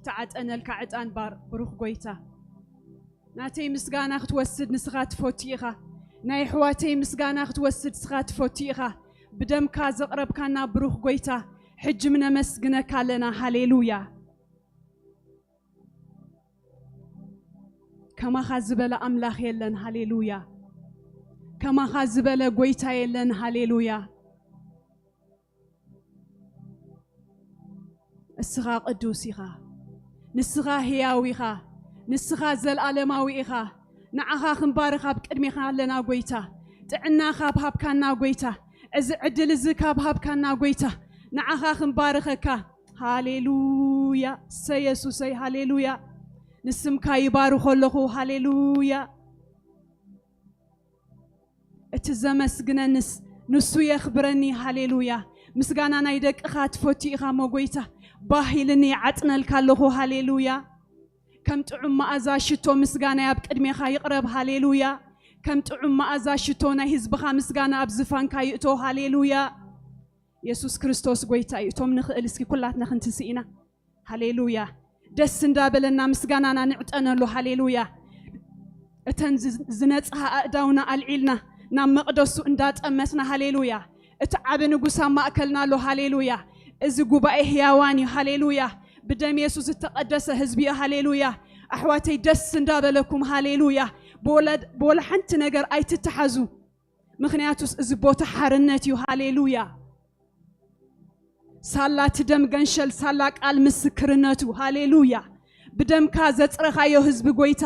ተዓጠነልካ ዕጣን ባር ብሩኽ ጎይታ። ናተይ ምስጋና ክትወስድ ንስኻ ትፈቱ ኢኻ። ናይ ኣሕዋተይ ምስጋና ክትወስድ ንስኻ ትፈቱ ኢኻ። ብደምካ ዘቕረብካና ብሩኽ ጎይታ፣ ሕጂ ምነመስግነካ ኣለና። ሃሌሉያ። ከማኻ ዝበለ ኣምላኽ የለን። ሃሌሉያ። ከማኻ ዝበለ ጎይታ የለን። ሃሌሉያ። እስኻ ቅዱስ ኢኻ። ንስኻ ህያው ኢኻ። ንስኻ ዘልኣለማዊ ኢኻ። ንዓኻ ክንባርኽ ኣብ ቅድሜኻ ኣለና ጎይታ። ጥዕና ካብ ሃብካና ጎይታ፣ እዚ ዕድል እዚ ካብ ሃብካና ጎይታ፣ ንዓኻ ክንባርኸካ። ሃሌሉያ። ሰ የሱሰይ፣ ሃሌሉያ። ንስምካ ይባርኾ ኣለኹ። ሃሌሉያ። እቲ ዘመስግነንስ ንሱ የኽብረኒ። ሃሌሉያ። ምስጋና ናይ ደቅኻ ትፈቱ ኢኻ እሞ ጎይታ፣ ባህ ኢልኒ ይዓጥነልካ ኣለኹ። ሃሌሉያ። ከም ጥዑም መኣዛ ሽቶ ምስጋናይ ኣብ ቅድሜኻ ይቕረብ። ሃሌሉያ። ከም ጥዑም መኣዛ ሽቶ ናይ ህዝብኻ ምስጋና ኣብ ዝፋንካ ይእቶ። ሃሌሉያ። የሱስ ክርስቶስ ጎይታ እዩ። እቶም ንኽእል እስኪ ኩላትና ክንትስእ ኢና። ሃሌሉያ። ደስ እንዳበለና ምስጋናና ንዕጠነሉ። ሃሌሉያ። እተን ዝ-፣ ዝነጽሃ ኣእዳውና ኣልዒልና ናብ መቕደሱ እንዳጠመስና። ሃሌሉያ። እቲ ዓቢ ንጉስ ኣብ ማእከልና ኣሎ። ሃሌሉያ። እዚ ጉባኤ ህያዋን እዩ። ሃሌሉያ። ብደም የሱስ ዝተቐደሰ ህዝቢ እዩ። ሃሌሉያ። ኣሕዋተይ ደስ እንዳበለኩም። ሃሌሉያ። ብወላ፣ ብወላ ሓንቲ ነገር ኣይትተሓዙ። ምኽንያቱስ እዚ ቦታ ሓርነት እዩ። ሃሌሉያ። ሳላ እቲ ደም ገንሸል፣ ሳላ ቃል ምስክርነቱ። ሃሌሉያ። ብደምካ ዘጽረኻዮ ህዝቢ ጎይታ፣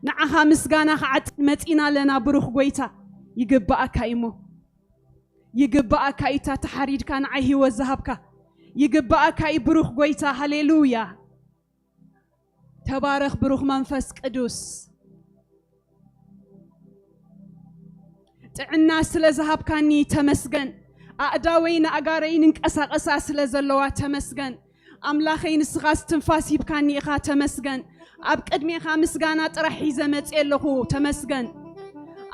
ንዓኻ ምስጋና ክዓጥን መጺና ኣለና። ብሩኽ ጎይታ፣ ይግብኣካ እዩ እሞ። ይግብኣካ እዩ እታ ተሓሪድካ ንዓይ ህይወት ዝሃብካ። ይግብኣካ እዩ ብሩኽ ጎይታ። ሃሌሉያ። ተባረኽ ብሩኽ መንፈስ ቅዱስ። ጥዕና ስለ ዝሃብካኒ ተመስገን። ኣእዳወይ ንኣጋረይ ንንቀሳቐሳ ስለ ዘለዋ ተመስገን። ኣምላኸይ ንስኻ እስትንፋስ ሂብካኒ ኢኻ ተመስገን። ኣብ ቅድሜኻ ምስጋና ጥራሕ ሒዘ መጽየ ኣለኹ ተመስገን።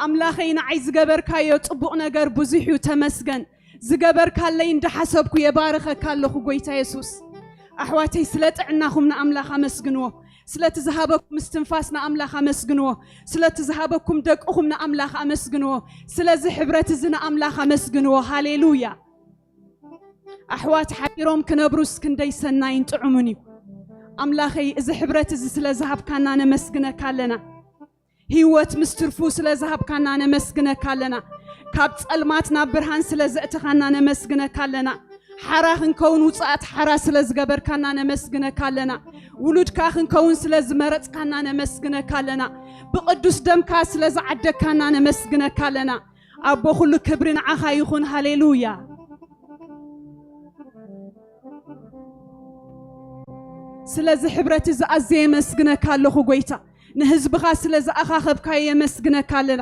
ኣምላኸይ ንዓይ ዝገበርካዮ ጽቡቕ ነገር ብዙሕ እዩ ተመስገን። ዝገበርካለይ እንዳሓሰብኩ የባርኸካ ኣለኹ ጎይታ የሱስ። ኣሕዋተይ ስለ ጥዕናኹም ንኣምላኽ ኣመስግንዎ። ስለቲ ዝሃበኩም እስትንፋስ ንኣምላኽ ኣመስግንዎ። ስለቲ ዝሃበኩም ደቅኹም ንኣምላኽ ኣመስግንዎ። ስለዚ ሕብረት እዚ ንኣምላኽ ኣመስግንዎ። ሃሌሉያ። ኣሕዋት ሓቢሮም ክነብሩስ ክንደይ ሰናይን ጥዑምን እዩ። ኣምላኸይ እዚ ሕብረት እዚ ስለ ዝሃብካና ነመስግነካ ኣለና። ህይወት ምስ ትርፉ ስለ ዝሃብካና ነመስግነካ ኣለና። ካብ ጸልማት ናብ ብርሃን ስለ ዘእተኻና ነመስግነካ ኣለና። ሓራ ክንከውን ውጽኣት ሓራ ስለ ዝገበርካና ነመስግነካ ኣለና። ውሉድካ ክንከውን ስለ ዝመረጽካና ነመስግነካ ኣለና። ብቕዱስ ደምካ ስለ ዝዓደግካና ነመስግነካ ኣለና። ኣቦ ኩሉ ክብሪ ንዓኻ ይኹን። ሃሌሉያ። ስለዚ ሕብረት እዚ ኣዝየ የመስግነካ ኣለኹ ጎይታ። ንህዝብኻ ስለ ዝኣኻኸብካዮ የመስግነካ ኣለና።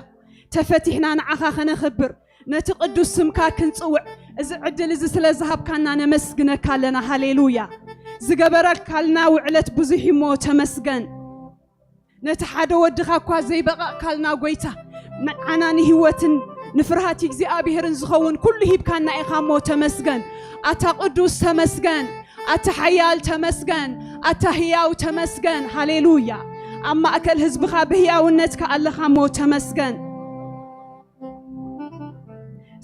ተፈቲሕና ንዓኻ ከነኽብር፣ ነቲ ቅዱስ ስምካ ክንጽውዕ፣ እዚ ዕድል እዚ ስለ ዝሃብካና ነመስግነካ ኣለና። ሃሌሉያ። ዝገበረካልና ውዕለት ብዙሕ እሞ ተመስገን። ነቲ ሓደ ወድኻ እኳ ዘይበቐቕካልና ጎይታ፣ ንዓና ንህይወትን ንፍርሃት እግዚኣብሔርን ዝኸውን ኩሉ ሂብካና ኢኻ እሞ ተመስገን። ኣታ ቅዱስ ተመስገን። ኣታ ሓያል ተመስገን። ኣታ ህያው ተመስገን። ሃሌሉያ። ኣብ ማእከል ህዝብኻ ብህያውነትካ ኣለኻ እሞ ተመስገን።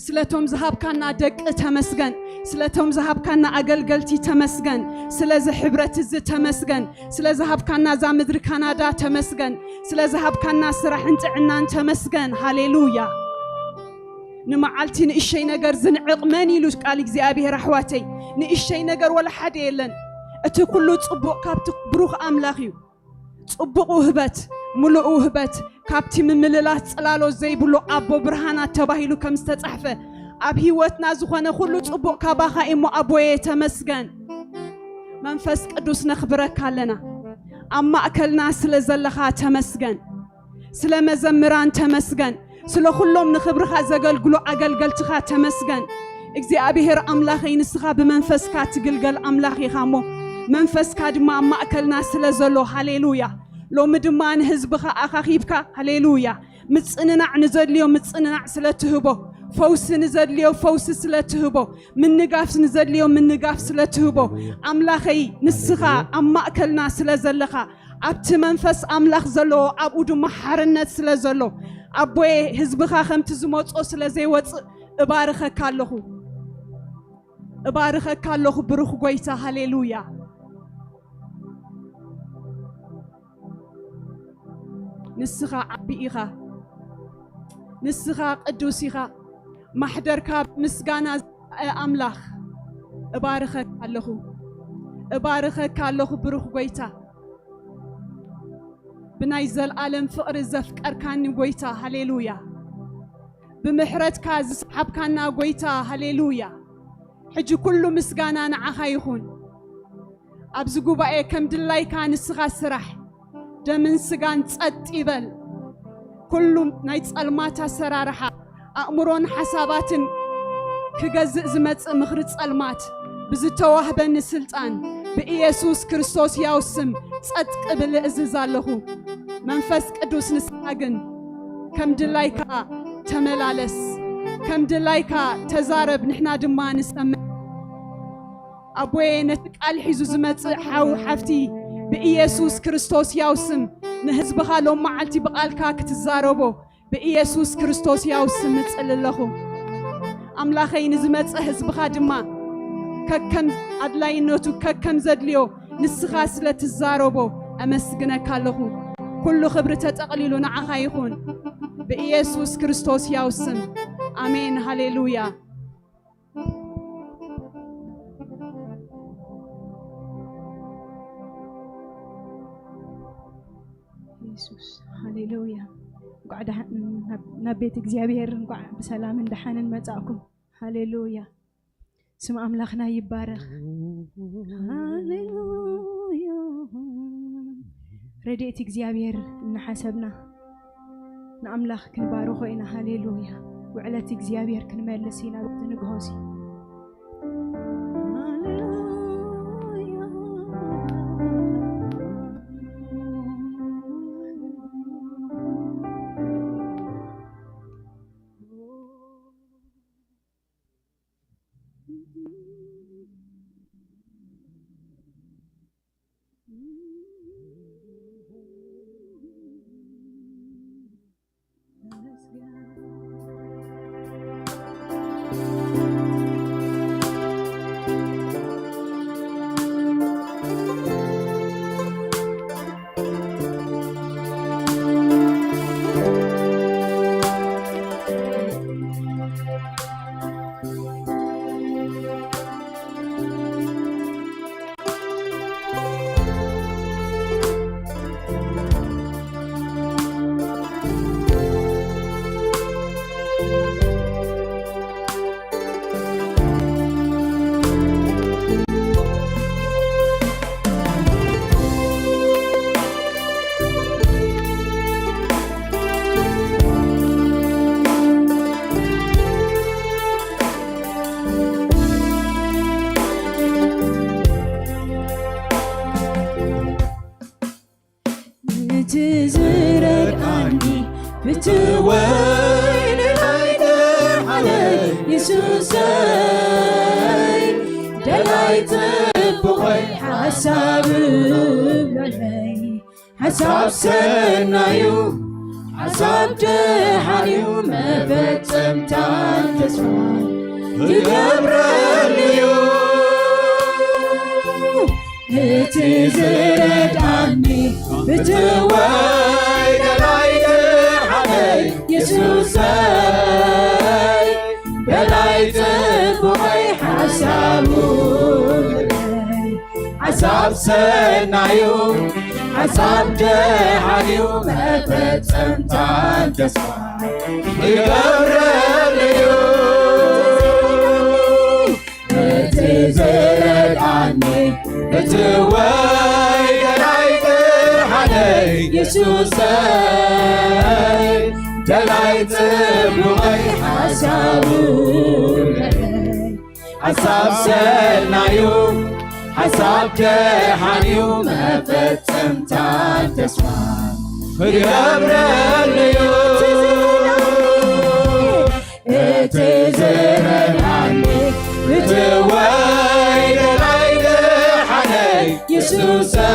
ስለቶም ዝሃብካና ደቂ ተመስገን። ስለቶም ዝሃብካና ኣገልገልቲ ተመስገን። ስለዚ ሕብረት እዚ ተመስገን። ስለ ዝሃብካና እዛ ምድሪ ካናዳ ተመስገን። ስለ ዝሃብካና ስራሕን ጥዕናን ተመስገን። ሃሌሉያ። ንመዓልቲ ንእሸይ ነገር ዝንዕቕ መን ኢሉ ቃል እግዚኣብሔር ኣሕዋተይ? ንእሸይ ነገር ወላ ሓደ የለን። እቲ ኩሉ ጽቡቕ ካብቲ ብሩኽ ኣምላኽ እዩ። ጽቡቕ ውህበት፣ ምሉእ ውህበት፣ ካብቲ ምምልላስ ጽላሎት ዘይብሉ ኣቦ ብርሃናት ተባሂሉ ከም ዝተጻሕፈ፣ ኣብ ህይወትና ዝኾነ ኩሉ ጽቡቕ ካባኻ እሞ ኣቦየ ተመስገን። መንፈስ ቅዱስ ነኽብረካ ኣለና። ኣብ ማእከልና ስለ ዘለኻ ተመስገን። ስለ መዘምራን ተመስገን። ስለ ኩሎም ንኽብርኻ ዘገልግሉ ኣገልገልትኻ ተመስገን። እግዚኣብሔር ኣምላኸይ ንስኻ ብመንፈስካ ትግልገል ኣምላኽ ኢኻ እሞ መንፈስካ ድማ ኣብ ማእከልና ስለ ዘሎ ሃሌሉያ። ሎሚ ድማ ንህዝብኻ ኣኻኺብካ ሃሌሉያ። ምጽንናዕ ንዘድልዮ ምጽንናዕ ስለ ትህቦ ፈውሲ ንዘድልዮ ፈውሲ ስለ ትህቦ፣ ምንጋፍ ንዘድልዮ ምንጋፍ ስለ ትህቦ፣ ኣምላኸይ ንስኻ ኣብ ማእከልና ስለ ዘለኻ፣ ኣብቲ መንፈስ ኣምላኽ ዘለዎ ኣብኡ ድማ ሓርነት ስለ ዘሎ፣ ኣቦየ ህዝብኻ ከምቲ ዝመጾ ስለ ዘይወጽእ እባርኸካ ኣለኹ። እባርኸካ ኣለኹ ብሩኽ ጎይታ። ሃሌሉያ። ንስኻ ዓቢ ኢኻ። ንስኻ ቅዱስ ኢኻ። ማሕደርካ ብምስጋና ዝመልአ ኣምላኽ። እባርኸካ ኣለኹ። እባርኸካ ኣለኹ ብሩኽ ጎይታ። ብናይ ዘልኣለም ፍቕሪ ዘፍቀርካኒ ጎይታ። ሃሌሉያ። ብምሕረትካ ዝሰሓብካና ጎይታ። ሃሌሉያ። ሕጂ ኩሉ ምስጋና ንዓኻ ይኹን። ኣብዚ ጉባኤ ከም ድላይካ ንስኻ ስራሕ። ደምን ስጋን ጸጥ ይበል። ኩሉ ናይ ጸልማት ኣሰራርሓ፣ ኣእምሮን ሓሳባትን ክገዝእ ዝመጽእ ምኽሪ ጸልማት፣ ብዝተዋህበኒ ስልጣን፣ ብኢየሱስ ክርስቶስ ያው ስም ጸጥ ክብል እእዝዝ ኣለኹ። መንፈስ ቅዱስ ንስኻ ግን ከም ድላይካ ተመላለስ፣ ከም ድላይካ ተዛረብ፣ ንሕና ድማ ንሰምዕ። ኣቦየ፣ ነቲ ቃል ሒዙ ዝመጽእ ሓው ሓፍቲ ብኢየሱስ ክርስቶስ ያው ስም ንህዝብኻ ሎም መዓልቲ ብቓልካ ክትዛረቦ ብኢየሱስ ክርስቶስ ያው ስም እጽሊ ኣለኹ። ኣምላኸይ፣ ንዝመጽእ ህዝብኻ ድማ ከከም ኣድላይነቱ ከከም ዘድልዮ ንስኻ ስለ ትዛረቦ ኣመስግነካ ኣለኹ። ኩሉ ክብሪ ተጠቕሊሉ ንዓኻ ይኹን። ብኢየሱስ ክርስቶስ ያው ስም ኣሜን። ሃሌሉያ። የሱስ፣ ሃሌሉያ። እንኳዕ ደሓ-፣ ናብ፣ ናብ ቤት እግዚኣብሔር እንኳዕ ብሰላምን ደሓንን መጻእኩም። ሃሌሉያ። ስም ኣምላኽና ይባረኽ። ሃሌሉያ። ረድኤት እግዚኣብሔር እናሓሰብና ንኣምላኽ ክንባርኾ ኢና። ሃሌሉያ። ውዕለት እግዚኣብሔር ክንመልስ ኢና በቲ ንግሆ እዚ። ሃሌሉያ። እቲ ዝረድኣኒ ፍትወይ ንናይ ደሓነይ የሱሰይ፣ ደላይ ጽቡቐይ ሓሳብ በለይ። ሓሳብ ሰናዩ ሓሳብ ደሓንዩ መፈጸምታን ተስፋን ይገብረልዩ። እቲ ዝረድኣኒ ፍትወይ ደላይ ደሓነይ የሱሰይ፣ ደላይ ጽቡቐይ ሓሳቡ ሓሳብ ሰናዩ ሓሳብ ደሓንዩ መፈጸምታን ተስፋ ይገብረልዩ። እቲ ዝረድኣኒ ፍትወይ ደላይ ደሓነይ የሱሰይ፣ ደላይ ጽቡቐይ ሓሳቡ ሓሳብ ሰናዩ ሓሳብ ደሓንዩ መፈጸምታን ተስፋ ክገብረልዩ። ትዝረጋኒ ብትወይ ደላይ ደሓነይ የሱሰይ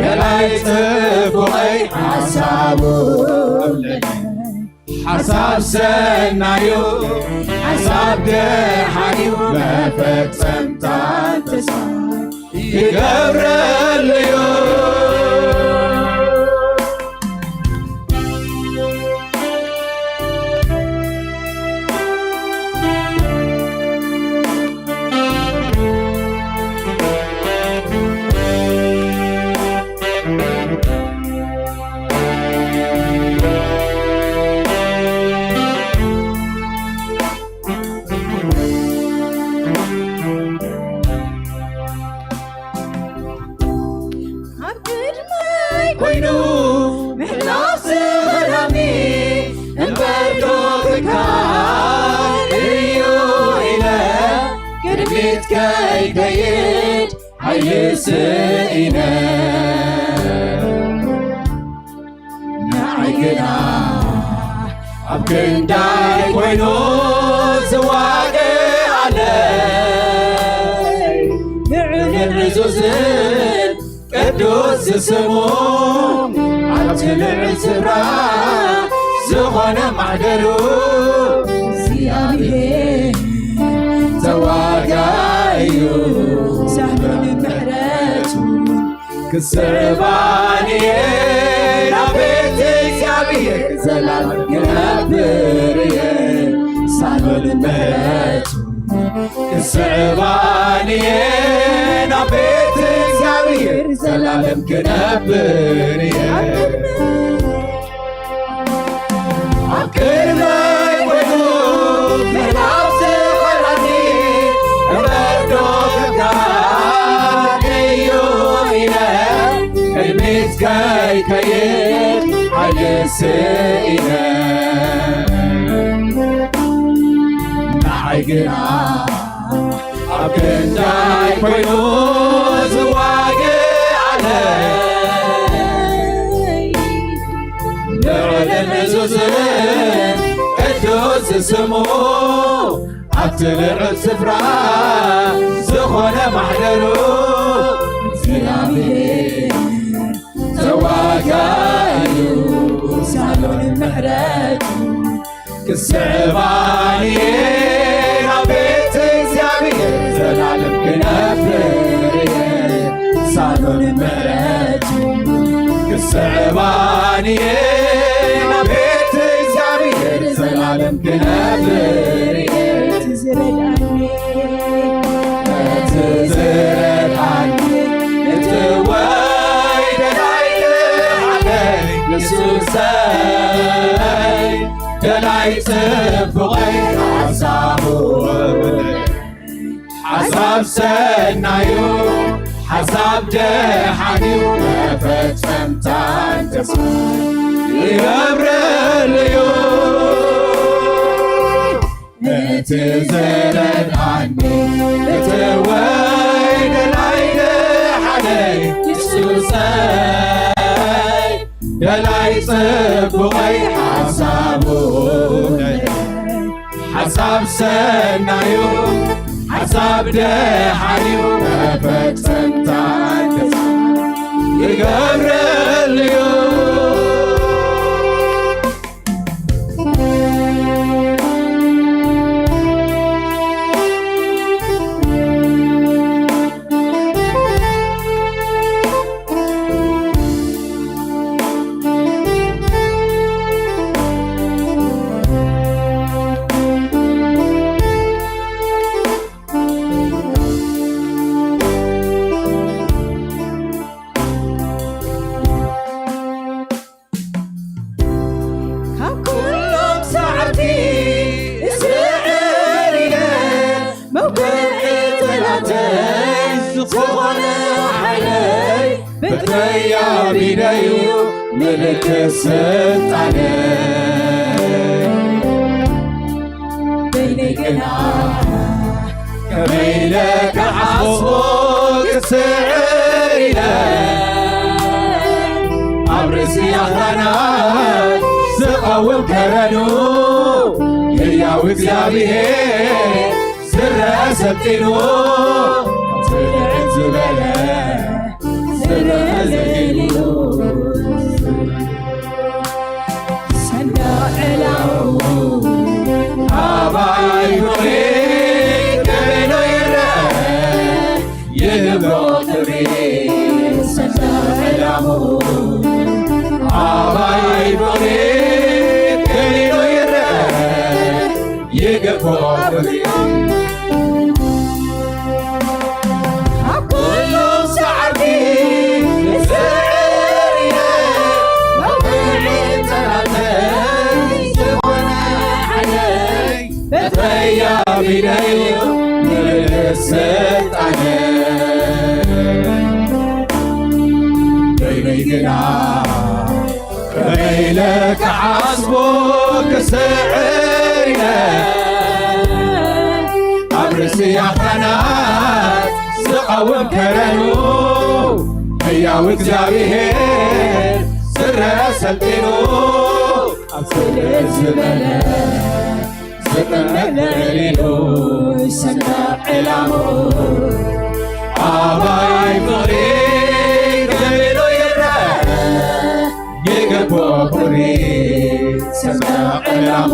ደላይ ጽቡቐይ ሓሳቡ ሓሳብ ሰናዩ ሓሳብ ደሓንዩ መፈጸምታን ተስፋ ይገብረልዩ። ኣብ ቅድመይ ኮይኑ ምሕላፍ ዝኸላኒ እምበር ዶ ክካል እዩ ኢለ ቅድሚት ከይከይድ ሓይሊ ስኢነ። ንዓይ ግና ኣብ ክንዳይ ኮይኑ ዝዋግኣለይ ልዑልን ዕዙዝን ቅዱስ ስሙ ኣብቲ ልዑል ስፍራ ዝኾነ ማሕደሩ እግዚኣብሔር ተዋጋኢ እዩ። ሳህሉን ምሕረቱ ክስዕባን እየ ናብ ቤት እግዚኣብሔር ዘላለም ክነብር እየ። ሳሎን ምሕረቱ ክስዕባን እየ ናብ ቤት እግዚኣብሔር ዘላለም ክነብር እየ። ኣብ ቅድመይ ኮይኑ ምሕላፍ ዝኸልኣኒ እምበር ዶ ከካን እዩ ኢለ ቅድሚት ከይከይድ ሓይሊ ስኢነ። ንዓይ ግና ኣብ ክንዳይ ኮይኑ ዝዋግኣለይ ልዑልን ዕዙዝን ቅዱስ ስሙ ኣብቲ ልዑል ስፍራ ዝኾነ ማሕደሩ እግዚኣብሔር ተዋጋኢ እዩ። ሳሎን ምሕረቱ ክስዕባን እየ ናብ ቤት እግዚኣብሔር ዘላለም ክነብር እየ። ሳሎን ምሕረቱ ክስዕባን እየ ናብ ቤት እግዚኣብሔር ዘላለም ክነብር እየ። እቲ ዝረድኣኒ እቲ ዝረድኣኒ እቲ ወይ ደላይ ደሓነይ የሱሰይ ደላይ ጽቡቐይ ሓሳቡ ሓሳብ ሰናዩ ሓሳብ ደሓንዩ መፈጸምታን ተስፋ ይገብረልዩ። እቲ ዝረድኣኒ እቲ ወይ ደላይ ደሓነይ የሱሰይ ደላይ ጽቡቐይ ሓሳቡ ሓሳብ ሰናዩ ሓሳብ ደሓንዩ መፈጸምታ ይገብረልዩ። ካብ ኩሎም ሰዓብቲ እስዕር ኢለ መውቅዒ ጠላተይ ዝኾነ ሓይለይ በትረይ ኣቢደዩ ምልክት ስልጣነይ በይነይ ግና ከመይ ኢለ ክሓስቦ ክስዕር ኢለ ኣብ ርእሲ ኣኽራናት ስቕ ዝቃወም ከረኑ ህያው እግዚኣብሔር ዝረአ ሰልጢኑ ጽልዕት ዝበለ ዝረአ ዘሊሉ ሰንዳ ዕላው ኣባይ ፍቕሪ ከበሎ ይረአ ይግብሮ ክብሪ ሰንዳ ዕላሙ ኣባይ ፍቕሪ ከበሎ ይረአ ይግብሮ ክብሪ ኣብ ኩሉ ሰዓብቲ ዝዕርየ መውቅዒ ጠላተይ ዝኾነ ሓይለይ በተያቢደዩ ምልእት ስልጣነ በይነይ ግና በይለ ክዓስቦ ክስዕር ኢለ ኣብ ርእሲ ኣኽራናት ዝቐውም ከረኑ ህያው እግዚኣብሔር ዝረአ ሰልጢኑ ኣብ ስእሊ ዝበለ ዝጥመት ልዕል ኢሉ ሰንዳ ዕላሙ ኣባይ ፍቕሪ ከቢሉ ይረአ ይግብኦ ክብሪ ሰንዳ ዕላሙ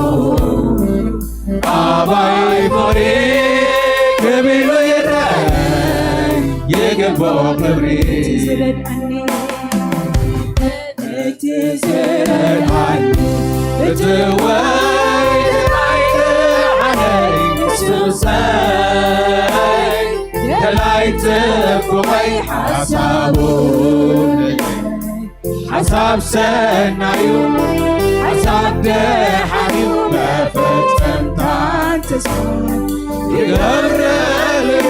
ኣባይ ፍቕሪ ከቢሉ ይረአ ይግብኦ ክብሪ ዝረድኣኒ እቲ ዝረድኣኒ እቲ ወይኒ ናይቲ ዓለይ ንሱሰይ ደላይ ጽቡቐይ ሓሳቡ ሓሳብ ሰናዩ ሓሳብ ደሓንዩ መፈጸምታን ተስፋ ይገብረልዩ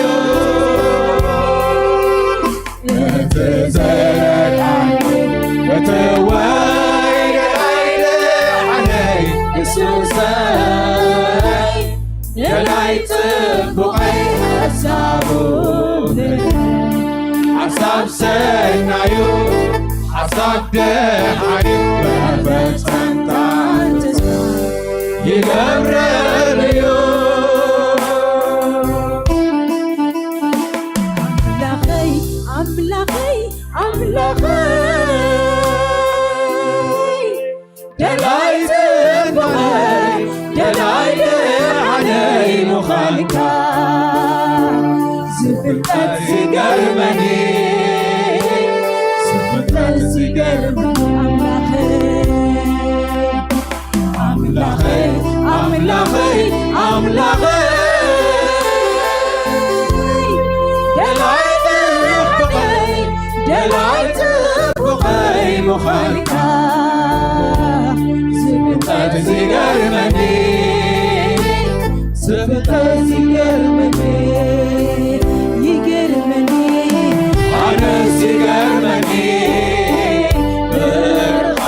እቲ ዘረድኣኒ እቲ ወይኒ ናይቲ ዓለይ ንሱሰይ ደላይ ጽቡቐይ ሓሳቡ ሓሳብ ሰናዩ ሓሳብ ደሓዩ መፈጸምታን ተስፋ ይገብረልዩ ኣምላኸይ ኣምላኸይ ኣምላኸይ ደላይ ጽቡቐይ ደላይ ደሓነይ ምዃንካ ዝፍልጠት ዝገርመኒ ዝፍልጠት ዝገርመኒ ኣምላኸይ ኣምላኸይ ኣምላኸይ ኣምላኸይ ደላይ ጽቡቐይ ደላይ ጽቡቐይ ምዃንካ ዝፍልጠት ዝገርመኒ ዝፍልጠት ዝገርመኒ ይገርመኒ ኣነስ ይገርመኒ ብርኻ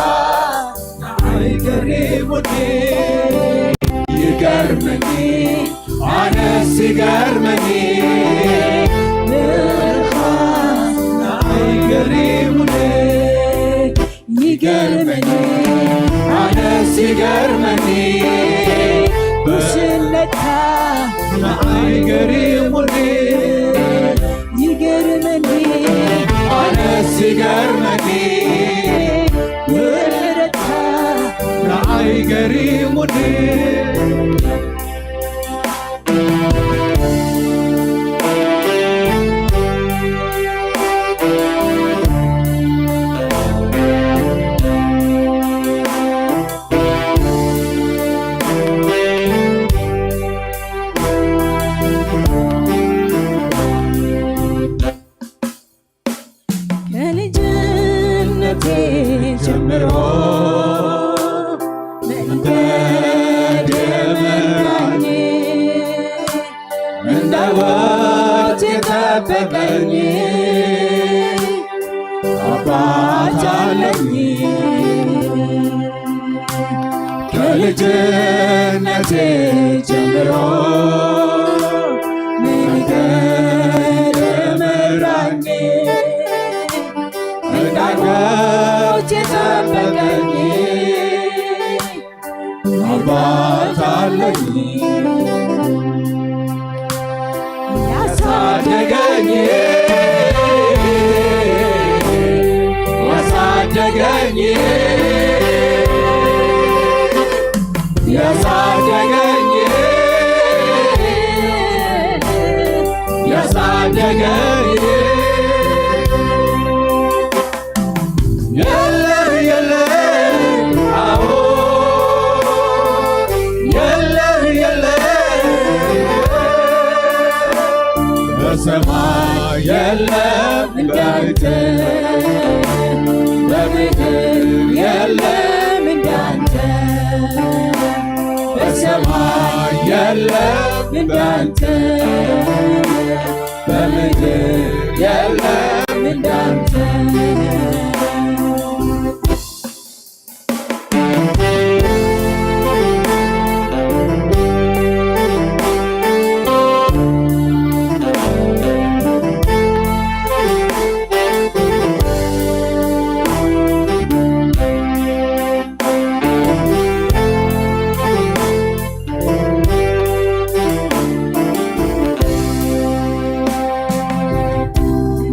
ንዓይ ገሪሙኒ ይገርመኒ ኣነስ ይገርመኒ ብርኻ ንዓይ ገሪሙኒ ይገርመኒ ኣነስ ይገርመኒ ብስነታ ንዓይ ገሪሙኒ ይገርመኒ ኣነስ ይገርመኒ ምሕረትካ ንዓይ ገሪሙኒ ከልጅነቴ ጀምሮ መንገድ የመራኝ እንዳይወት የጠበቀኝ አባት አለኝ ከልጅነቴ ጀምሮ መንገድ የመራኝ እንዳይወት የጠበቀኝ አታለኝ ያሳደገኝ ያሳደገኝ ያሳደገኝ ያሳደገኝ የለም የለም አዎ የለም የለም በሰማይ የለም እንዳንተ በምድር የለም እንዳንተ በሰማይ የለም እንዳንተ በምድር የለም እንዳንተ።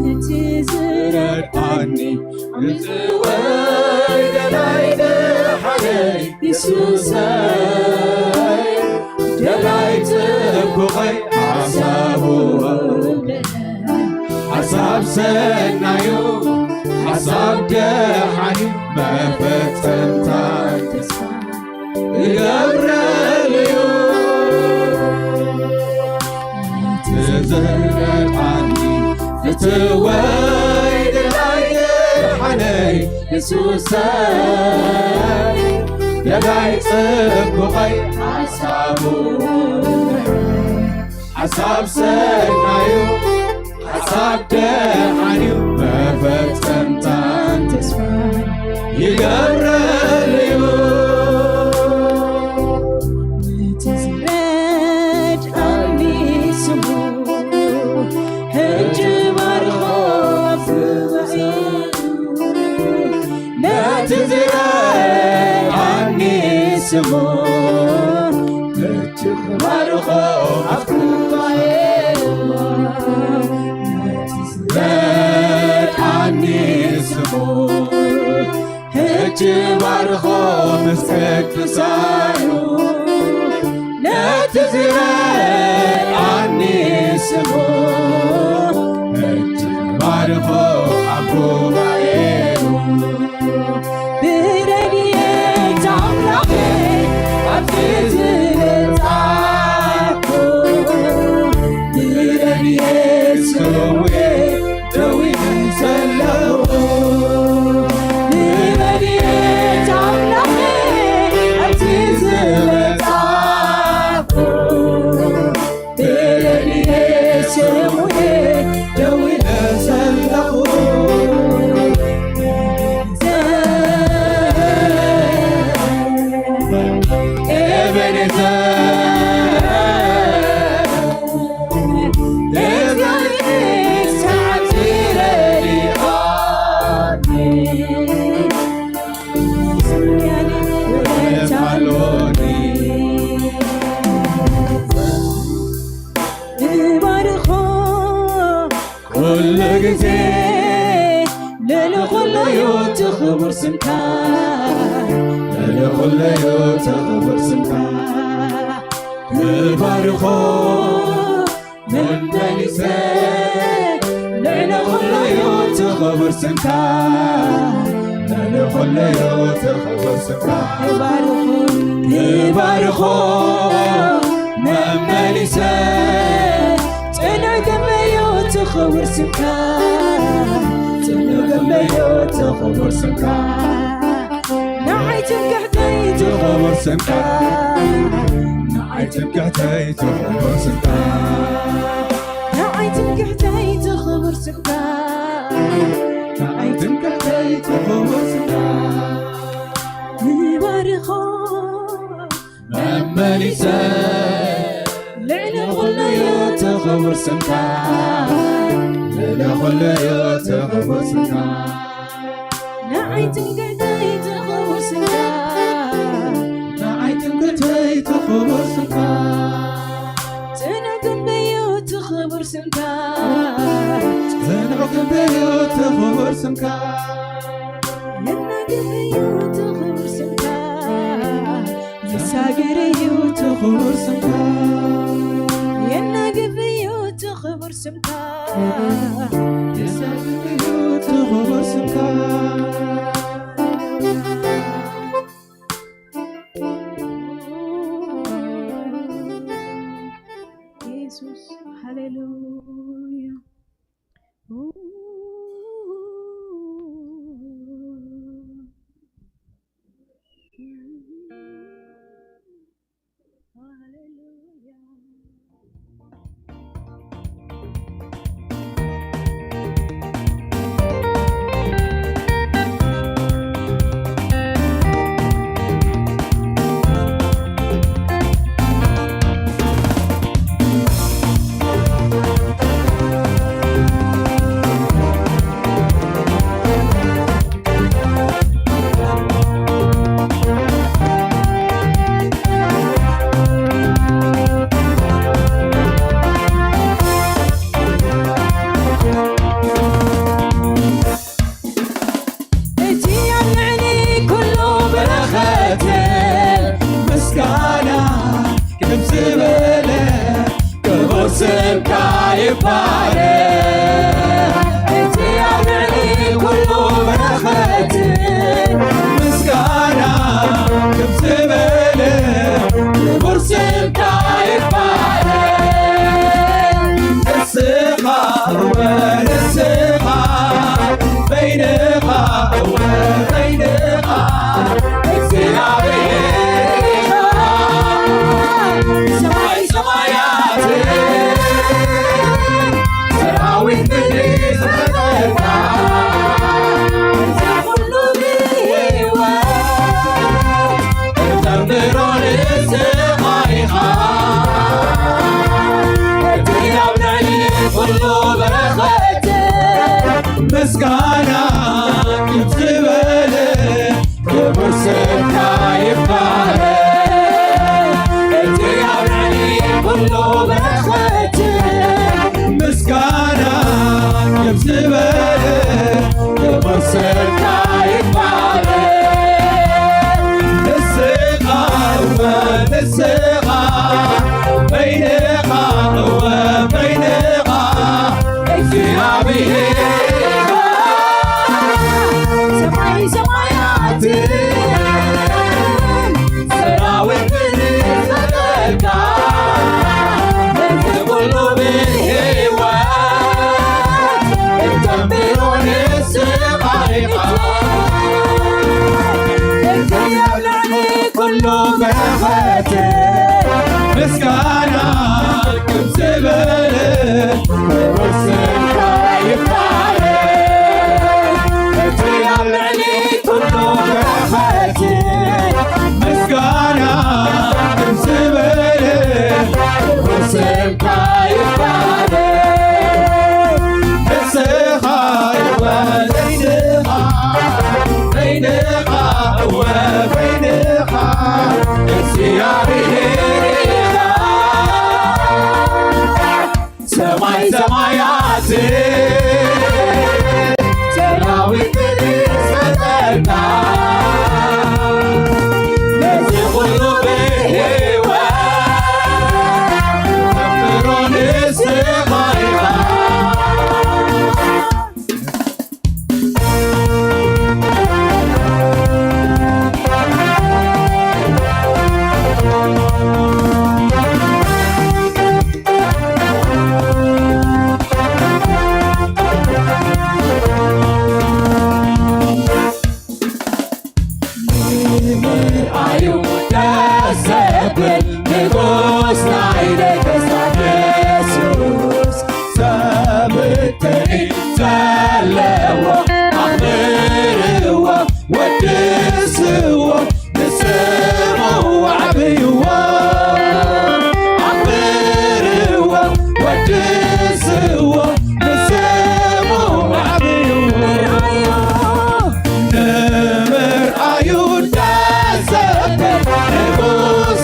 ነቲ ዝረድኣኒ ምጽዋይ ደላይ ደሓነይ የሱሰይ ደላይ ጽቡቐይ ሓሳቡ ሓሳብ ሰናዩ ሓሳብ ደሓኒ መፈጸምታ ተስፋ እገብረልዩ ትዝረቃኒ ፍትወይ ደላይ ደሓነይ የሱሰይ ደላይ ጽቡቐይ ሓሳቡ ሓሳብ ሰናዩ ሓሳብ ደሓንዩ መፈጸምታን ተስፋን ይገብረልዩ። እቲ ዝረድኣኒ ስሙ ሕጂ ባርኾ ኣፍርዮ። ነቲ ዝረድኣኒ ስሙ ባርኾ ኣፍርዮ። ነቲ ዝረድኣኒ ስሙ ሕጂ ባርኾ ምስ ቅዱሳኑ። ነቲ ዝረድኣኒ ስሙ ሕጂ ባርኾ ኣብ ጉባኤኡ። ብረድኤት ኣምላኸይ ኣብዚ ዝለጻኹ፣ ብረድኤት ስሙየ ደው ኢለ ዘለኹ። ብረድኤት ኣምላኸይ ኣብዚ ዝለጻኹ፣ ብረድኤት ስሙየ ደው ኢለ ዘለኹ። ኤቤኔዘር፣ ኤቤኔዘር፣ ሳዕቲ ረዲኣኒ። እባርኾ ኩሉ ግዜ ልዕሊ ኩሉ እዩ እቲ ክቡር ስምካ፣ ልዕሊ ኩሉ እዩ እቲ ክቡር ስምካ። እባርኾ መመሊሰ ልዕሊ ኩሉ እዩ እቲ ክቡር ስምካ፣ ልዕሊ ኩሉ እዩ እቲ ክቡር ስምካ። እባርኾ፣ እባርኾ መመሊሰ ጽኑዕ ግንበዮ እቲ ክቡር ስምካ፣ ጽኑዕ ግንበዮ እቲ ክቡር ስምካ። ንዓይ ትምክሕተይ እቲ ክቡር ስምካ፣ ንዓይ ትምክሕተይ እቲ ክቡር ስምካ፣ ንዓይ ትምክሕተይ እቲ ክቡር ስምካ፣ ንዓይ ትምክሕተይ እቲ ክቡር ስምካ። ንባርኾ መመሊሰ ልዕሊ ኩሉ እዩ እቲ ክቡር ስምካ፣ ልዕሊ ኩሉ እዩ እቲ ክቡር ስምካ። ንዓይ ትምክሕተይ እቲ ክቡር ስምካ፣ ንዓይ ትምክሕተይ ተይ ትኽቡር ስምካ። ጽኑዕ ግንቢ እዩ እቲ ክቡር ስምካ። ጽኑዕ ግንቢ እዩ እቲ ክቡር ስምካ። የናግፍ እዩ እቲ ክቡር ስምካ። የሳግር እዩ እቲ ክቡር ስምካ። የናግፍ እዩ እቲ ክቡር ስምካ። የሳግር እዩ እቲ ክቡር ስምካ። ኢየሱስ፣ ሃሌሉያ። ሃሌሉያ። እቲ ኣብ ልዕሊ ኩሉ በረኸትን ምስጋና ክብ ዝበለ ክቡር ስምካ ይባረክ። እቲ ኣብ ልዕሊ ኩሉ በረኸትን ምስጋና ክብ ዝበለ ክቡር ስምካ ይባረክ። ንስኻ እወ ንስኻ በይንኻ እወ በይንኻ እግዚኣብሔር ኢኻ። ሰማይ ሰማያት ሰራዊት ምድሪ ዝፈጠርካ እዚ ኩሉ ብህይወት እተንብሮ ንስኻ ኢኻ። እቲ ኣብ ልዕሊ ኩሉ በረኸት ምስጋና ክብ ዝበለ ክቡር ስምካ ይባረክ። እቲ ኣብ ልዕሊ ኩሉ በረኸት ምስጋና ክብ ዝበለ ክቡር ስምካ ይባረክ። ንስኻ እወ ንስኻ በይንኻ እወ በይንኻ እግዚኣብሔር ኢኻ። ሰማይ ሰማያትን ሰራዊት ምድሪ ዝፈጠርካ በዚ ኩሉ ብህይወት እተንብሮ ንስኻ ኢኻ። እቲ ኣብ ልዕሊ ኩሉ በረኸት ምስጋና ክብ ዝበለ ክቡር ስምካ ይባረክ። እቲ ኣብ ልዕሊ ኩሉ በረኸት ምስጋና ክብ ዝበለ ክቡር ስምካ ይባረክ። ንስኻ እወ በይንኻ፣ በይንኻ እወ በይንኻ እግዚኣብሔር ኢኻ። ሰማይ ሰማያት ሰራዊት ምድሪ ዝፈጠርካ ነዚ ኩሉ ብህይወት ተንብሮ ንስኻ ኢኻ። ንምርኣዩ ደስ ዘብል ንጉስ ናይ ነገስታት የሱስ፣ ሰብ ትርኢት ዘለዎ ኣኽብርዎ፣ ወድስዎ፣ ንስሙ ዓብይዎ፣ ኣኽብርዎ፣ ወድስዎ፣ ንስሙ ዓብይዎ። ንምርኣዩ ደስ ዘብል ንጉስ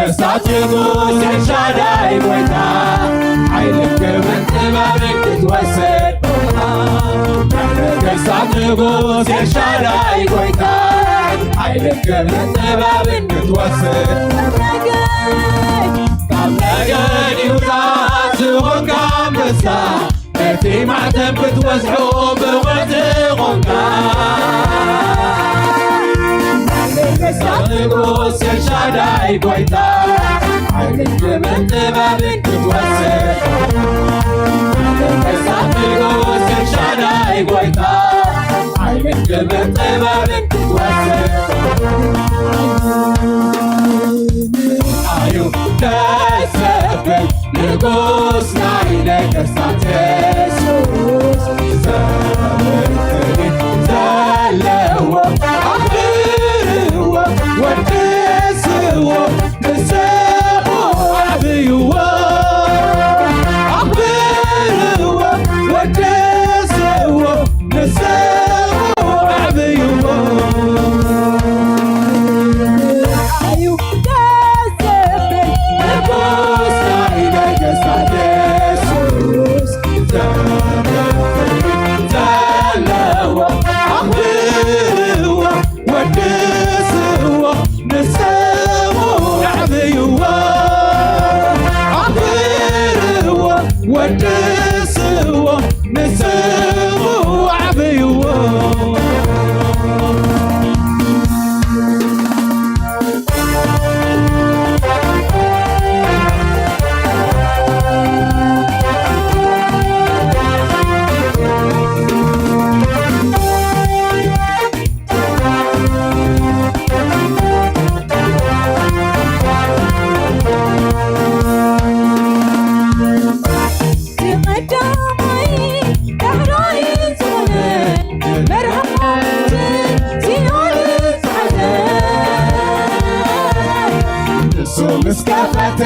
እሳት ንጉስ ኤልሻዳይ ጎይታ፣ ሓይልን ክብርን ጥበብን ክትወስድ። እሳት ንጉስ ኤልሻዳይ ጎይታ፣ ሓይልን ክብርን ጥበብን ክትወስድ። ካብ ነገድ ይሁዳ ዝኾንካ ኣንበሳ፣ ነቲ ማዕተብ ክትወስዶ ብቕዕቲ ኾንካ። ንጉስ ኤልሻዳይ ጎይታ፣ ሓይልን ክብርን ጥበብን ክትወስድ። ንጉስ ኤልሻዳይ ጎይታ፣ ሓይልን ክብርን ጥበብን ክትወስድ። ኣዩ ደስ ዘብል ንጉስ ናይ ነገስታት የሱስ፣ ዘመን ዘለዎ ኣኽብርዎ፣ ወድስዎ፣ ንስሙ ዓብይዎ፣ ኣኽብርዎ፣ ወድስዎ፣ ንስሙ ዓብይዎ። ኣዩ ደስ ዘብል ንጉስ ናይ ነገስታት የሱስ፣ ዘመን ዘለዎ ኣኽብርዎ፣ ወድስዎ፣ ንስሙ ዓብይዎ፣ ኣኽብርዎ፣ ወድስዎ፣ ንስሙ ዓብይዎ። እቲ ቀዳማይ ዳሕራይ ዝኾነ፣ መርሃ ሞትን ሲኦልን ዝሓዘ፣ ንሱ ምስ ከፈተ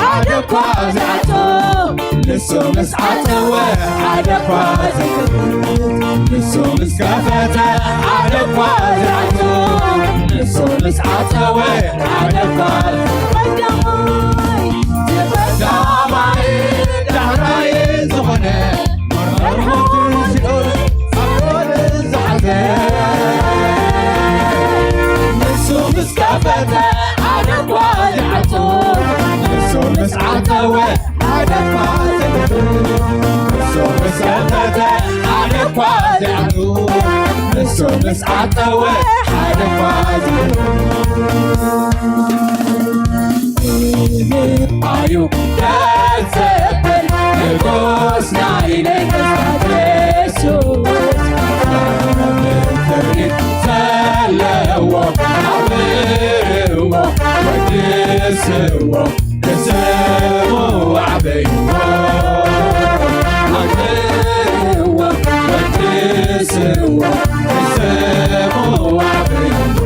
ሓደ እኳ ዘይዓጾ፣ ንሱ ምስ ዓጸወ ሓደ እኳ ዘይከፍት፣ ንሱ ምስ ከፈተ ሓደ እኳ ዘይዓጾ፣ ንሱ ምስ ዓጸወ ሓደ እኳ ቀዳማይ፣ ቀዳማይ ዳሕራይ ዝኾነ፣ መርሃ ሞትን ሲኦልን ዝሓዘ፣ ንሱ ምስ ከፈተ ሓደ እኳ ዘይዓጾ፣ ንሱ ምስ ዓጸወ ሓደ እኳ ዘይከፍት፣ ንሱ ምስ ከፈተ ሓደ እኳ ዘይዓጹ፣ ንሱ ምስ ዓጸወ ሓደ እኳ ዘይከፍት። ኣዩ ደስ ዘብል ንጉስ ናይ ነገስታት የሱስ፣ ክብሪ ዘለዎ ኣኽብርዎ፣ ወድስዎ፣ ንስሙ ዓብይዎ፣ ኣኽብርዎ፣ ወድስዎ፣ ንስሙ ዓብይዎ።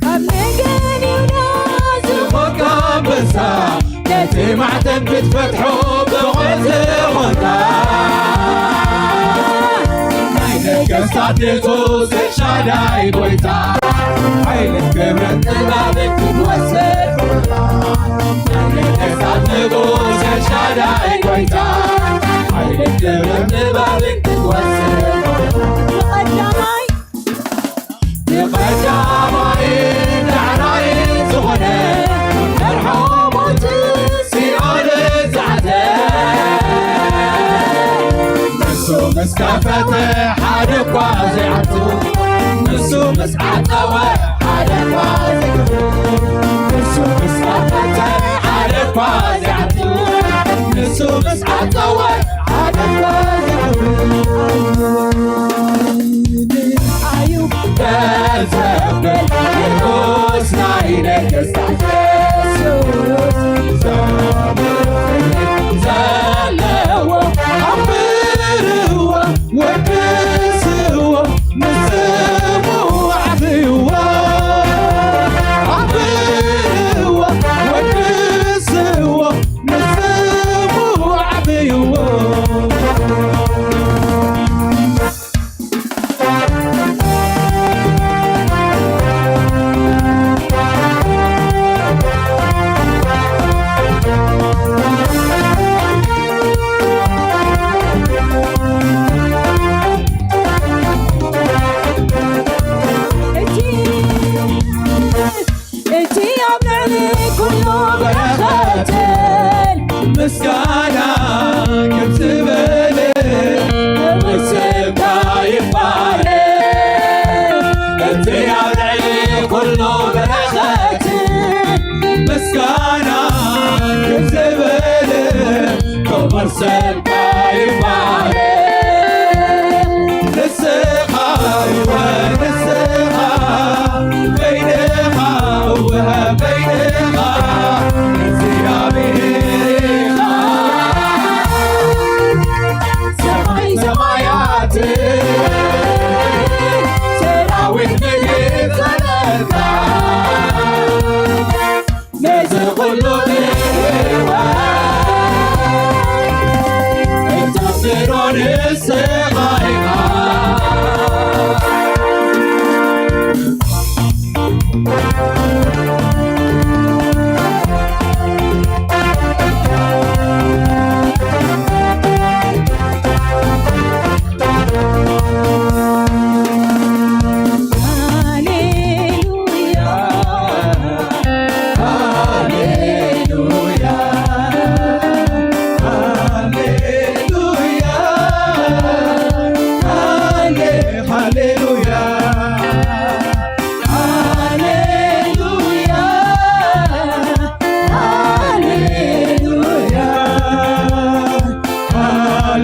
ካብ ነገድ ይሁዳ ዝኾንካ ኣንበሳ፣ ነቲ ማዕተብ ክትፈትሖ ብቑዕ ዝኾንካ፣ ናይ ነገስታት ንጉስ ኤልሻዳይ ጎይታ፣ ሓይልን ክብርን ጥበብን ክትወስድ፣ ናይ ነገስታት ንጉስ ኤልሻዳይ ጎይታ፣ ሓይልን ክብርን ጥበብን ክትወስድ፣ ብቐዳማይ ብቐዳማይ ዳሕራይ ዝኾነ፣ መርሖ ሞት ሲኦል ዝሓዘ፣ ንሱ ምስ ከፈተ ሓደ እኳ ዘይዓጹ፣ ንሱ ምስ ዓጸወ ሓደ እኳ ዘይከፍት፣ ንሱ ምስ ከፈተ ሓደ እኳ ዘይዓጹ፣ ንሱ ምስ ዓጸወ ሓደ እኳ ዘይከፍት። ኣዩ ደስ ዘብል ንጉስ ናይ ነገስታት የሱስ፣ ዘመን ዘለዎ ኣኽብርዎ፣ ወድስዎ፣ ይባረኽ። ንስኻ እወ ንስኻ በይንኻ እወ በይንኻ እግዚኣብሔር ኢኻ። ሰማይ ሰማያት ሰራዊት ምድሪ ዘለካ ነዚ ኩሉ ብህይወት እተስሮ ንስኻ ኢኻ። ሃሌሉያ፣ ሃሌሉያ፣ ሃሌሉያ፣ ሃሌ-፣ ሃሌሉያ፣ ሃሌሉያ፣ ሃሌሉያ፣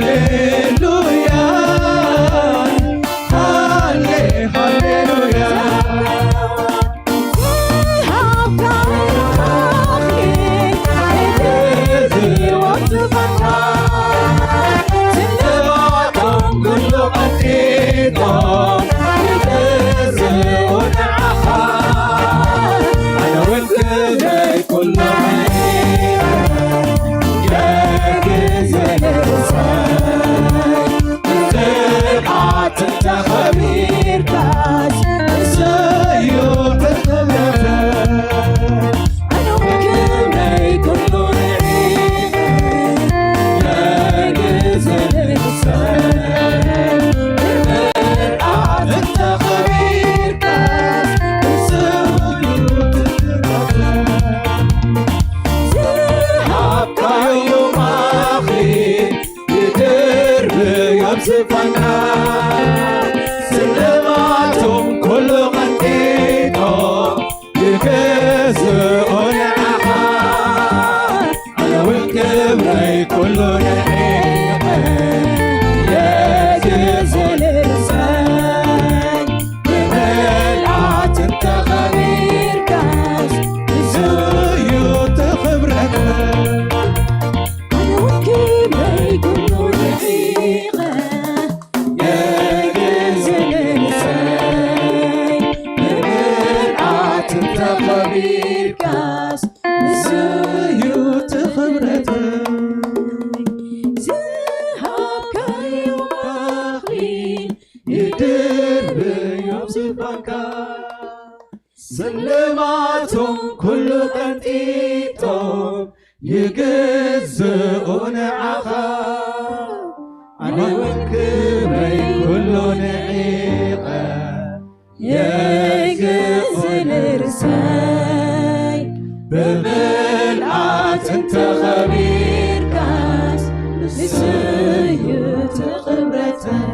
ሃሌሉያ፣ ሃሌ፣ ሃሌሉያ። ዝሃብካዮ ኣኽሊል እቲ ህይወት ዝፈትካ፣ ስልማቶም ኩሉ ቀንጢጦም ይገዝኡ ንዓኻ። ኣነ እውን ክብረይ ኩሉ ሒበ የግዘ ንርእሰይ። ብትብዓት እንተኸቢርካስ፣ ንሱ እዩ ትኽብረተይ። ኣነ እውን ክብረይ ኩሉ ንዒቐ፣ የግዘ ንርእሰይ። ብትብዓት እንተኸቢርካስ፣ ንሱ እዩ ትኽብረተይ። ዝሃብካዮ ኣኽሊል ይድርብዮም ዝፋንካ፣ ስልማቶም ኩሉ ቀንጢጦም ይግዝኡ ንዓኻ። ኣነ እውን ክብረይ ኩሉ ንዒቐ፣ የግዝእ ንርእሰይ። ብምልኣት እንተኸቢርካስ፣ ንሱ እዩ እቲ ክብረተይ። ኣነ እውን ክብረይ ኩሉ ንዒቐ፣ የግዝእ ንርእሰይ። ብምልኣት እንተኸቢርካስ፣ ንሱ እዩ እቲ ክብረተይ። ዝሃብካዮ ኣኽሊል ይድርብዮም ዝፋንካ፣ ስልማቶም ኩሉ ቀንጢጦም ይግዝኡ ንዓኻ። ኣነ እውን ክብረይ ኩሉ ንዒቐ፣ የግዝእ ንርእሰይ። ብምልኣት እንተኸቢርካስ፣ ንሱ እዩ እቲ ክብረተይ።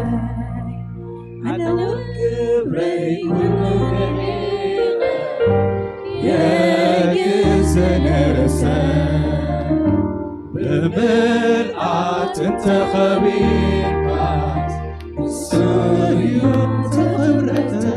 ኣነ እውን ክብረይ ኩሉ ንዒቐ፣ የግዝእ ንርእሰይ። ብምልኣት እንተኸቢርካስ፣ ንሱ እዩ እቲ ክብረተይ።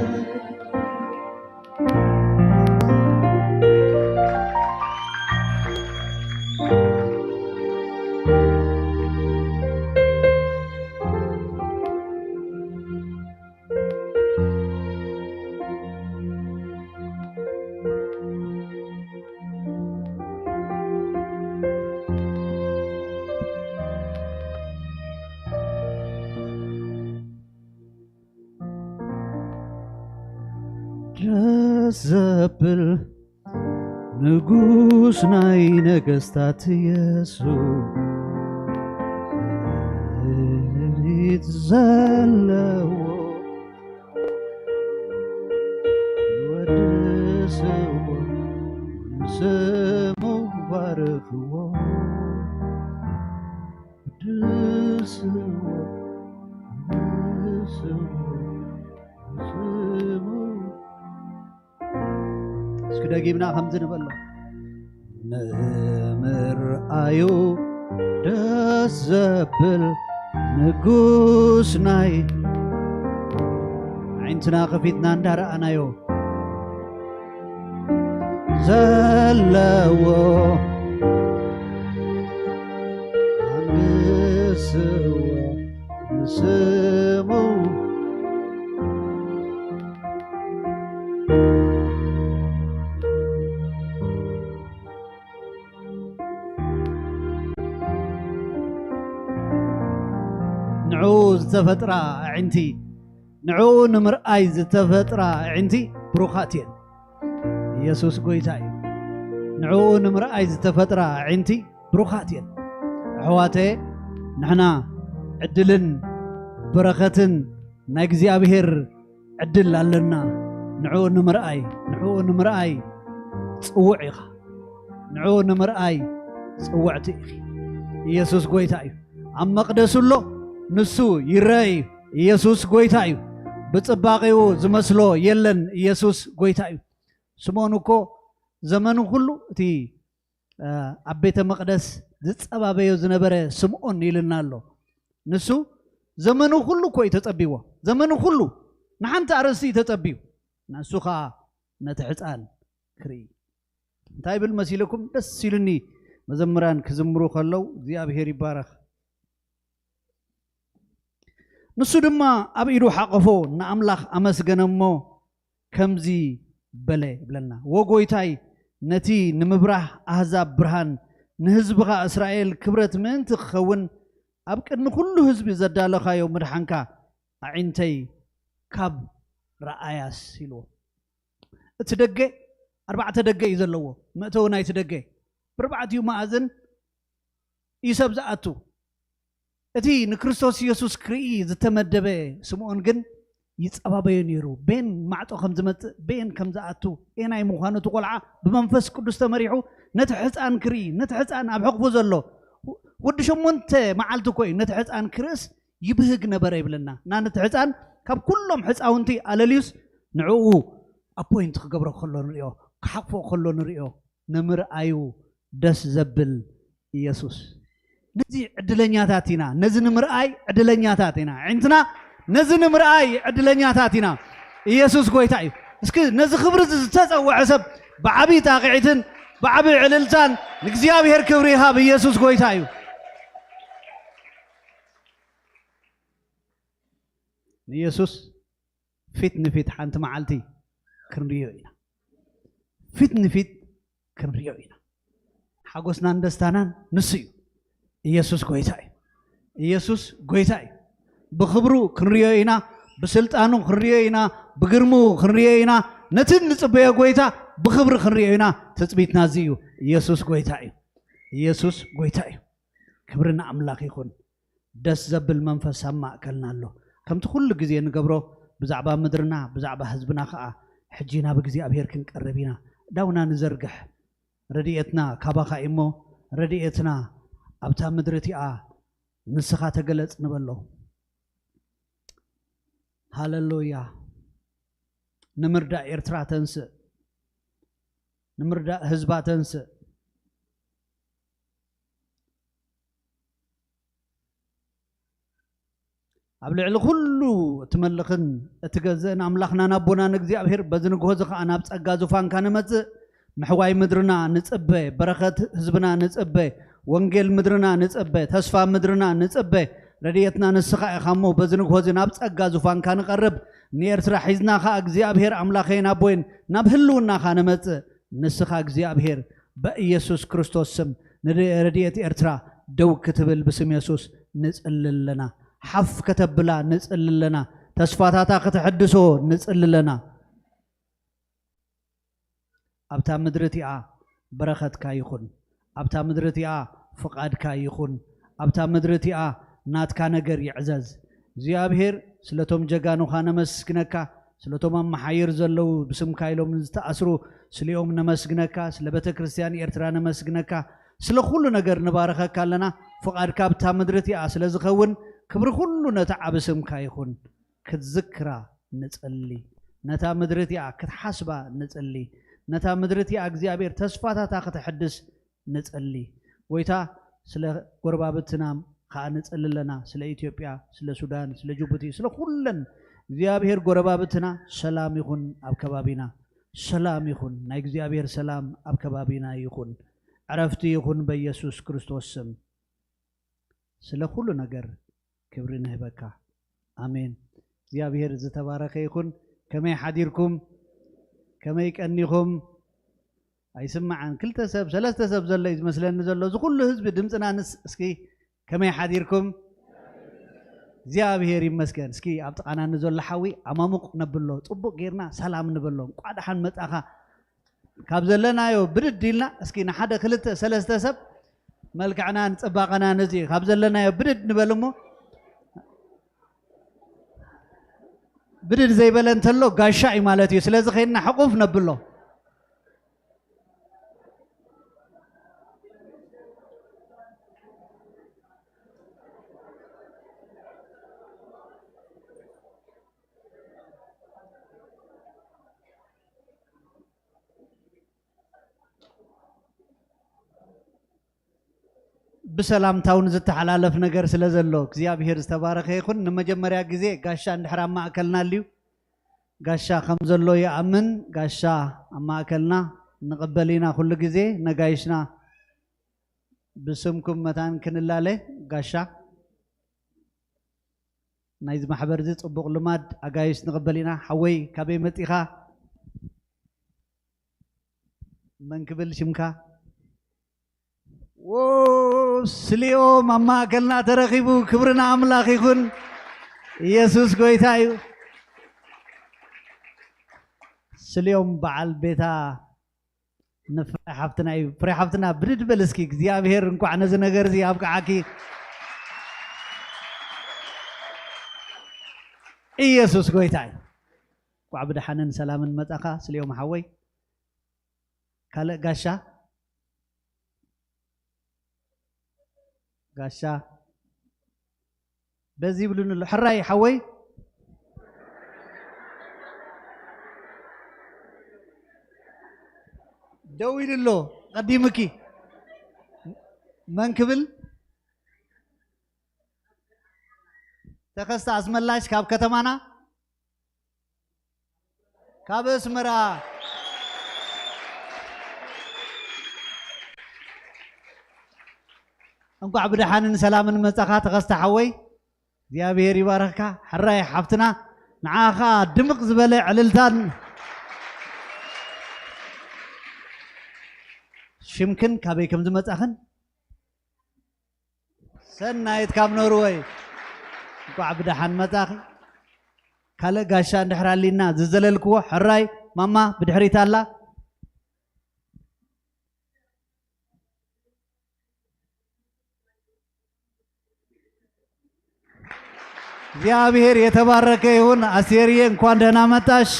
ደስ ዘብል ንጉስ ናይ ነገስታት ኢየሱስ፣ ክብሪት ዘለዎ ወድስዎ፣ ንስሙ ባርኽዎ። ወድስዎ፣ ወድስዎ፣ ንስሙ። እስኪ ደጊምና ከምዚ ንበሎ። ንምርኣዩ ደስ ዘብል ንጉስናይ፣ ኣዒንትና ከፊትና እንዳረኣናዮ ዘለዎ፣ ኣንግስዎ ንስሙ። ንዕኡ ዝተፈጥራ ኣዒንቲ፣ ንዕኡ ንምርኣይ ዝተፈጥራ ኣዒንቲ ብሩኻት እየን። ኢየሱስ ጎይታ እዩ። ንዕኡ ንምርኣይ ዝተፈጥራ ኣዒንቲ ብሩኻት እየን። ኣሕዋተየ፣ ንሕና ዕድልን በረኸትን ናይ እግዚኣብሔር ዕድል ኣለና። ንዕኡ ንምርኣይ፣ ንዕኡ ንምርኣይ ጽውዕ ኢኻ። ንዕኡ ንምርኣይ ጽውዕቲ ኢኺ። ኢየሱስ ጎይታ እዩ። ኣብ መቕደሱ ኣሎ፣ ንሱ ይረአ እዩ። ኢየሱስ ጎይታ እዩ። ብጽባቐኡ ዝመስሎ የለን። ኢየሱስ ጎይታ እዩ። ስምዖን እኮ ዘመኑ ኩሉ እቲ፣ እ፣ ኣብ ቤተ መቕደስ ዝጸባበዮ ዝነበረ ስምዖን ኢልና ኣሎ። ንሱ ዘመኑ ኩሉ እኮ እዩ ተጸቢዎ። ዘመኑ ኩሉ ንሓንቲ ኣርእስቲ እዩ ተጸቢዩ። ንሱ ኸኣ ነቲ ሕፃን ክርኢ። እንታይ ይብል መሲልኩም? ደስ ኢሉኒ መዘምራን ክዝምሩ ከለዉ፣ እግዚኣብሔር ይባረኽ። ንሱ ድማ ኣብ ኢዱ ሓቐፎ፣ ንኣምላኽ ኣመስገነ እሞ ከምዚ በለ ይብለና። "ወ ጎይታይ፣ ነቲ ንምብራህ ኣህዛብ ብርሃን፣ ንህዝብኻ እስራኤል ክብረት ምእንቲ ክኸውን፣ ኣብ ቅድሚ ኩሉ ህዝቢ ዘዳለኻዮ ምድሓንካ ኣዒንተይ ካብ ረኣያስ" ኢልዎ። እቲ ደገ ኣርባዕተ ደገ እዩ ዘለዎ። መእተዊ ናይቲ ደገ ብርባዕቲኡ መኣዝን እዩ ሰብ ዝኣቱ። እቲ ንክርስቶስ ኢየሱስ ክርኢ ዝተመደበ ስምዖን ግን ይጸባበዮ ነይሩ። ቤን ማዕጾ ከም ዝመጽእ፣ ቤን ከም ዝኣቱ፣ ኤናይ ምዃኑ እቲ ቆልዓ ብመንፈስ ቅዱስ ተመሪሑ ነቲ ሕፃን ክርኢ፣ ነቲ ሕፃን ኣብ ሕቕፉ ዘሎ ወዲ ሸሞንተ መዓልቲ እኮ እዩ፣ ነቲ ሕፃን ክርእስ ይብህግ ነበረ ይብለና። እና ነቲ ሕፃን ካብ ኩሎም ሕፃውንቲ ኣለልዩስ ንዕኡ ኣፖይንት ክገብሮ ከሎ ንሪኦ፣ ክሓቕፎ ከሎ ንሪኦ፣ ንምርኣዩ ደስ ዘብል ኢየሱስ። ነዚ ዕድለኛታት ኢና፣ ነዚ ንምርኣይ ዕድለኛታት ኢና። ኣዒንትና ነዚ ንምርኣይ ዕድለኛታት ኢና። ኢየሱስ ጎይታ እዩ። እስኪ ነዚ ክብሪ እዚ ዝተጸውዐ ሰብ ብዓቢ ጣቕዒትን ብዓቢ ዕልልታን ንእግዚኣብሔር ክብሪ ይሃብ። ኢየሱስ ጎይታ እዩ። ንኢየሱስ ፊት ንፊት ሓንቲ መዓልቲ ክንርእዮ ኢና። ፊት ንፊት ክንርእዮ ኢና። ሓጎስናን ደስታናን ንሱ እዩ። ኢየሱስ ጎይታ እዩ። ኢየሱስ ጎይታ እዩ። ብኽብሩ ክንርእዮ ኢና፣ ብስልጣኑ ክንርእዮ ኢና፣ ብግርምኡ ክንርእዮ ኢና። ነቲ እንጽበዮ ጎይታ ብኽብሪ ክንርእዮ ኢና። ትጽቢትና እዚ እዩ። ኢየሱስ ጎይታ እዩ። ኢየሱስ ጎይታ እዩ። ክብሪ ንኣምላኽ ይኹን። ደስ ዘብል መንፈስ ኣብ ማእከልና ኣሎ። ከምቲ ኩሉ ግዜ ንገብሮ ብዛዕባ ምድርና፣ ብዛዕባ ህዝብና ኸኣ ሕጂ ናብ እግዚኣብሔር ክንቀርብ ኢና። እዳውና ንዘርግሕ። ረድኤትና ካባኻ እዩ እሞ፣ ረድኤትና ኣብታ ምድሪ እቲኣ ንስኻ ተገለጽ ንበሎ። ሃለሉያ። ንምርዳእ ኤርትራ ተንስእ። ንምርዳእ ህዝባ ተንስእ። ኣብ ልዕሊ ኩሉ እትመልኽን እትገዝእን ኣምላኽናን ኣቦናን እግዚኣብሔር፣ በዚ ንግሆ እዚ ኸኣ ናብ ጸጋ ዙፋንካ ንመጽእ። ምሕዋይ ምድርና ንጽበ፣ በረኸት ህዝብና ንጽበ፣ ወንጌል ምድርና ንጽበ፣ ተስፋ ምድርና ንጽበ። ረድኤትና ንስኻ ኢኻ እሞ፣ በዚ ንግሆ እዚ ናብ ጸጋ ዙፋንካ ንቐርብ። ንኤርትራ ሒዝና ኸኣ እግዚኣብሔር ኣምላኸይን ኣቦይን ናብ ህልውናኻ ንመጽእ። ንስኻ እግዚኣብሔር ብኢየሱስ ክርስቶስ ስም ንረድኤት ኤርትራ ደው ክትብል ብስም የሱስ ንጽሊ ኣለና። ሓፍ ከተብላ ንጽሊ ኣለና። ተስፋታታ ከተሐድሶ ንጽሊ ኣለና። ኣብታ ምድሪ እቲኣ በረኸትካ ይኹን። ኣብታ ምድሪ እቲኣ ፍቓድካ ይኹን። ኣብታ ምድሪ እቲኣ ናትካ ነገር ይዕዘዝ። እግዚኣብሔር፣ ስለቶም ጀጋኑኻ ነመስግነካ። ስለቶም ኣብ መሓይር ዘለዉ ብስምካ ኢሎም ዝተኣስሩ ስሊኦም ነመስግነካ። ስለ ቤተ ክርስቲያን ኤርትራ ነመስግነካ። ስለ ኩሉ ነገር ንባርኸካ ኣለና። ፍቓድካ ኣብታ ምድሪ እቲኣ ስለ ዝኸውን ክብሪ ኩሉ ነቲ ዓቢ ስምካ ይኹን። ክትዝክራ ንጸሊ። ነታ ምድሪ እቲኣ ክትሓስባ ንጸሊ። ነታ ምድሪ እቲኣ እግዚኣብሔር ተስፋታታ ከተሐድስ ንጸሊ። ጎይታ ስለ ጎረባብትና ከዓ ንጽሊ ኣለና። ስለ ኢትዮጵያ፣ ስለ ሱዳን፣ ስለ ጅቡቲ፣ ስለ ኩለን እግዚኣብሔር ጎረባብትና ሰላም ይኹን ኣብ ከባቢና። ሰላም ይኹን፣ ናይ እግዚኣብሔር ሰላም ኣብ ከባቢና ይኹን። ዕረፍቲ ይኹን በኢየሱስ ክርስቶስ ስም። ስለ ኩሉ ነገር ክብሪ ንህበካ። ኣሜን። እግዚኣብሔር ዝተባረከ ይኹን። ከመይ ሓዲርኩም? ከመይ ቀኒኹም? ኣይስማዓን። ክልተ ሰብ፣ ሰለስተ ሰብ ዘሎ እዩ ዝመስለኒ ዘሎ። እዚ ኩሉ ህዝቢ ድምፅና ንስ-፣ እስኪ ከመይ ሓዲርኩም? እግዚኣብሔር ይመስገን። እስኪ ኣብ ጥቓና ንዘሎ ሓዊ ኣማሙቕ ነብሎ፣ ጽቡቕ ጌርና ሰላም ንበሎ። እንቋዕ ደሓን መጻኻ። ካብ ዘለናዮ ብድድ ኢልና እስኪ ንሓደ ክልተ ሰለስተ ሰብ መልክዕናን ጽባቐናን እዚ ካብ ዘለናዮ ብድድ ንበል እሞ፣ ብድድ ዘይበለ እንተሎ ጋሻ እዩ ማለት እዩ። ስለዚ ከይድና ሕቑፍ ነብሎ። ብሰላምታ እውን ዝተሓላለፍ ነገር ስለ ዘሎ እግዚኣብሔር ዝተባረኸ ይኹን። ንመጀመርያ ግዜ ጋሻ እንድሕር ኣብ ማእከልና ኣልዩ፣ ጋሻ ከም ዘሎ ይኣምን። ጋሻ ኣብ ማእከልና ንቕበል ኢና ኩሉ ግዜ። ነጋይሽና ብስምኩም መታን ክንላለ ጋሻ ናይዚ ማሕበር እዚ ጽቡቕ ልማድ ኣጋይሽ ንቕበል ኢና። ሓወይ ካበይ መጺኻ? መን ክብል ሽምካ? ዎ፣ ስልዮም ኣብ ማእከልና ተረኺቡ። ክብሪ ንኣምላኽ ይኹን። ኢየሱስ ጎይታ እዩ። ስልዮም በዓል ቤታ ንፍረ ሓፍትና እዩ። ፍረ ሓፍትና ብድድ በል እስኪ። እግዚኣብሔር እንኳዕ ነዚ ነገር እዚ ኣብቅዓኪ። ኢየሱስ ጎይታ እዩ። እንኳዕ ብደሓንን ሰላምን መጻኻ ስልዮም ሓወይ። ካልእ ጋሻ፣ ጋሻ በዚ ይብሉኒ ኣሎ። ሕራይ ሓወይ ደው ኢሉ ኣሎ። ቀዲምኪ መን ክብል? ተኸስተ ኣስመላሽ ካብ ከተማና፣ ካብ ኣስመራ። እንኳዕ ብደሓንን ሰላምን መጻኻ ተኸስተ ሓወይ። እግዚኣብሔር ይባርኽካ። ሕራይ ሓፍትና፣ ንዓኻ ድምቕ ዝበለ ዕልልታን ሽምክን ካበይ ከም ዝመጻኽን። ሰናይት ካብ ኖርወይ፣ እንኳዕ ብደሓን መጻኺ። ካልእ ጋሻ እንድሕር ኣሊና ዝዘለልክዎ፣ ሕራይ ማማ ብድሕሪት ኣላ። እግዚኣብሔር የተባረከ ይሁን። ኣስቴርዬ እንኳን ደህና መጣሽ።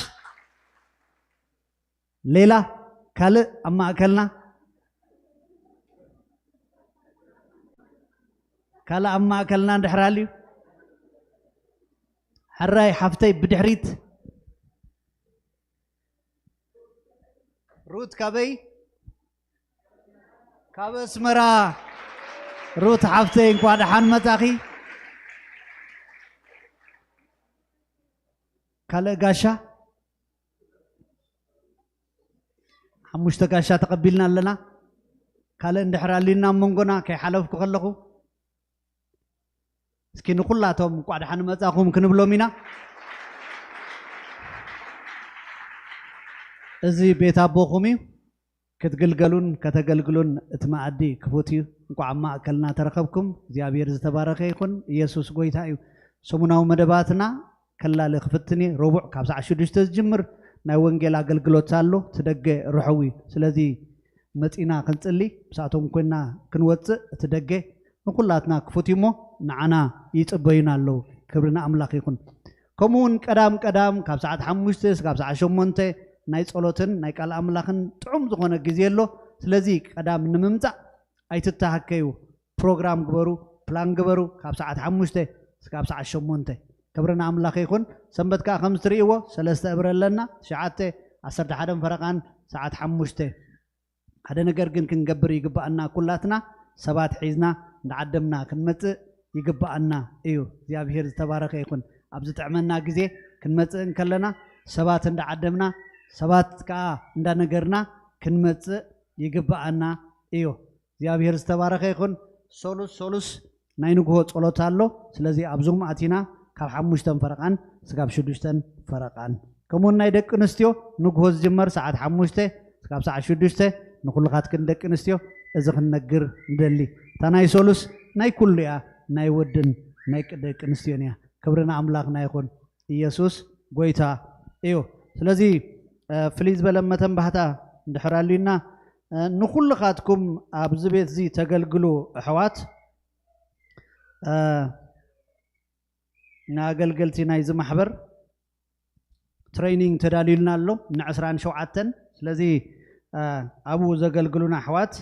ሌላ ካልእ ኣብ ማእከልና፣ ካልእ ኣብ ማእከልና እንድሕር ኣልዩ፣ ሕራይ ሓፍተይ ብድሕሪት። ሩት ካበይ? ካብ ኣስመራ። ሩት ሓፍተይ እንኳዕ ደሓን መጻኺ። ካልእ ጋሻ? ሓሙሽተ ጋሻ ተቐቢልና ኣለና። ካልእ እንድሕር ኣልዩና ኣብ መንጎና ከይሓለፍኩ ከለኹ፣ እስኪ ንኹላቶም እንቋዕ ደሓን መጻኹም ክንብሎም ኢና። እዚ ቤት ኣቦኹም እዩ። ክትግልገሉን ከተገልግሉን እቲ መኣዲ ክፉት እዩ። እንቋዕ ኣብ ማእከልና ተረኸብኩም። እግዚኣብሔር ዝተባረኸ ይኹን። ኢየሱስ ጎይታ እዩ። ሰሙናዊ መደባትና ከላሊ ክፍትን እየ። ረቡዕ ካብ ሰዓት ሽዱሽተ ዝጅምር ናይ ወንጌል ኣገልግሎት ኣሎ። እቲ ደገ ርሑው እዩ። ስለዚ መጺና ክንጽሊ፣ ምሳቶም ኮይና ክንወጽእ፣ እቲ ደገ ንኹላትና ክፉት እዩሞ ንዓና ይጽበዩና ኣለዉ። ክብሪ ንኣምላኽ ይኹን። ከምኡ እውን ቀዳም ቀዳም ካብ ሰዓት ሓሙሽተ እስካብ ሰዓት ሸሞንተ ናይ ጸሎትን ናይ ቃል ኣምላኽን ጥዑም ዝኾነ ግዜ ኣሎ። ስለዚ ቀዳም ንምምጻእ ኣይትተሃከዩ። ፕሮግራም ግበሩ፣ ፕላን ግበሩ። ካብ ሰዓት ሓሙሽተ እስካብ ሰዓት ሸሞንተ። ክብሪ ንኣምላኽ ይኹን። ሰንበት ከኣ ከም እትርእይዎ ሰለስተ እብረ ኣለና። ትሽዓተ፣ ዓሰርተ ሓደን ፈረቓን ሰዓት ሓሙሽተ። ሓደ ነገር ግን ክንገብር ይግባኣና። ኩላትና ሰባት ሒዝና እንዳዓደምና ክንመጽእ ይግብኣና እዩ። እግዚኣብሔር ዝተባረኸ ይኹን። ኣብ ዝጥዕመና ግዜ ክንመጽእ እንከለና ሰባት እንዳዓደምና፣ ሰባት ከኣ እንዳነገርና ክንመጽእ ይግብኣና እዩ። እግዚኣብሔር ዝተባረኸ ይኹን። ሶሉስ ሶሉስ ናይ ንግሆ ጸሎት ኣሎ። ስለዚ ኣብዞም ኣቲና ካብ ሓሙሽተን ፈረቓን ስጋብ ሽዱሽተን ፈረቓን፣ ከምኡውን ናይ ደቂ ኣንስትዮ ንግሆ ዝጅመር ሰዓት ሓሙሽተ ስጋብ ሰዓት ሽዱሽተ፣ ንኹልኻትክን ደቂ ኣንስትዮ እዚ ክንነግር ንደሊ። እታ ናይ ሶሉስ ናይ ኩሉ እያ፣ ናይ ወድን ናይ ደቂ ኣንስትዮን እያ። ክብሪ ንኣምላኽና ይኹን። ኢየሱስ ጎይታ እዩ። ስለዚ ፍልይ ዝበለ መተንባህታ እንድሕር ኣልዩና፣ ንኹልኻትኩም ኣብዚ ቤት እዚ ተገልግሉ ኣሕዋት፣ ንኣገልገልቲ ናይዚ ማሕበር ትሬኒንግ ተዳልዩልና ኣሎ ን ዕስራን ሸውዓተን። ስለዚ ኣብኡ ዘገልግሉና ኣሕዋት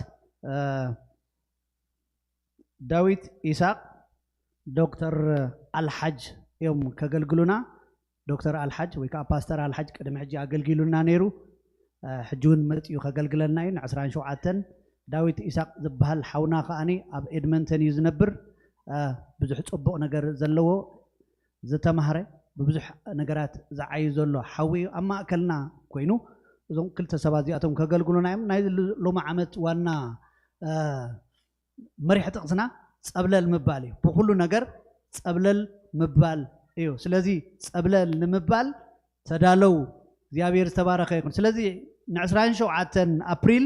ዳዊት ኢሳቅ፣ ዶክተር ኣልሓጅ እዮም ከገልግሉና። ዶክተር ኣልሓጅ ወይ ከዓ ፓስተር ኣልሓጅ ቅድሚ ሕጂ ኣገልጊሉና ነይሩ። ሕጂ እውን መፂኡ ከገልግለና እዩ። ን ዕስራን ሸውዓተን ዳዊት ኢሳቅ ዝበሃል ሓውና ከዓኒ ኣብ ኤድመንተን እዩ ዝነብር። ብዙሕ ፅቡቕ ነገር ዘለዎ ዝተማህረ፣ ብብዙሕ ነገራት ዝዓዩ ዘሎ ሓዊ እዩ። ኣብ ማእከልና ኮይኑ እዞም ክልተ ሰባት እዚኣቶም ከገልግሉና እዮም። ናይ ሎሚ ዓመት ዋና መሪሕ ጥቕስና ጸብለል ምባል እዩ። ብኹሉ ነገር ጸብለል ምባል እዩ። ስለዚ ጸብለል ንምባል ተዳለው። እግዚኣብሔር ዝተባረኸ ይኹን። ስለዚ ን ዕስራን ሸውዓተን ኣፕሪል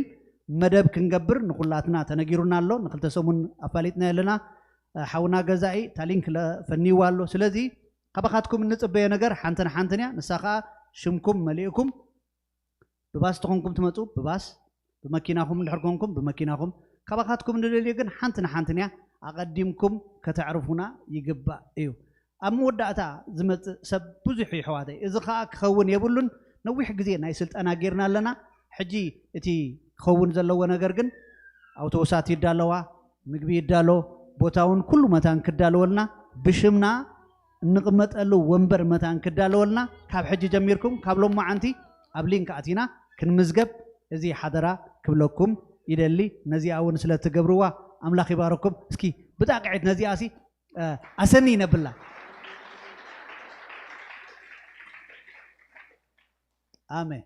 መደብ ክንገብር ንኹላትና ተነጊሩና ኣሎ። ንክልተ ሰሙን ኣፋሊጥና ኣለና። ሓውና ገዛኢ ታሊንክ ፈኒዋ ኣሎ። ስለዚ ካባኻትኩም እንጽበዮ ነገር ሓንትን ሓንትን እያ። ንሳ ኸኣ ሽምኩም መሊእኩም ብባስ ተኾንኩም ትመጹ፣ ብባስ፣ ብመኪናኹም እንድሕር ኮንኩም ብመኪናኹም። ካባኻትኩም ንደልዮ ግን ሓንቲ ንሓንትን እያ፣ ኣቐዲምኩም ከተዕርፉና ይግባእ እዩ። ኣብ መወዳእታ ዝመጽእ ሰብ ብዙሕ እዩ ኣሕዋተይ። እዚ ኸኣ ክኸውን የብሉን። ነዊሕ ግዜ ናይ ስልጠና ጌርና ኣለና። ሕጂ እቲ ክኸውን ዘለዎ ነገር ግን ኣውቶቡሳት ይዳለዋ፣ ምግቢ ይዳሎ፣ ቦታ እውን ኩሉ መታን ክዳለወልና፣ ብሽምና እንቕመጠሉ ወንበር መታን ክዳለወልና ካብ ሕጂ ጀሚርኩም ካብ ሎማዓንቲ ኣብ ሊንክ ኣቲና ክንምዝገብ እዚ ሓደራ ክብለኩም ይደሊ። ነዚኣ እውን ስለ ትገብርዋ ኣምላኽ ይባረኩም። እስኪ ብጣቕዒት ነዚኣ ሲ ኣሰኒ ይነብላ። ኣሜን።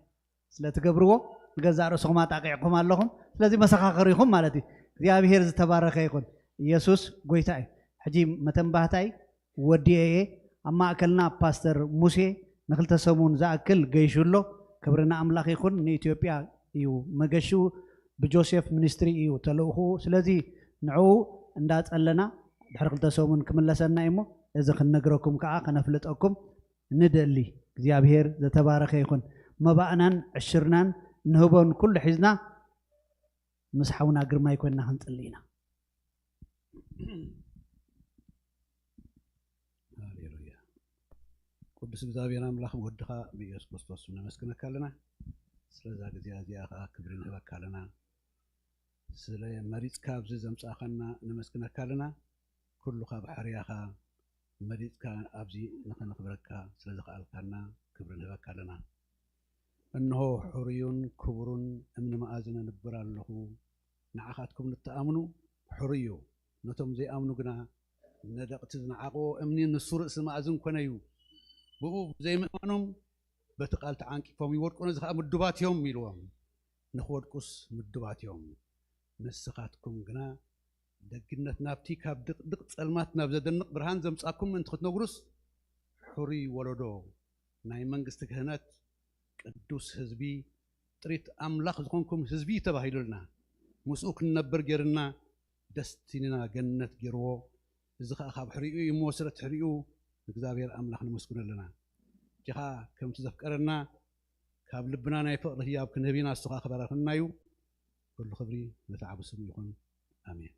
ስለ ትገብርዎ ንገዛእ ርእስኹም ኣጣቂዕኩም ኣለኹም። ስለዚ መሰኻኽር ኢኹም ማለት እዩ። እግዚኣብሔር ዝተባረኸ ይኹን። ኢየሱስ ጎይታ እዩ። ሕጂ መተንባህታይ ወዲኤ እየ። ኣብ ማእከልና ፓስተር ሙሴ ንክልተ ሰሙን ዝኣክል ገይሹ ኣሎ። ክብሪ ንኣምላኽ ይኹን። ንኢትዮጵያ እዩ መገሽኡ። ብጆሴፍ ሚኒስትሪ እዩ ተልእኹ። ስለዚ ንዕኡ እንዳጸለና ድሕሪ ክልተ ሰሙን ክምለሰና እዩ እሞ እዚ ክንነግረኩም ከዓ ከነፍልጠኩም ንደሊ። እግዚኣብሔር ዝተባረኸ ይኹን። መባእናን ዕሽርናን ንህቦን ኩሉ ሒዝና ምስ ሓውና ግርማይ ኮይንና ክንጽሊ ኢና። ሃሌሉያ። ቅዱስ እግዚኣብሔር ኣምላኽ ወድኻ ብኢየሱስ ክርስቶስ ነመስግነካ ኣለና። ስለዛ ግዜ እዚኣ ከዓ ክብሪ ንህበካ ኣለና። ስለ መሪጽካ ኣብዚ ዘምጻእካና ነመስግነካ ኣለና። ኩሉ ካብ ሕርያኻ መሪጽካ ኣብዚ ንኸነኽብረካ ስለ ዘኽኣልካና ክብሪ ንህበካ ኣለና። እንሆ ሕሩዩን ክቡሩን እምኒ መኣዝን እነብር ኣለኹ። ንዓኻትኩም ንትኣምኑ ሕሩይ እዩ። ነቶም ዘይኣምኑ ግና ነደቕቲ ዝነዓቕዎ እምኒ ንሱ ርእሲ መኣዝን ኮነ እዩ። ብኡ ብዘይምእማኖም በቲ ቃል ተዓንቂፎም ይወድቁ፣ ነዚ ኸኣ ምዱባት እዮም ኢልዎም። ንኽወድቁስ ምዱባት እዮም። ንስኻትኩም ግና ደግነት ናብቲ ካብ ድቕድቕ ጸልማት ናብ ዘደንቕ ብርሃን ዘምጻኩም ምእንቲ ክትነግሩስ፣ ሕሩይ ወለዶ፣ ናይ መንግስቲ ክህነት፣ ቅዱስ ህዝቢ፣ ጥሪት ኣምላኽ ዝኾንኩም ህዝቢ ተባሂሉልና። ምስኡ ክንነብር ጌርና፣ ደስቲኒና ገነት ጌርዎ። እዚ ኸኣ ካብ ሕሪኡ እዩ እሞ፣ ስለ እቲ ሕሪኡ ንእግዚኣብሔር ኣምላኽ ነመስግኖ ኣለና። ሕጂ ኸኣ ከምቲ ዘፍቀረና ካብ ልብና ናይ ፍቕሪ ህያብ ክንህብ ኢና፣ እሱ ኸኣ ክባርኸና እዩ። ኩሉ ክብሪ ነቲ ዓቢ ስሙ ይኹን። ኣሜን።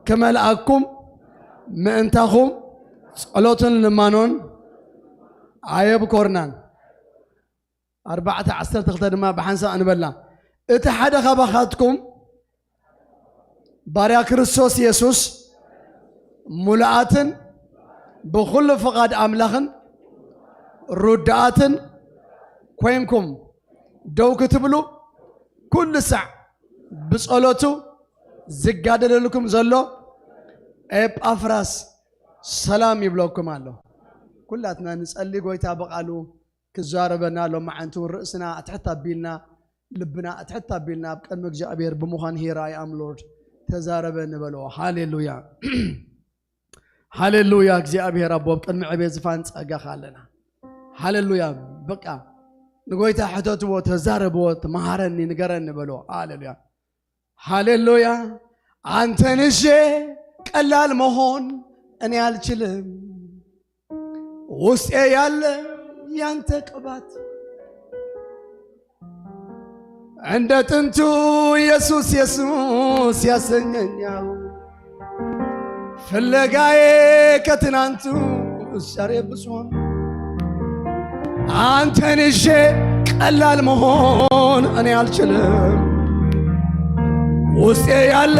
ክመልኣኩም ምእንታኹም ጸሎትን ልማኖን ኣየብኮርናን። ኣርባዕተ ዓሰርተ ክልተ ድማ ብሓንሳእ ንበላ። እቲ ሓደ ካባኻትኩም ባርያ ክርስቶስ የሱስ፣ ሙሉኣትን ብኹሉ ፍቓድ ኣምላኽን ርዱኣትን ኮይንኩም ደው ክትብሉ፣ ኩሉ ሳዕ ብጸሎቱ ዝጋደለልኩም ዘሎ ኤጳፍራስ ሰላም ይብለኩም ኣሎ። ኩላትና ንጸሊ፣ ጎይታ ብቓሉ ክዛረበና ሎማዓንቲ እውን ርእስና ኣትሕት ኣቢልና፣ ልብና ኣትሕት ኣቢልና ኣብ ቅድሚ እግዚኣብሔር ብምዃን፣ here I am Lord፣ ተዛረበ ንበሎ። ሃሌሉያ፣ ሃሌሉያ። እግዚኣብሔር ኣቦ፣ ኣብ ቅድሚ ዕቤት ዝፋን ጸጋኻ ኣለና። ሃሌሉያ። በቃ ንጎይታ ሕተትዎ፣ ተዛረብዎ፣ ተመሃረኒ፣ ንገረኒ በሎ። ሃሌሉያ፣ ሃሌሉያ። አንተን ይዤ ቀላል መሆን እኔ አልችልም። ውስጤ ያለ ያንተ ቅባት እንደ ጥንቱ ኢየሱስ ኢየሱስ ያሰኘኛል። ፍለጋዬ ከትናንቱ ዛሬ ብሷል። አንተን ይዤ ቀላል መሆን እኔ አልችልም። ውስጤ ያለ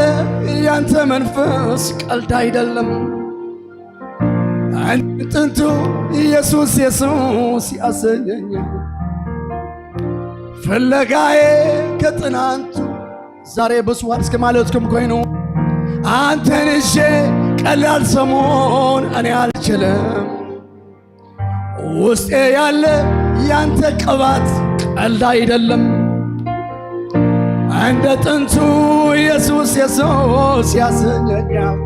ያንተ መንፈስ ቀልድ አይደለም። እንደ ጥንቱ ኢየሱስ ኢየሱስ ያሰኘኛል። ፍለጋዬ ከትናንቱ ዛሬ ብሷል። እስኪ ማለትኩም ኮይኑ አንተን ይዤ ቀላል ሰሞን እኔ አልችልም። ውስጤ ያለ ያንተ ቅባት ቀልድ አይደለም። እንደ ጥንቱ ኢየሱስ ኢየሱስ ያሰኘኛል።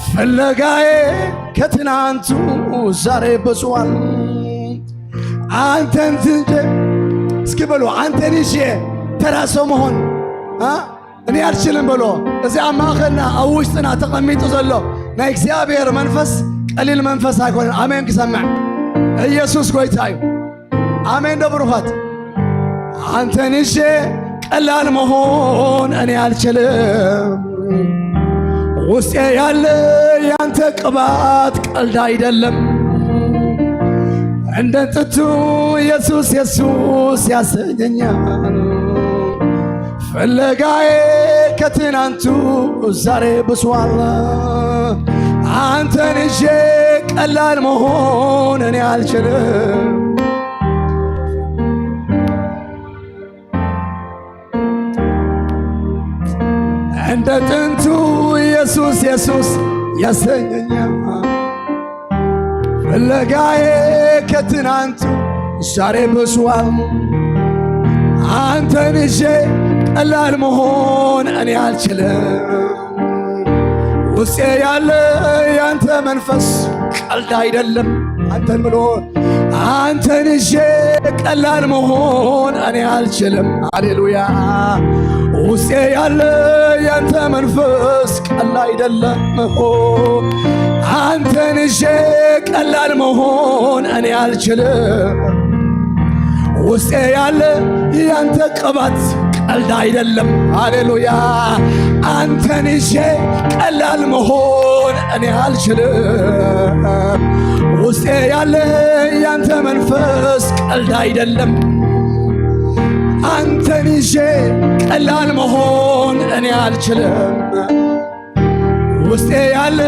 ፍለጋዬ ከትናንቱ ዛሬ ብሷል። አንተን ትንጀ እስኪ በሉ፣ አንተን ይዤ ተራ ሰው መሆን፣ አ? እኔ አልችልም በሎ። እዚ ኣብ ማእኸልና ኣብ ውሽጥና ተቐሚጡ ዘሎ ናይ እግዚኣብሔር መንፈስ ቀሊል መንፈስ ኣይኮነን። ኣሜን ክሰምዕ። ኢየሱስ ጎይታ እዩ። ኣሜን ዶ ብሩኻት? አንተን ይዤ ቀላል መሆን እኔ አልችልም። ውስጤ ያለ ያንተ ቅባት ቀልድ አይደለም። እንደ ጥንቱ ኢየሱስ ኢየሱስ ያሰኘኛል። ፍለጋዬ ከትናንቱ ዛሬ ብሷል። አንተን ይዤ ቀላል መሆን እኔ አልችልም። እንደ ጥንቱ ኢየሱስ ኢየሱስ ያሰኘኛል። ፍለጋዬ ከትናንቱ ዛሬ ብሷል። አንተን ይዤ ቀላል መሆን እኔ አልችልም። ውስጤ ያለ ያንተ መንፈስ ቀልድ አይደለም። አንተን ብሎ አንተን ይዤ ቀላል መሆን እኔ አልችልም። ሃሌሉያ። ውስጤ ያለ ያንተ መንፈስ ቀልድ አይደለም። ሆ አንተን ይዤ ቀላል መሆን እኔ አልችልም። ውስጤ ያለ ያንተ ቅባት ቀልድ አይደለም። ሃሌሉያ። አንተን ይዤ ቀላል መሆን እኔ አልችልም። ውስጤ ያለ ያንተ መንፈስ ቀልድ አይደለም። አንተን ይዤ ቀላል መሆን እኔ አልችልም። ውስጤ ያለ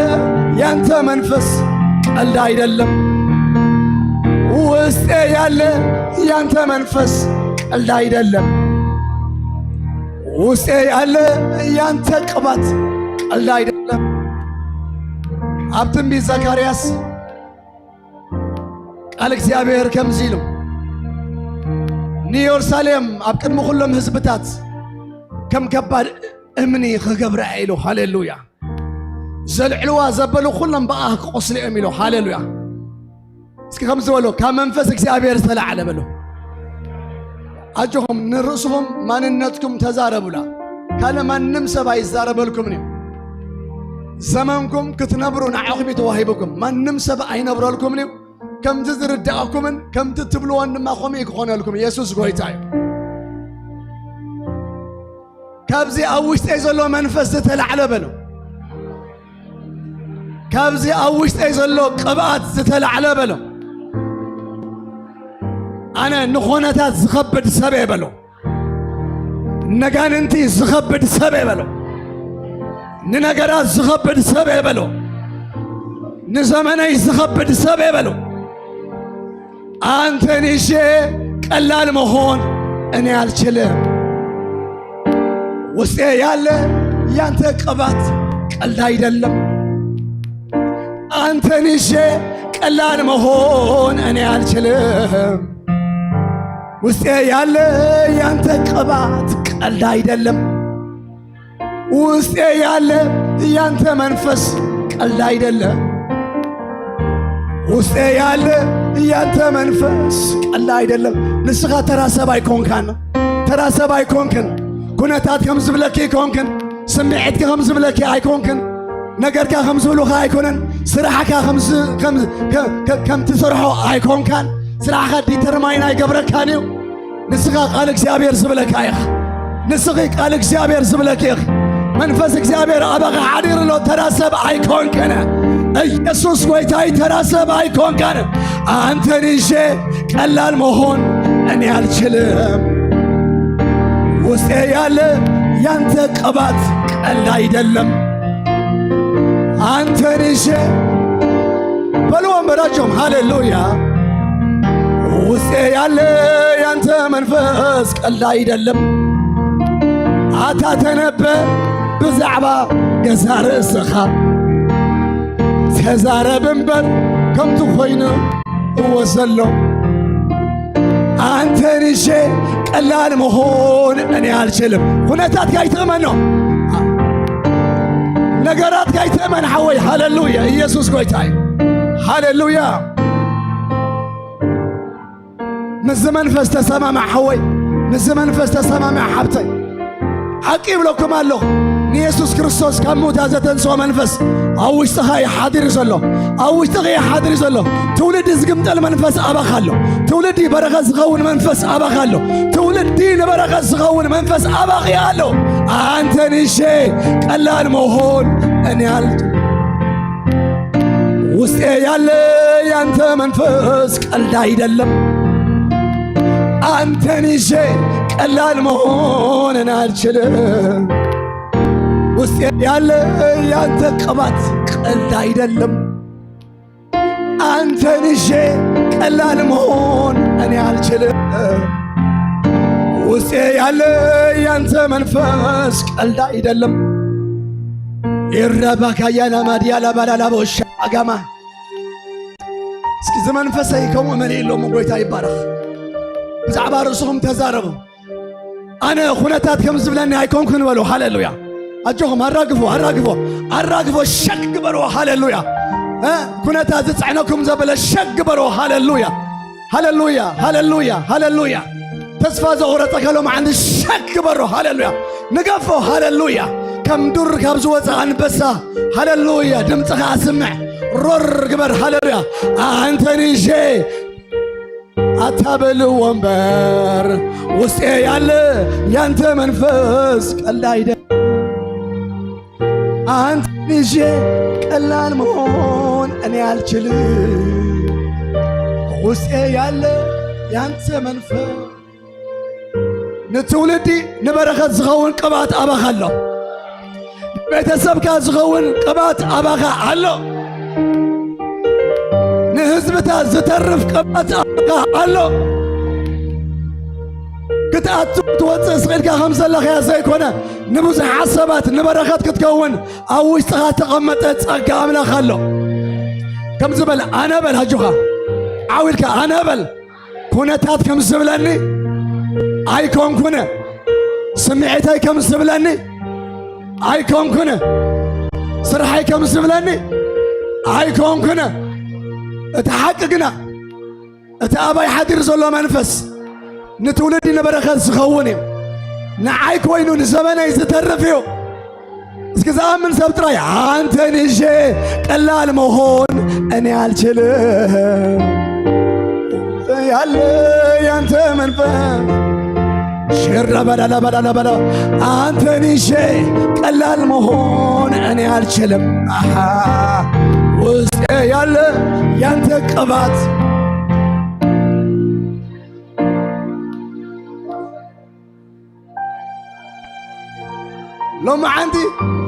ያንተ መንፈስ ቀልድ አይደለም። ውስጤ ያለ ያንተ መንፈስ ቀልድ አይደለም። ውስጤ ያለ ያንተ ቅባት ቀልድ አይደለም። ኣብ ትንቢት ዘካርያስ ቃል እግዚኣብሔር ከምዚ ኢሉ፣ ንኢየሩሳሌም ኣብ ቅድሚ ኩሎም ህዝብታት ከም ከባድ እምኒ ክገብራ እየ ኢሉ። ሃሌሉያ። ዘልዕልዋ ዘበሉ ኩሎም ብኣ ክቆስሉ እዮም ኢሉ። ሃሌሉያ። እስኪ ከምዚ በሉ፣ ካብ መንፈስ እግዚኣብሔር ዝተላዕለ በሉ። ኣጆኹም ንርእስኹም ማንነትኩም ተዛረቡላ። ካልእ ማንም ሰብ ኣይዛረበልኩምን እዩ። ዘመንኩም ክትነብሩ ንዓኹም እዩ ተዋሂቡኩም። ማንም ሰብ ኣይነብረልኩምን እዩ። ከምቲ ዝርዳእኩምን ከምቲ ትብልዎን ድማ ከምኡ እዩ ክኾነልኩም። ኢየሱስ ጎይታ እዩ። ካብዚ ኣብ ውሽጠይ ዘሎ መንፈስ ዝተላዕለ በሎ። ካብዚ ኣብ ውሽጠይ ዘሎ ቅብኣት ዝተላዕለ በሎ። ኣነ ንኾነታት ዝኸብድ ሰብ እየ በሎ። ነጋንንቲ ዝኸብድ ሰብ እየ በሎ። ንነገራት ዝኸብድ ሰብ እየ በሎ። ንዘመነይ ዝኸብድ ሰብ እየ በሎ። አንተን ይዤ ቀላል መሆን እኔ አልችልም። ውስጤ ያለ ያንተ ቅባት ቀልድ አይደለም። አንተን ይዤ ቀላል መሆን እኔ አልችልም። ውስጤ ያለ ያንተ ቅባት ቀልድ አይደለም። ውስጤ ያለ ያንተ መንፈስ ቀልድ አይደለም። ውስጤ ያለ ያንተ መንፈስ ቀልድ አይደለም። ንስኻ ተራ ሰብ ኣይኮንካን፣ ተራ ሰብ ኣይኮንክን። ኩነታት ከም ዝብለኪ ኣይኮንክን፣ ስምዒትካ ከም ዝብለኪ ኣይኮንክን፣ ነገርካ ከም ዝብሉኻ ኣይኮነን፣ ስራሕካ ከም ዝ-፣ ከም፣ ከ-፣ ከ-፣ ከም ትሰርሖ ኣይኮንካን። ስራሕካ ዲተርማይን ኣይገብረካን እዩ። ንስኻ ቃል እግዚኣብሔር ዝብለካ ኢኻ። ንስኺ ቃል እግዚኣብሔር ዝብለኪ ኢኺ። መንፈስ እግዚኣብሔር ኣባኻ ሓዲሩ ኣሎ። ተራ ሰብ ኣይኮንክን። ኢየሱስ ጎይታይ ተራ ሰብ ኣይኮንካን። አንተን ይዤ ቀላል መሆን እኔ አልችልም። ውስጤ ያለ ያንተ ቅባት ቀልድ አይደለም። አንተን ይዤ በሉ ወንበራቸውም ሃሌሉያ። ውስጤ ያለ ያንተ መንፈስ ቀልድ አይደለም። ኣታ ተነበ ብዛዕባ ገዛ ርእስኻ ተዛረብ እምበር ከምቲ ኮይኑ እወ ዘሎ። አንተን ይዤ ቀላል መሆን እኔ አልችልም። ኩነታት ካይትእመን ነው። ነገራት ካይትእመን ሓወይ። ሃሌሉያ። ኢየሱስ ጎይታይ። ሃሌሉያ። ምስዚ መንፈስ ተሰማማዕ ሓወይ። ምስዚ መንፈስ ተሰማማዕ ሓብተይ። ሓቂ ይብለኩም ኣለኹ፣ ንየሱስ ክርስቶስ ካብ ምውታ ዘተንስኦ መንፈስ ኣብ ውሽጥኻ እዩ ሓዲሩ ዘሎ። ኣብ ውሽጥኻ እዩ ሓዲሩ ዘሎ። ትውልዲ ዝግምጠል መንፈስ ኣባኻ ኣሎ። ትውልዲ በረኸት ዝኸውን መንፈስ ኣባኻ ኣሎ። ትውልዲ ንበረኸት ዝኸውን መንፈስ ኣባኺ ኣሎ። አንተን ይዤ ቀላል መሆን እኔ አልችልም። ውስጤ ያለ ያንተ መንፈስ ቀልድ አይደለም። አንተን ይዤ ቀላል መሆንን አልችልም። ውስጤ ያለ ያንተ ቅባት ቀልድ አይደለም። አንተን ይዤ ቀላል መሆን እኔ አልችልም። ውስጤ ያለ ያንተ መንፈስ ቀልድ አይደለም። ይረባካ ያላ ማዲያ ላባላላ ቦሻ አጋማ። እስኪ እዚ መንፈሰይ ከምኡ መሊእ የለውም። ጎይታ ይባረኽ። ብዛዕባ ርእስኹም ተዛረቡ። ኣነ ኩነታት ከም ዝብለኒ ኣይኮንኩን በሉ። ሃሌሉያ። ኣጆኹም ኣራግፎ፣ ኣራግፎ፣ ኣራግፎ፣ ሸክ ግበርዎ። ሃሌሉያ። እ? ኩነታት ዝጸዕነኩም ዘበለ ሸክ ግበርዎ። ሃሌሉያ። ሃሌሉያ፣ ሃሌሉያ፣ ሃሌሉያ። ተስፋ ዘቑረጸ ከሎም ዓንዲ ሸክ ግበሮ። ሃሌሉያ። ንገፎ። ሃሌሉያ። ከም ዱር ካብ ዝወጸ ኣንበሳ። ሃሌሉያ። ድምፅኻ ኣስምዕ። ሮር ግበር። ሃሌሉያ። ኣንተን ይዤ ኣታ በልዎ እምበር ውስጤ ያለ ያንተ መንፈስ ቀልድ አይደለም። አንተን ይዤ ቀላል መሆን እኔ አልችልም። ውስጤ ያለ ያንተ መንፈስ ንትውልዲ ንበረኸት ዝኸውን ቅብኣት ኣባኻ ኣሎ። ንቤተሰብካ ዝኸውን ቅብኣት ኣባኻ ኣሎ። ንህዝብታት ዝተርፍ ቅብኣት ኣባኻ ኣሎ። ክትኣቱ ክትወፅእ ስቕ ኢልካ ከም ዘለኻያ ዘይኮነ፣ ንብዙሓት ሰባት ንበረኸት ክትከውን ኣብ ውሽጥኻ ተቐመጠ ጸጋ ኣምላኽ ኣሎ። ከምዚ በል፣ ኣነ በል፣ ኣጆኻ ዓው ኢልካ ኣነ በል። ኩነታት ከም ዝብለኒ ኣይኮንኩነ። ስምዒተይ ከም ዝብለኒ ኣይኮንኩነ። ስርሐይ ከም ዝብለኒ ኣይኮንኩነ። እቲ ሓቂ ግና፣ እቲ ኣባይ ሓዲር ዘሎ መንፈስ ንትውልዲ ንበረኸት ዝኸውን እዩ። ንዓይ ኮይኑ ንዘመነይ ዝተርፍ እዩ። እስኪ ዝኣምን ሰብ ጥራይ፣ ኣንተን ይዤ ቀላል መሆን እኔ አልችልም። ያለ ያንተ መንፈስ ሽረ በላላ በላላ በላ። አንተን ይዤ ቀላል መሆን እኔ አልችልም። አሃ፣ ውስጤ ያለ ያንተ ቅባት። ሎማዓንቲ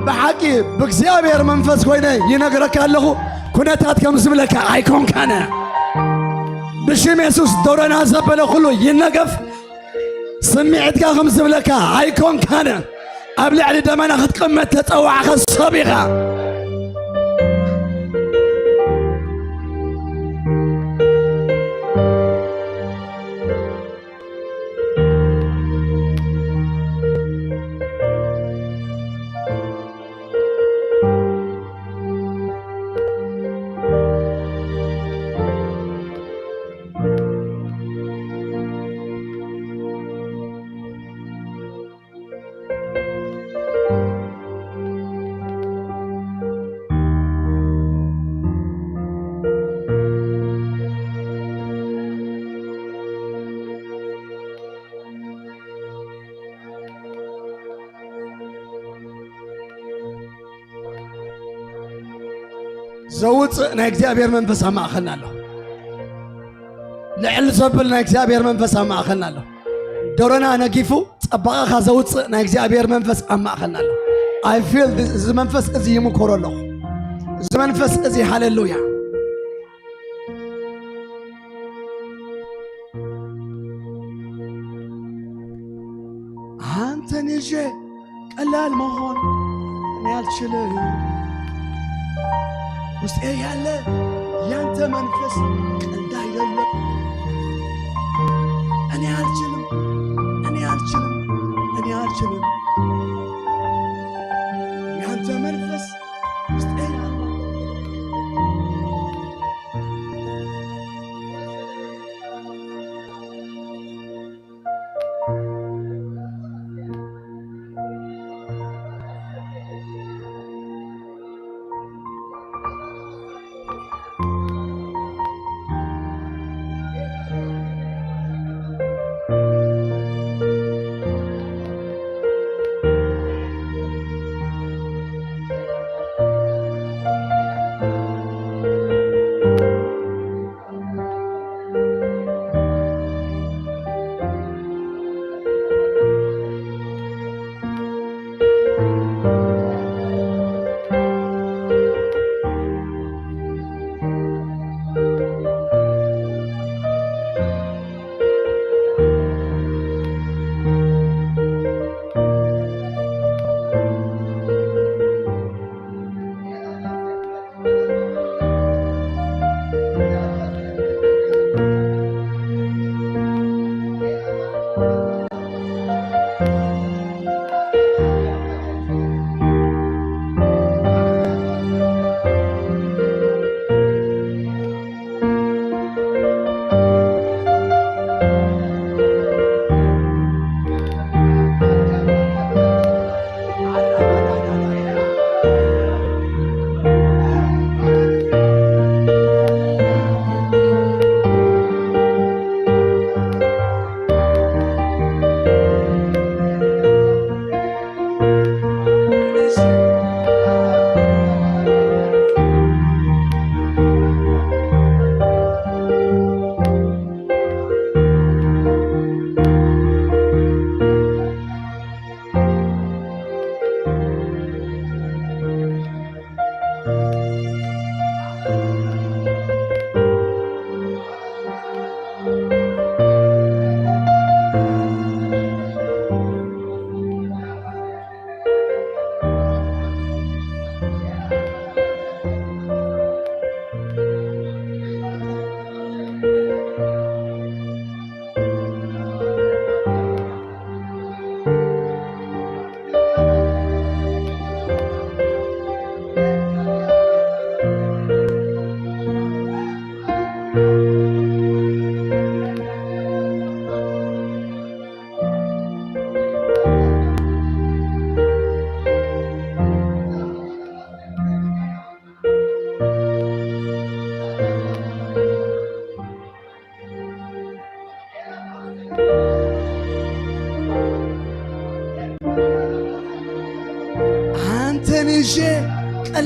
ብሓቂ ብእግዚኣብሔር መንፈስ ኮይነ ይነግረካ ኣለኹ። ኩነታት ከም ዝብለካ ኣይኮንካነ። ብሽም የሱስ ዶረና ዘበለ ኩሉ ይነገፍ። ስምዒትካ ከም ዝብለካ ኣይኮንካነ። ኣብ ልዕሊ ደመና ክትቅመጥ ተጸዋዕካ ሰብ ኢኻ። ዘውፅእ ናይ እግዚኣብሔር መንፈስ ኣብ ማእኸልና ኣሎ። ልዕል ዘብል ናይ እግዚኣብሔር መንፈስ ኣብ ማእኸልና ኣሎ። ደሮና ነጊፉ ጸባቐኻ ዘውፅእ ናይ እግዚኣብሔር መንፈስ ኣብ ማእኸልና ኣሎ። I feel this። እዚ መንፈስ እዚ ይምኮሮ ኣለኹ። እዚ መንፈስ እዚ፣ ሃሌሉያ። አንተን ይዤ ቀላል መሆን እኔ አልችልም። ውስጤ ያለ ያንተ መንፈስ ቀልድ አይደለም። እኔ አልችልም፣ እኔ አልችልም፣ እኔ አልችልም። ያንተ መንፈስ ውስጤ ያለ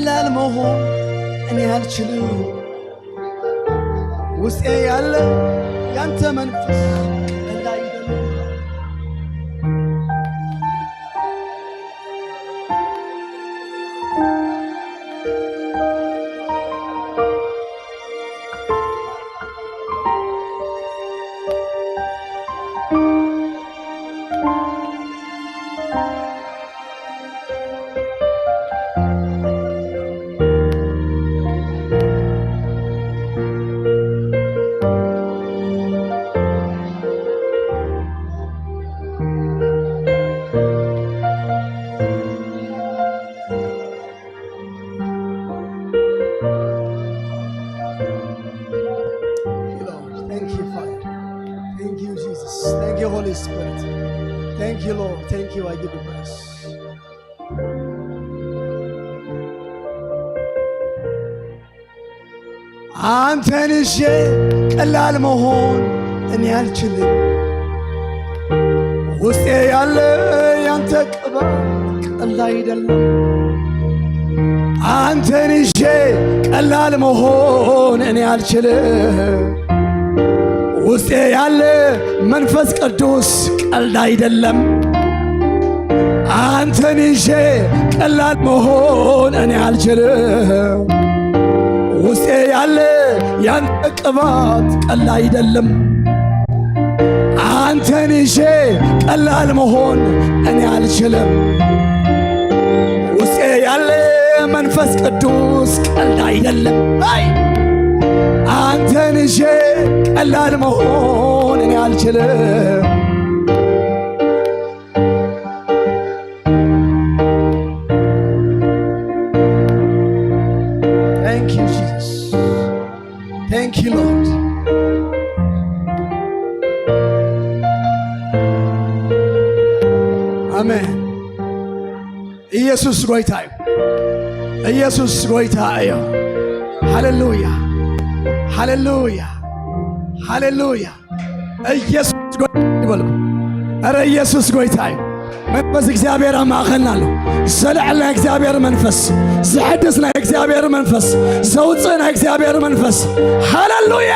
ቀላል መሆን እኔ አልችልም። ውስጤ ያለ ያንተ መንፈስ ቀላል አይደለም። Thank you, Lord. Thank you, Father. Thank you, Jesus. Thank you, Holy Spirit. Thank you, Lord. Thank you. I give you praise. አንተን ይዤ ቀላል መሆን እኔ አልችልም። ውስጤ ያለ ያንተ ቅባት ቀላል አይደለም። አንተን ይዤ ቀላል መሆን እኔ አልችልም። ውስጤ ያለ መንፈስ ቅዱስ ቀልድ አይደለም። አንተን ይዤ ቀላል መሆን እኔ አልችልም። ውስጤ ያለ ያንተ ቅባት ቀላል አይደለም። አንተን ይዤ ቀላል መሆን እኔ አልችልም። ውስጤ ያለ መንፈስ ቅዱስ ቀልድ አይደለም። አይ አንተን ይዤ ቀላል መሆን እኔ አልችልም። Thank you, Jesus. Thank you, Lord. Amen. ኢየሱስ ጎይታ እዩ። ኢየሱስ ጎይታ እዩ። ሃሌሉያ፣ ሃሌሉያ፣ ሃሌሉያ። ኢየሱስ ጎይታ ይበልኩ። ኧረ ኢየሱስ ጎይታ እዩ። መንፈስ እግዚኣብሔር ኣብ ማእኸልና ኣሎ። ዘልዕል ናይ እግዚኣብሔር መንፈስ፣ ዝሕድስ ናይ እግዚኣብሔር መንፈስ፣ ዘውፅእ ናይ እግዚኣብሔር መንፈስ። ሃሌሉያ።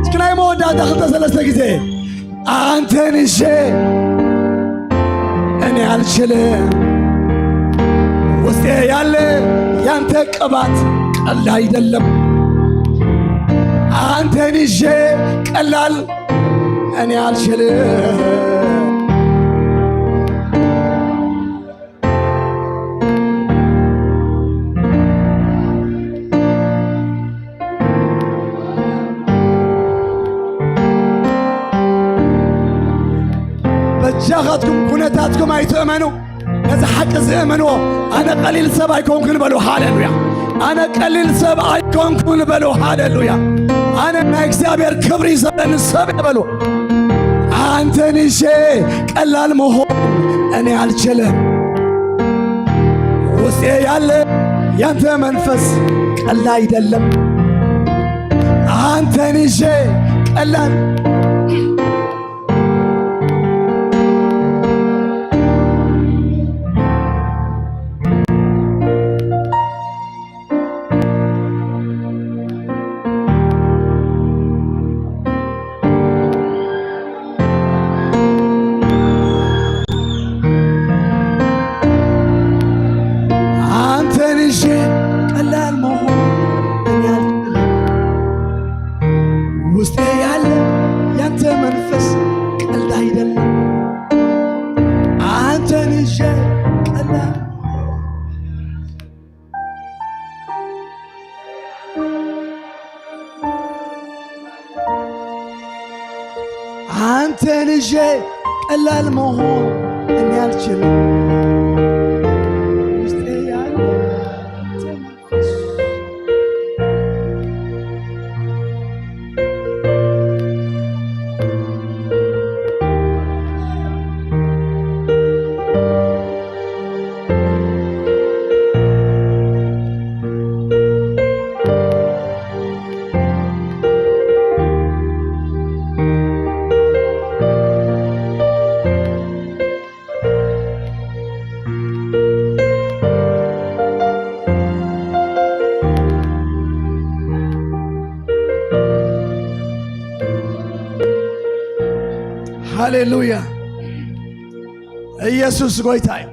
እስኪ ናይ መወዳእታ ክልተ ሰለስተ ግዜ። አንተን ይዤ እኔ አልችልም። ውስጤ ያለ ያንተ ቅባት ቀላል አይደለም። አንተን ይዤ ቀላል እኔ አልችልም። በጃኻትኩም ኩነታትኩም ኣይትእመኑ። ነዚ ሓቂ ዝእመንዎ፣ ኣነ ቀሊል ሰብ ኣይኮንኩን በሉ። ሃሌሉያ። ኣነ ቀሊል ሰብ ኣይኮንኩን በሉ። ሃሌሉያ። ኣነ ናይ እግዚኣብሔር ክብሪ ዘለኒ ሰብ እየ በሉ። አንተን ይዤ ቀላል መሆን እኔ አልችልም። ውስጤ ያለ ያንተ መንፈስ ቀላል አይደለም። አንተን ይዤ ቀላል አንተን ይዤ ቀላል መሆን እኔ አልችልም። ውስጤ ያለ ያንተ መንፈስ ቀልድ አይደለም። አንተን ይዤ ቀላል አንተን ይዤ ቀላል መሆን እኔ አልችልም። ውስጤ ያለ ሃሌሉያ። ኢየሱስ ጎይታ እዩ።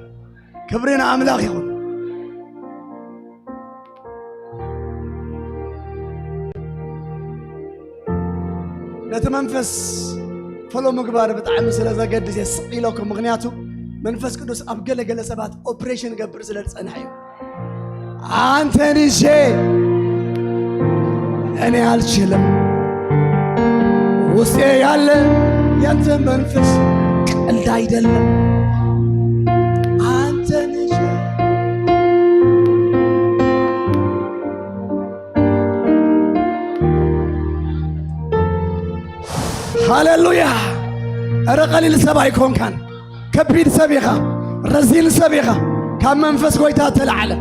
ክብሪ ንኣምላኽ ይኹን። ነቲ መንፈስ ፈሎ ምግባር ብጣዕሚ ስለ ዘገድስ እየ ስቕ ኢለኩም። ምኽንያቱ መንፈስ ቅዱስ ኣብ ገለገለ ሰባት ኦፕሬሽን ገብር ስለ ዝጸንሐ እዩ። አንተን ይዤ እኔ አልችልም። ውስጤ ያለ ያንተ መንፈስ ቀልድ አይደለም። አንተን ይዤ ሃሌሉያ። እረ ቀሊል ሰብ ኣይኮንካን። ከቢድ ሰብ ኢኻ፣ ረዚን ሰብ ኢኻ። ካብ መንፈስ ጎይታ ተላዕለ።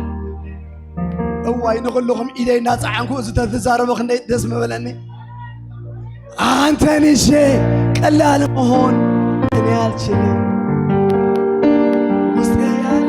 እዋይ ንኹልኹም ኢደይ እናጸዓንኩ እዚ ተትዛረቡ ክንደይ ደስ ምበለኒ። አንተን ይዤ ቀላል መሆን እኔ አልችልም። ውስጤ ያለ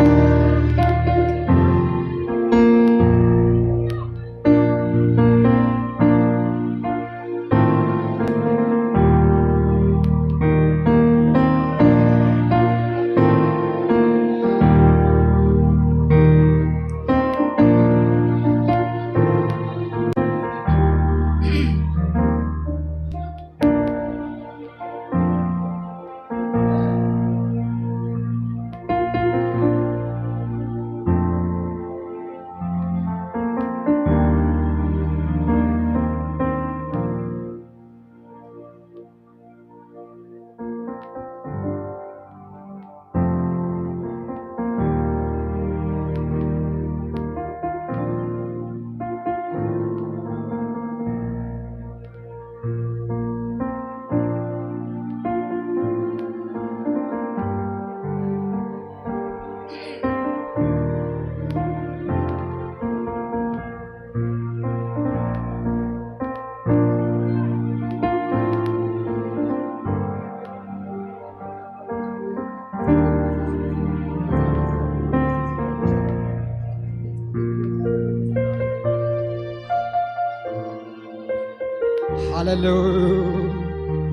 ሃሌሉያ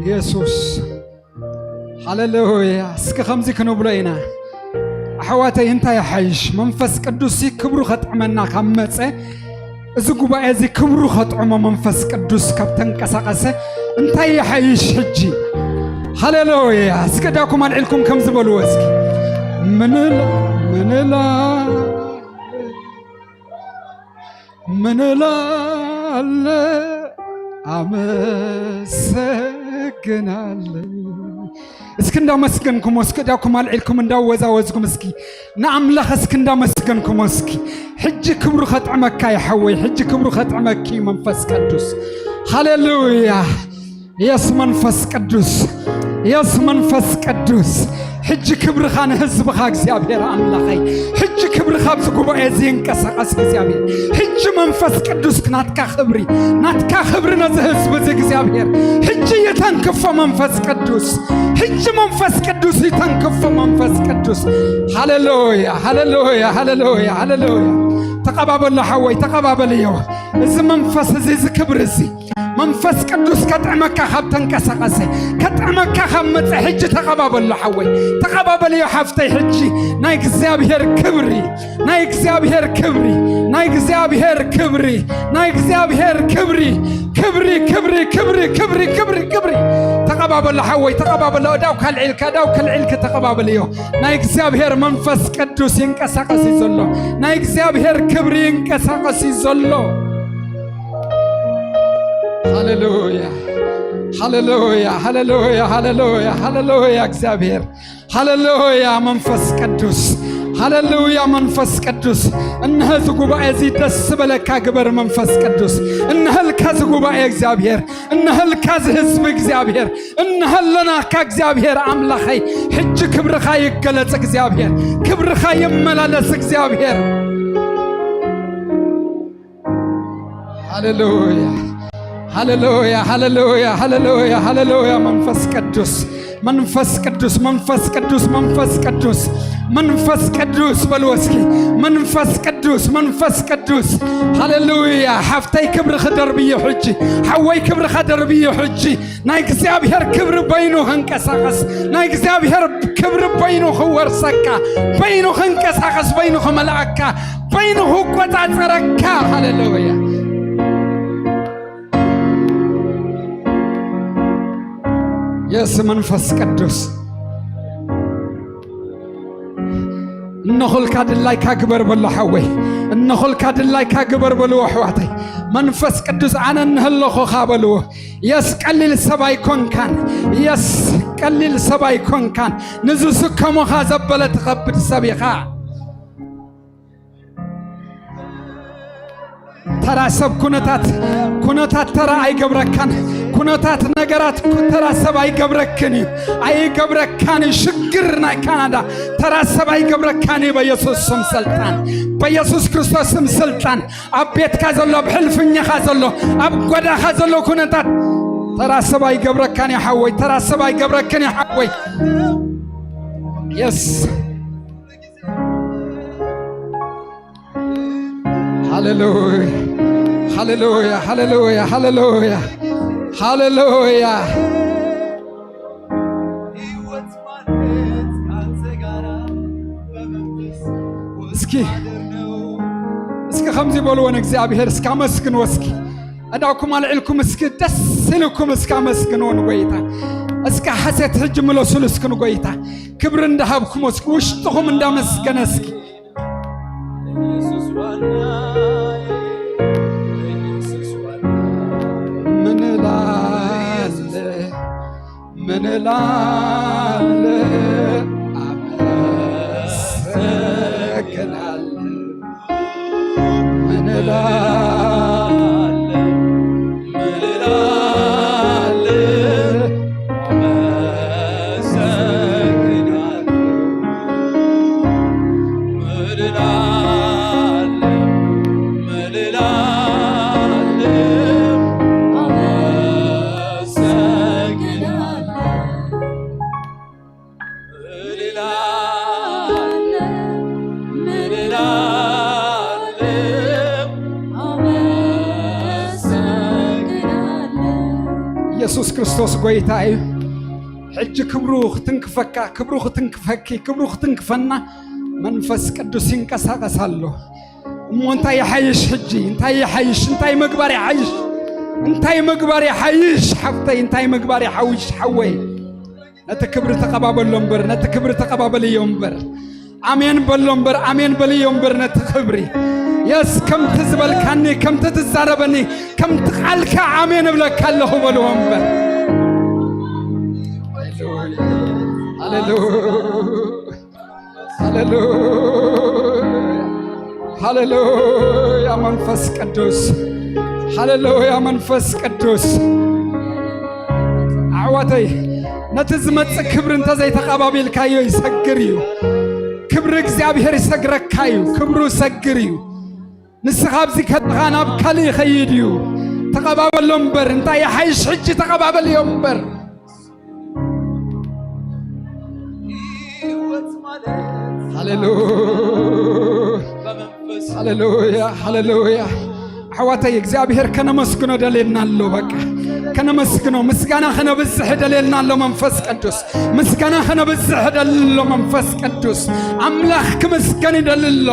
ኢየሱስ፣ ሃሌሉያ። እስኪ ከምዚ ክንብሎ ኢና፣ ኣሕዋተይ፣ እንታይ ይሓይሽ? መንፈስ ቅዱስ ክብሩ ከጥዕመና ካብ መጸ፣ እዚ ጉባኤ እዚ ክብሩ ከጥዕሞ መንፈስ ቅዱስ ካብ ተንቀሳቐሰ እንታይ ይሓይሽ ሕጂ? ሃሌሉያ። እስኪ እዳኩም ኣልዒልኩም ከምዚ በልዎ እስኪ። ምንላ ምንላ ምንላለ ኣመሰግናለ። እስኪ እንዳመስገንኩም እስኪ እዳኩም ኣልዒልኩም እንዳወዛወዝኩም እስኪ ንኣምላኽ እስኪ እንዳመስገንኩም እስኪ። ሕጂ ክብሩ ከጥዕመካ ይሓወይ፣ ሕጂ ክብሩ ከጥዕመኪ መንፈስ ቅዱስ። ሃሌሉያ። የስ መንፈስ ቅዱስ፣ የስ መንፈስ ቅዱስ፣ ሕጂ ክብርኻ ንህዝብኻ እግዚኣብሔር ኣምላኸይ፣ ሕጂ ክብርኻ ኣብዚ ጉባኤ እዚ ይንቀሳቐስ እግዚኣብሔር። ሕጂ መንፈስ ቅዱስ ናትካ ክብሪ፣ ናትካ ክብሪ ነዚ ህዝቢ እዚ እግዚኣብሔር። ሕጂ ይተንክፎ መንፈስ ቅዱስ፣ ሕጂ መንፈስ ቅዱስ ይተንክፎ መንፈስ ቅዱስ። ሃሌሉያ፣ ሃሌሉያ፣ ሃሌሉያ፣ ሃሌሉያ። ተቐባበሎ ሓወይ፣ ተቐባበልዮ። እዚ መንፈስ እዚ፣ እዚ ክብሪ እዚ መንፈስ ቅዱስ ከጥዕመካ ካብ ተንቀሳቐሰ፣ ከጥዕመካ ካብ መጸ፣ ሕጂ ተቐባበሎ ሓወይ፣ ተቐባበልዮ ሓፍተይ። ሕጂ ናይ እግዚኣብሔር ክብሪ፣ ናይ እግዚኣብሔር ክብሪ፣ ናይ እግዚኣብሔር ክብሪ፣ ናይ እግዚኣብሔር ክብሪ፣ ክብሪ፣ ክብሪ፣ ክብሪ፣ ክብሪ፣ ክብሪ፣ ክብሪ፣ ክብሪ። ተቐባበሎ ሓወይ፣ ተቐባበሎ። እዳው ካልዒልካ፣ እዳው ካልዒልክ ተቐባበልዮ። ናይ እግዚኣብሔር መንፈስ ቅዱስ ይንቀሳቐስ እዩ ዘሎ። ናይ እግዚኣብሔር ክብሪ ይንቀሳቐስ እዩ ዘሎ። ሃሌሉያ፣ ሃሌሉያ፣ ሃሌሉያ፣ ሃሌሉያ፣ ሃሌሉያ። እግዚኣብሔር፣ ሃሌሉያ። መንፈስ ቅዱስ፣ ሃሌሉያ። መንፈስ ቅዱስ፣ እነሆ እዚ ጉባኤ እዚ ደስ ዝበለካ ግበር። መንፈስ ቅዱስ፣ እነሆልካ እዚ ጉባኤ እግዚኣብሔር፣ እነሆልካ እዚ ህዝቢ እግዚኣብሔር፣ እነሆለናካ እግዚኣብሔር ኣምላኸይ፣ ሕጂ ክብርኻ ይገለጽ እግዚኣብሔር፣ ክብርኻ ይመላለስ እግዚኣብሔር። ሃሌሉያ፣ ሃሌሉያ፣ ሃሌሉያ፣ ሃሌሉያ፣ ሃሌሉያ። መንፈስ ቅዱስ፣ መንፈስ ቅዱስ፣ መንፈስ ቅዱስ፣ መንፈስ ቅዱስ፣ መንፈስ ቅዱስ በልዎ እስኪ። መንፈስ ቅዱስ፣ መንፈስ ቅዱስ። ሃሌሉያ። ሓፍተይ ክብርኺ ደርብዮ ሕጂ። ሓወይ ክብርኻ ደርብዮ ሕጂ። ናይ እግዚኣብሔር ክብሪ በይኑ ክንቀሳቐስ፣ ናይ እግዚኣብሔር ክብሪ በይኑ ክወርሰካ፣ በይኑ ክንቀሳቐስ፣ በይኑ ክመልኣካ፣ በይኑ ክቆጻጸረካ። ሃሌሉያ። የስ መንፈስ ቅዱስ እነኹልካ ድላይካ ግበር በሎ ሓወይ። እነኹልካ ድላይካ ግበር በልዎ ኣሕዋተይ። መንፈስ ቅዱስ ኣነ እንህለኹኻ በልዎ። የስ ቀሊል ሰብ ኣይኮንካን። የስ ቀሊል ሰብ ኣይኮንካን። ንዝስከሙኻ ዘበለ ትኸብድ ሰብ ኢኻ። ተራ ሰብ ኩነታት፣ ኩነታት ተራ ኣይገብረካን። ኩነታት ነገራት ተራ ሰብ ኣይገብረክን እዩ። ኣይገብረካን እዩ። ሽግር ናይ ካናዳ ተራ ሰብ ኣይገብረካን እዩ። በኢየሱስ ስም ስልጣን፣ በኢየሱስ ክርስቶስ ስም ስልጣን። ኣብ ቤትካ ዘሎ፣ ኣብ ሕልፍኛኻ ዘሎ፣ ኣብ ጓዳኻ ዘሎ ኩነታት ተራ ሰብ ኣይገብረካን እዩ ሓወይ። ተራ ሰብ ኣይገብረክን እዩ ሓወይ። የስ። ሃሌሉያ፣ ሃሌሉያ፣ ሃሌሉያ፣ ሃሌሉያ፣ ሃሌሉያ፣ ሃሌሉያ። እስኪ፣ እስኪ ከምዚ በልዎ ንእግዚኣብሔር፣ እስኪ ኣመስግንዎ እስኪ። ኣእዳውኩም ኣልዒልኩም እስኪ ደስ ኢልኩም እስኪ ኣመስግንዎ ንጎይታ። እስኪ ሓሴት ሕጂ ምለሱሉ እስኪ ንጎይታ። ክብሪ እንዳሃብኩሞ እስኪ ውሽጥኹም እንዳመስገነ እስኪ። ምን እላለ፣ ምን እላለ፣ አመሰግናለሁ። ምን እላለ፣ ምን እላለ፣ አመሰግናለሁ። ምን እላለ፣ ምን እላለ፣ አመሰግናለሁ። ምን እላለ፣ ምን እላለ፣ አመሰግናለሁ። ኢየሱስ ክርስቶስ ጎይታ እዩ። ሕጂ ክብሩ ክትንክፈካ፣ ክብሩ ክትንክፈኪ፣ ክብሩ ክትንክፈና መንፈስ ቅዱስ ይንቀሳቐስ ኣሎ። እሞ እንታይ ይሓይሽ ሕጂ? እንታይ ይሓይሽ? እንታይ ምግባር ይሓይሽ? እንታይ ምግባር ይሓይሽ ሓፍተይ? እንታይ ምግባር ይሓይሽ ሓወይ? ነቲ ክብሪ ተቐባበሎ እምበር፣ ነቲ ክብሪ ተቐባበልዮ እምበር። ኣሜን በሎ እምበር፣ ኣሜን በልዮ እምበር ነቲ ክብሪ። የስ፣ ከምቲ ዝበልካኒ፣ ከምቲ ትዛረበኒ፣ ከምቲ ቃልካ ኣሜን እብለካ ኣለኹ በልዎ እምበር። ሃሌሉያ፣ ሃሌሉያ፣ ሃሌሉያ፣ ሃሌሉያ መንፈስ ቅዱስ፣ ሃሌሉያ መንፈስ ቅዱስ። ኣሕዋተይ፣ ነቲ ዝመጽእ ክብሪ እንተዘይተቐባቢልካዮ ይሰግር እዩ። ክብሪ እግዚኣብሔር ይሰግረካ እዩ። ክብሩ ይሰግር እዩ። ንስኻ ኣብዚ ከለኻ ናብ ካልእ ይኸይድ እዩ። ተቐባበሎ እምበር፣ እንታይ ይሓይሽ ሕጂ ተቐባበልዮ እምበር። ሃሌሉያ፣ ሃሌሉያ፣ ሃሌሉያ። ኣሕዋተይ፣ እግዚኣብሔር ከነመስግኖ ደልየና ኣሎ። በቃ ከነመስግኖ፣ ምስጋና ከነብዝሕ ደልየና ኣሎ። መንፈስ ቅዱስ፣ ምስጋና ከነብዝሕ ደልሎ። መንፈስ ቅዱስ፣ ኣምላኽ ክምስገን ይደሊ ኣሎ።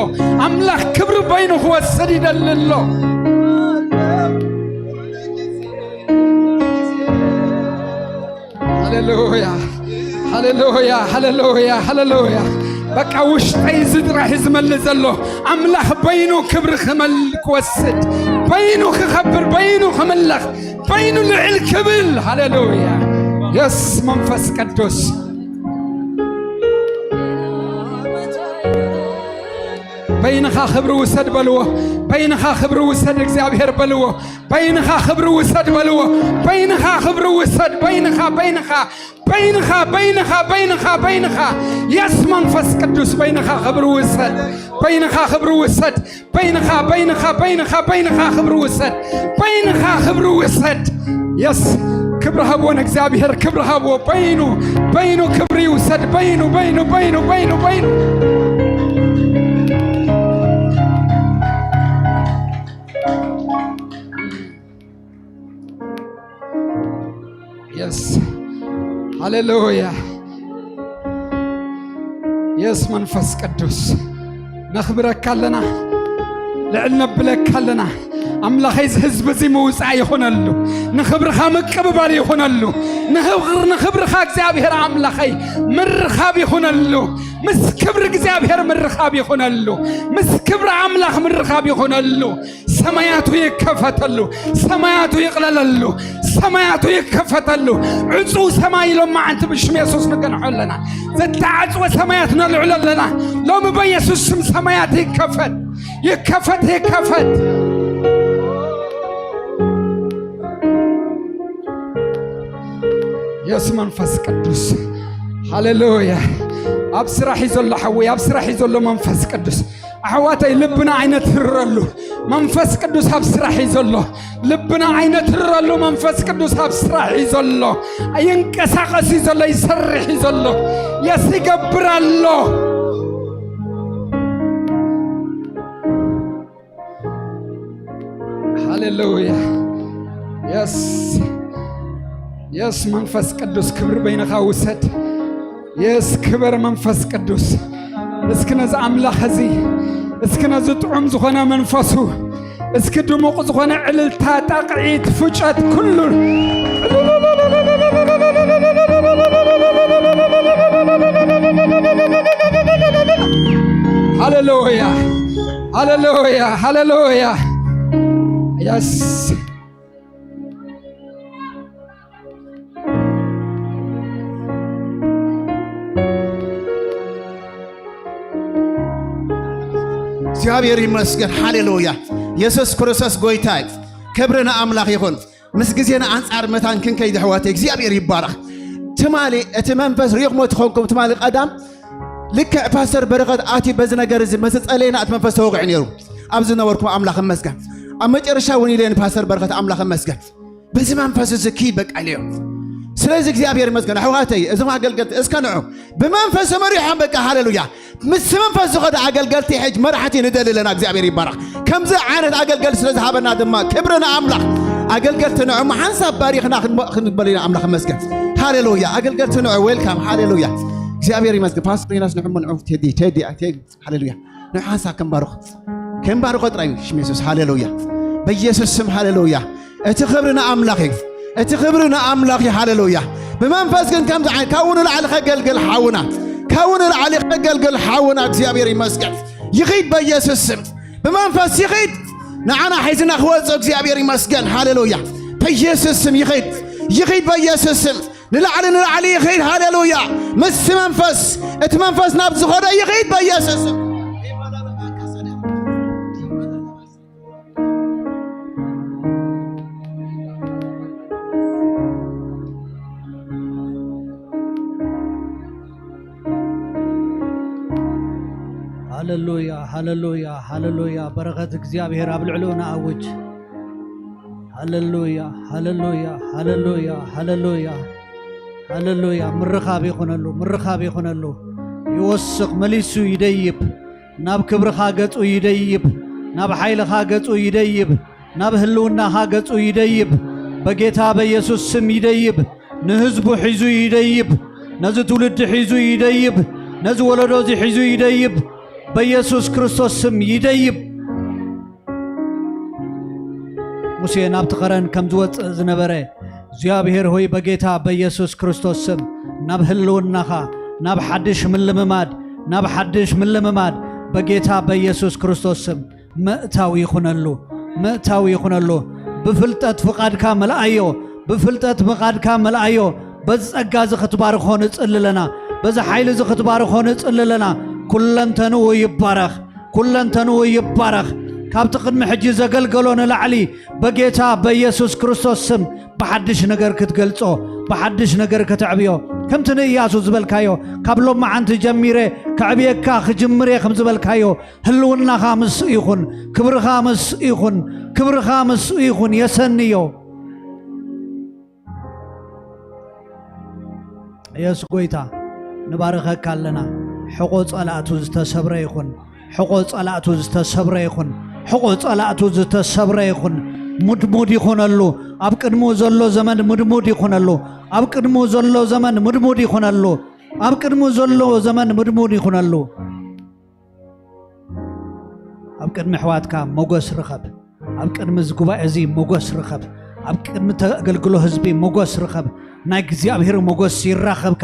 ኣምላኽ ክብሪ በይኑ ክወስድ ይደሊ ኣሎ። ሃሌሉያ፣ ሃሌሉያ፣ ሃሌሉያ፣ ሃሌሉያ። በቃ ውሽጠይ እዚ ጥራሕ እዩ ዝመልእ ዘሎ። ኣምላኽ በይኑ ክብሪ ክመል-፣ ክወስድ፣ በይኑ ክኸብር፣ በይኑ ክምለኽ፣ በይኑ ልዕል ክብል። ሃሌሉያ። የስ መንፈስ ቅዱስ በይንኻ ክብሪ ውሰድ በልዎ። በይንኻ ክብሪ ውሰድ እግዚኣብሔር በልዎ። በይንኻ ክብሪ ውሰድ በልዎ። በይንኻ ክብሪ ውሰድ። በይንኻ፣ በይንኻ፣ በይንኻ፣ በይንኻ፣ በይንኻ፣ በይንኻ። የስ መንፈስ ቅዱስ በይንኻ ክብሪ ውሰድ። በይንኻ ክብሪ ውሰድ። በይንኻ፣ በይንኻ፣ በይንኻ፣ በይንኻ ክብሪ ውሰድ። በይንኻ ክብሪ ውሰድ። የስ ክብሪ ሃብዎ ንእግዚኣብሔር፣ ክብሪ ሃብዎ። በይኑ፣ በይኑ ክብሪ ይውሰድ። በይኑ፣ በይኑ፣ በይኑ፣ በይኑ፣ በይኑ። የስ፣ ሃሌሉያ። የስ፣ መንፈስ ቅዱስ፣ ነኽብረካ ኣለና፣ ልዕል ነብለካ ኣለና። ኣምላኸይ፣ እዚ ህዝቢ እዚ ምውፃእ ይኹነሉ፣ ንኽብርኻ ምቅብባል ይኹነሉ። ንኽብር-፣ ንኽብርኻ እግዚኣብሔር ኣምላኸይ ምርኻብ ይኹነሉ። ምስ ክብሪ እግዚኣብሔር ምርኻብ ይኹነሉ። ምስ ክብሪ ኣምላኽ ምርኻብ ይኹነሉ። ሰማያቱ ይከፈተሉ፣ ሰማያቱ ይቕለለሉ፣ ሰማያቱ ይከፈተሉ። ዕፁ ሰማይ ሎማዓንቲ ብሽም የሱስ ንገንሖ ኣለና። ዘተዓፅወ ሰማያት ነልዕሎ ኣለና። ሎሚ በየሱስ ስም ሰማያት ይከፈት፣ ይከፈት፣ ይከፈት። የስ መንፈስ ቅዱስ፣ ሃሌሉያ። ኣብ ስራሕ እዩ ዘሎ ሓወይ፣ ኣብ ስራሕ እዩ ዘሎ መንፈስ ቅዱስ። ኣሕዋተይ፣ ልብና ኣይነትርረሉ፣ መንፈስ ቅዱስ ኣብ ስራሕ እዩ ዘሎ። ልብና ኣይነትርረሉ፣ መንፈስ ቅዱስ ኣብ ስራሕ እዩ ዘሎ። ይንቀሳቐስ እዩ ዘሎ፣ ይሰርሕ እዩ ዘሎ። የስ ይገብር ኣሎ። ሃሌሉያ። የስ፣ የስ መንፈስ ቅዱስ፣ ክብሪ በይንኻ ውሰድ። የስ፣ ክበር መንፈስ ቅዱስ። እስኪ ነዚ ኣምላኽ እዚ፣ እስኪ ነዚ ጥዑም ዝኾነ መንፈሱ፣ እስኪ ድሙቕ ዝኾነ ዕልልታ፣ ጣቕዒት፣ ፍጨት፣ ኩሉ ሃሌሉያ፣ ሃሌሉያ፣ ሃሌሉያ። የስ። እግዚኣብሔር ይመስገን። ሃሌሉያ። የሱስ ክርስቶስ ጎይታ እዩ። ክብሪ ንኣምላኽ ይኹን። ምስ ግዜና ኣንጻር መታን ክንከይድ ኣሕዋተይ እግዚኣብሔር ይባረኽ። ትማሊ እቲ መንፈስ ርኢኹሞ ትኾንኩም፣ ትማሊ ቀዳም ልክዕ ፓስተር በረኸት ኣትዩ በዚ ነገር እዚ ምስ ጸለየና እቲ መንፈስ ተወቒዑ ነይሩ። ኣብ ዝነበርኩም ኣምላኽ ይመስገን። ኣብ መጨረሻ እውን ኢለኒ ፓስተር በረኸት ኣምላኽ ይመስገን። በዚ መንፈስ እዚ ኪድ በቃ ኢለዮ። ስለዚ እግዚኣብሔር ይመስገን ኣሕዋተይ፣ እዞም ኣገልገልቲ እስከ ንዑ ብመንፈስ ተመሪሖም በቃ ሃሌሉያ። ምስ መንፈስ ዝኸዱ ኣገልገልቲ ሕጅ መራሕቲ ንደሊ ኣለና። እግዚኣብሔር ይባረኽ። ከምዚ ዓይነት ኣገልገልቲ ስለ ዝሃበና ድማ ክብሪ ንኣምላኽ። ኣገልገልቲ ንዑ ሓንሳብ ባሪኽና ክንበ-፣ ክንበል ኢና። ኣምላኽ ይመስገን። ሃሌሉያ። ኣገልገልቲ ንዑ ዌልካም። ሃሌሉያ። እግዚኣብሔር ይመስገን። ፓስተር ዮናስ ንዑ፣ ንዑ ቴዲ፣ ቴዲ፣ ቴዲ። ሃሌሉያ። ንዑ ሓንሳብ ክንባርኾ። ክንባርኾ ጥራይ እዩ ሽም የሱስ። ሃሌሉያ። በኢየሱስ ስም ሃሌሉያ። እቲ ክብሪ ንኣምላኽ እዩ። እቲ ክብሪ ንኣምላኽ እዩ። ሃሌሉያ። ብመንፈስ ግን ከምዚ ዓይነት ካብኡ ንላዕሊ ከገልግል ሓውና፣ ካብኡ ንላዕሊ ከገልግል ሓውና እግዚኣብሔር ይመስገን። ይኺድ በኢየሱስ ስም። ብመንፈስ ይኺድ። ንዓና ሒዝና ክወፅእ እግዚኣብሔር ይመስገን። ሃሌሉያ። በኢየሱስ ስም ይኺድ። ይኺድ በኢየሱስ ስም። ንላዕሊ ንላዕሊ ይኺድ። ሃሌሉያ። ምስ መንፈስ፣ እቲ መንፈስ ናብ ዝኸደ ይኺድ በኢየሱስ ስም። ሃሌሉያ፣ ሃሌሉያ፣ ሃሌሉያ። በረኸት እግዚኣብሔር ኣብ ልዕሊኡ ንኣውጅ። ሃሌሉያ፣ ሃሌሉያ፣ ሃሌሉያ፣ ሃሌሉያ፣ ሃሌሉያ። ምርኻብ ይኹነሉ፣ ምርኻብ ይኹነሉ። ይወስኽ፣ መሊሱ ይደይብ። ናብ ክብርኻ ገጹ ይደይብ፣ ናብ ሓይልኻ ገጹ ይደይብ፣ ናብ ህልውናኻ ገጹ ይደይብ። በጌታ በኢየሱስ ስም ይደይብ። ንህዝቡ ሒዙ ይደይብ። ነዚ ትውልዲ ሒዙ ይደይብ። ነዚ ወለዶ እዚ ሒዙ ይደይብ። በኢየሱስ ክርስቶስ ስም ይደይብ። ሙሴ ናብቲ ኸረን ከም ዝወጽእ ዝነበረ፣ እግዚኣብሔር ሆይ፣ በጌታ በኢየሱስ ክርስቶስ ስም ናብ ህልውናኻ፣ ናብ ሓድሽ ምልምማድ፣ ናብ ሓድሽ ምልምማድ በጌታ በኢየሱስ ክርስቶስ ስም ምእታው ይኹነሉ፣ ምእታው ይኹነሉ። ብፍልጠት ፍቓድካ መልኣዮ፣ ብፍልጠት ፍቓድካ መልኣዮ። በዚ ጸጋ እዚ ክትባርኾ ንጽሊ ኣለና፣ በዚ ሓይሊ እዚ ክትባርኾ ንጽሊ ኣለና። ኩለንተንኡ ይባረኽ። ኩለንተንኡ ይባረኽ። ካብቲ ቅድሚ ሕጂ ዘገልገሎ ንላዕሊ በጌታ በኢየሱስ ክርስቶስ ስም ብሓድሽ ነገር ክትገልጾ፣ ብሓድሽ ነገር ከተዕብዮ፣ ከምቲ ንእያሱ ዝበልካዮ፣ ካብ ሎማዓንቲ ጀሚረ ከዕብየካ ክጅምር እየ ከም ዝበልካዮ፣ ህልውናኻ ምስ ይኹን፣ ክብርኻ ምስ ይኹን፣ ክብርኻ ምስ ይኹን፣ የሰንዮ። የሱስ ጎይታ፣ ንባርኸካ ኣለና። ሕቖ ጸላእቱ ዝተሰብረ ይኹን። ሕቖ ጸላእቱ ዝተሰብረ ይኹን። ሕቖ ጸላእቱ ዝተሰብረ ይኹን። ሙድሙድ ይኹነሉ። ኣብ ቅድሙ ዘሎ ዘመን ሙድሙድ ይኹነሉ። ኣብ ቅድሙ ዘሎ ዘመን ሙድሙድ ይኹነሉ። ኣብ ቅድሙ ዘሎ ዘመን ሙድሙድ ይኹነሉ። ኣብ ቅድሚ ኣሕዋትካ ሞገስ ርኸብ። ኣብ ቅድሚ እዚ ጉባኤ እዚ ሞገስ ርኸብ። ኣብ ቅድሚ ተገልግሎ ህዝቢ ሞገስ ርኸብ። ናይ እግዚኣብሔር ሞገስ ይራኸብካ።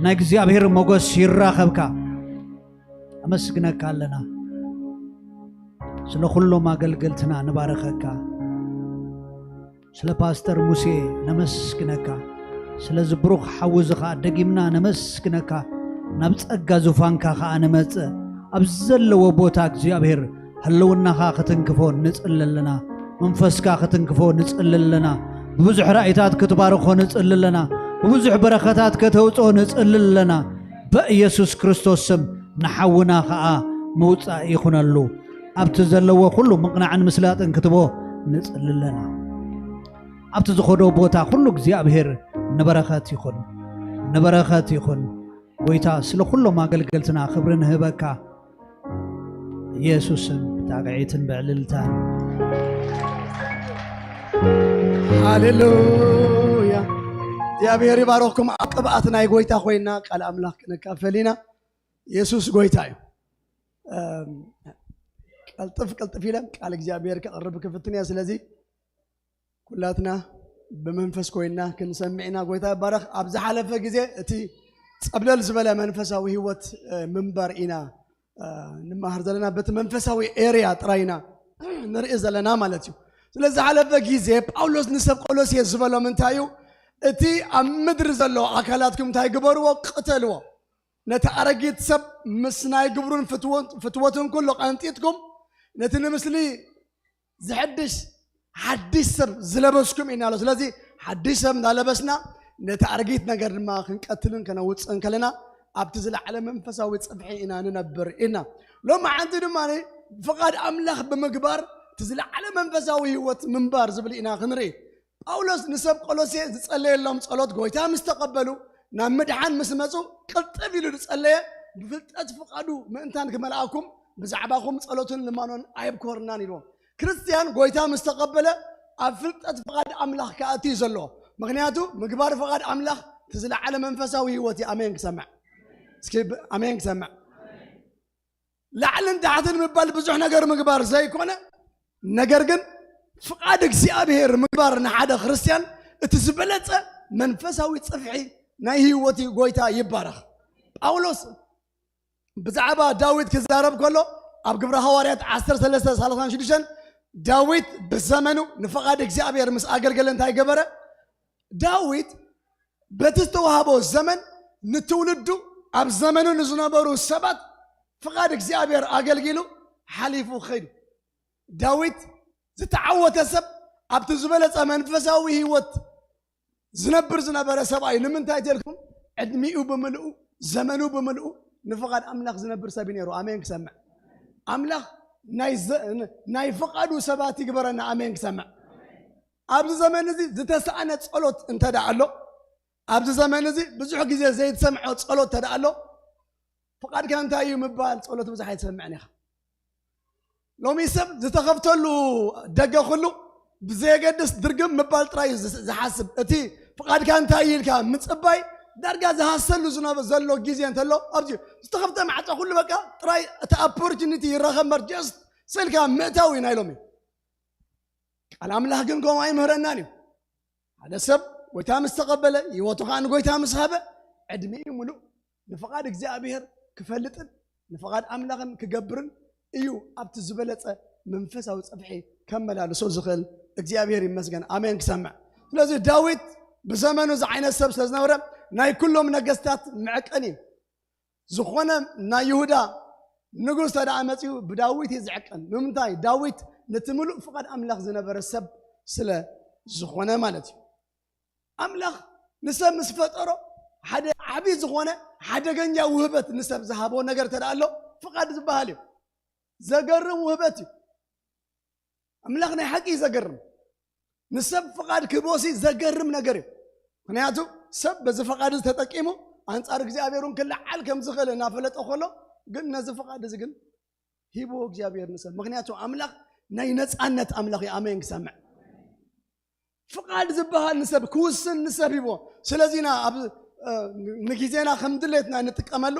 ናይ እግዚኣብሔር ሞገስ ይራኸብካ። ኣመስግነካ ኣለና። ስለ ኩሎም ኣገልገልትና ንባረኸካ። ስለ ፓስተር ሙሴ ነመስግነካ። ስለዚ ብሩኽ ሓዊ እዚ ኸኣ ደጊምና ነመስግነካ። ናብ ጸጋ ዙፋንካ ኸኣ ንመጽእ። ኣብ ዘለዎ ቦታ እግዚኣብሔር ህልውናኻ ክትንክፎ ንጽሊ ኣለና። መንፈስካ ክትንክፎ ንጽሊ ኣለና። ብብዙሕ ራእይታት ክትባርኾ ንጽሊ ኣለና። ብብዙሕ በረኸታት ከተውጽኦ ንጽሊ ኣለና። በኢየሱስ ክርስቶስ ስም ንሓውና ኸኣ ምውጻእ ይኹነሉ። ኣብቲ ዘለዎ ኩሉ ምቕናዕን ምስላጥን ክትቦ ንጽሊ ኣለና። ኣብቲ ዝኸዶ ቦታ ኩሉ እግዚኣብሔር ንበረኸት ይኹን፣ ንበረኸት ይኹን። ጎይታ ስለ ኩሎም ኣገልገልትና ክብሪ ንህበካ። ኢየሱስን ብጣቕዒትን ብዕልልታን። ሃሌሉያ። እግዚኣብሔር ይባረኽኩም። ኣብ ቅብኣት ናይ ጎይታ ኮይና ቃል ኣምላኽ ክንካፈል ኢና። ኢየሱስ ጎይታ እዩ። እም፣ ቀልጥፍ ቀልጥፍ ኢለ ቃል እግዚኣብሔር ከቕርብ ክፍትን እየ። ስለዚ ኩላትና ብመንፈስ ኮይና ክንሰምዕ ኢና። ጎይታ ይባረኽ። ኣብ ዝሓለፈ ግዜ እቲ ጸብለል ዝበለ መንፈሳዊ ህይወት፣ እ፣ ምንባር ኢና፣ እ፣ ንመሃር ዘለና። በቲ መንፈሳዊ ኤርያ ጥራይ ኢና ንርኢ ዘለና ማለት እዩ። ስለ ዝሓለፈ ግዜ ጳውሎስ ንሰብ ቆሎሴ ዝበሎም እንታይ እዩ? እቲ ኣብ ምድሪ ዘሎ ኣካላትኩም እንታይ ግበርዎ? ቅተልዎ። ነቲ ኣረጊት ሰብ ምስ ናይ ግብሩን ፍትወን-፣ ፍትወቱን ኩሉ ቀንጢጥኩም፣ ነቲ ንምስሊ ዝሕድሽ ሓድሽ ሰብ ዝለበስኩም ኢና ኣሎ። ስለዚ ሓድሽ ሰብ እንዳለበስና ነቲ ኣረጊት ነገር ድማ ክንቀትልን ከነውፅእን ከለና ኣብቲ ዝለዓለ መንፈሳዊ ጽፍሒ ኢና ንነብር ኢና። ሎሚ ሓንቲ ድማ ፍቓድ ኣምላኽ ብምግባር እቲ ዝለዓለ መንፈሳዊ ህይወት ምንባር ዝብል ኢና ክንርኢ። ጳውሎስ ንሰብ ቆሎሴ ዝጸለየሎም ጸሎት ጎይታ ምስ ተቐበሉ፣ ናብ ምድሓን ምስ መጹ፣ ቅልጥፍ ኢሉ ዝጸለየ፣ ብፍልጠት ፍቓዱ ምእንታን ክመልኣኩም ብዛዕባኹም ጸሎትን ልማኖን ኣየብኮርናን ኢልዎም። ክርስትያን ጎይታ ምስ ተቐበለ፣ ኣብ ፍልጠት ፍቓድ ኣምላኽ ክኣቱ እዩ ዘለዎ። ምኽንያቱ ምግባር ፍቓድ ኣምላኽ እቲ ዝለዓለ መንፈሳዊ ህይወት እዩ። ኣሜን ክሰምዕ። እስኪ ብ-፣ ኣሜን ክሰምዕ። ላዕልን ታሕትን ምባል ብዙሕ ነገር ምግባር ዘይኮነ፣ ነገር ግን ፍቓድ እግዚኣብሔር ምግባር ንሓደ ክርስትያን እቲ ዝበለጸ መንፈሳዊ ጽፍሒ ናይ ህይወት እዩ። ጎይታ ይባረኽ። ጳውሎስ ብዛዕባ ዳዊት ክዛረብ ከሎ ኣብ ግብረ ሃዋርያት ዓሰርተ ሰለስተ ሰላሳን ሽዱሽተን ዳዊት ብዘመኑ ንፍቓድ እግዚኣብሔር ምስ ኣገልገለ እንታይ ገበረ? ዳዊት በቲ ዝተዋህቦ ዘመን ንትውልዱ ኣብ ዘመኑ ንዝነበሩ ሰባት ፍቓድ እግዚኣብሔር ኣገልጊሉ ሓሊፉ ኸይዱ። ዳዊት ዝተዓወተ ሰብ ኣብቲ ዝበለጸ መንፈሳዊ ህይወት ዝነብር ዝነበረ ሰብኣይ ንምንታይ ተልኩም ዕድሚኡ ብምልኡ ዘመኑ ብምልኡ ንፍቓድ ኣምላኽ ዝነብር ሰብ እዩ ነይሩ። ኣሜን ክሰምዕ። ኣምላኽ ናይ ዘ-፣ ናይ ፍቓዱ ሰባት ይግበረና። ኣሜን ክሰምዕ። ኣብዚ ዘመን እዚ ዝተሰኣነ ጸሎት እንተ ደኣ ኣሎ፣ ኣብዚ ዘመን እዚ ብዙሕ ግዜ ዘይተሰምዖ ጸሎት እንተ ደኣ ኣሎ፣ ፍቓድካ እንታይ እዩ ምባል ጸሎት ብዙሕ ኣይትሰምዕን ኢኻ። ሎሚ ሰብ ዝተኸፍተሉ ደገ ኩሉ ብዘየገድስ ድርግም ምባል ጥራይ እዩ ዝ-፣ ዝሓስብ። እቲ ፍቓድካ እንታይ እዩ ኢልካ ምጽባይ ዳርጋ ዝሃሰሉ ዝነበ ዘሎ ግዜ እንተሎ ኣብዚ ዝተኸፍተ ማዕጾ ኩሉ በቃ ጥራይ እቲ ኦፖርቹኒቲ ይረኸብ እምበር ጀስት ስልካ ምእታው እዩ ናይ ሎሚ። ቃል ኣምላኽ ግን ከምኡ ኣይምህረናን እዩ። ሓደ ሰብ ጎይታ ምስ ተቐበለ፣ ህይወቱ ኸዓ ንጎይታ ምስ ሃበ፣ ዕድሚኡ ሙሉእ ንፍቓድ እግዚኣብሔር ክፈልጥን ንፍቓድ ኣምላኽን ክገብርን እዩ ኣብቲ ዝበለጸ መንፈሳዊ ጽፍሒ ከመላልሶ ዝኽእል። እግዚኣብሔር ይመስገን። ኣሜን ክሰምዕ። ስለዚ ዳዊት ብዘመኑ እዚ ዓይነት ሰብ ስለ ዝነበረ፣ ናይ ኩሎም ነገስታት መዐቀኒ እዩ። ዝኾነ ናይ ይሁዳ ንጉስ እንተ ደኣ መጺኡ ብዳዊት እዩ ዝዕቀን። ንምንታይ? ዳዊት ነቲ ምሉእ ፍቓድ ኣምላኽ ዝነበረ ሰብ ስለ ዝኾነ ማለት እዩ። ኣምላኽ ንሰብ ምስ ፈጠሮ ሓደ ዓቢ ዝኾነ ሓደገኛ ውህበት ንሰብ ዝሃቦ ነገር እንተ ደኣ ኣሎ ፍቓድ ዝበሃል እዩ። ዘገርም ውህበት እዩ። ኣምላኽ ናይ ሓቂ እዩ ዘገርም። ንሰብ ፍቓድ ክህቦሲ ዘገርም ነገር እዩ። ምኽንያቱ ሰብ በዚ ፍቓድ እዚ ተጠቂሙ ኣንጻር እግዚኣብሔር እውን ክለዓል ከም ዝኽእል እናፈለጠ ከሎ ግን ነዚ ፍቓድ እዚ ግን ሂብዎ እግዚኣብሔር ንሰብ። ምኽንያቱ ኣምላኽ ናይ ነጻነት ኣምላኽ እዩ። ኣሜን ክሰምዕ። ፍቓድ ዝበሃል ንሰብ ክውስን ንሰብ ሂቦ። ስለዚና ኣብ ንግዜና ከም ድሌትና ንጥቀመሉ፣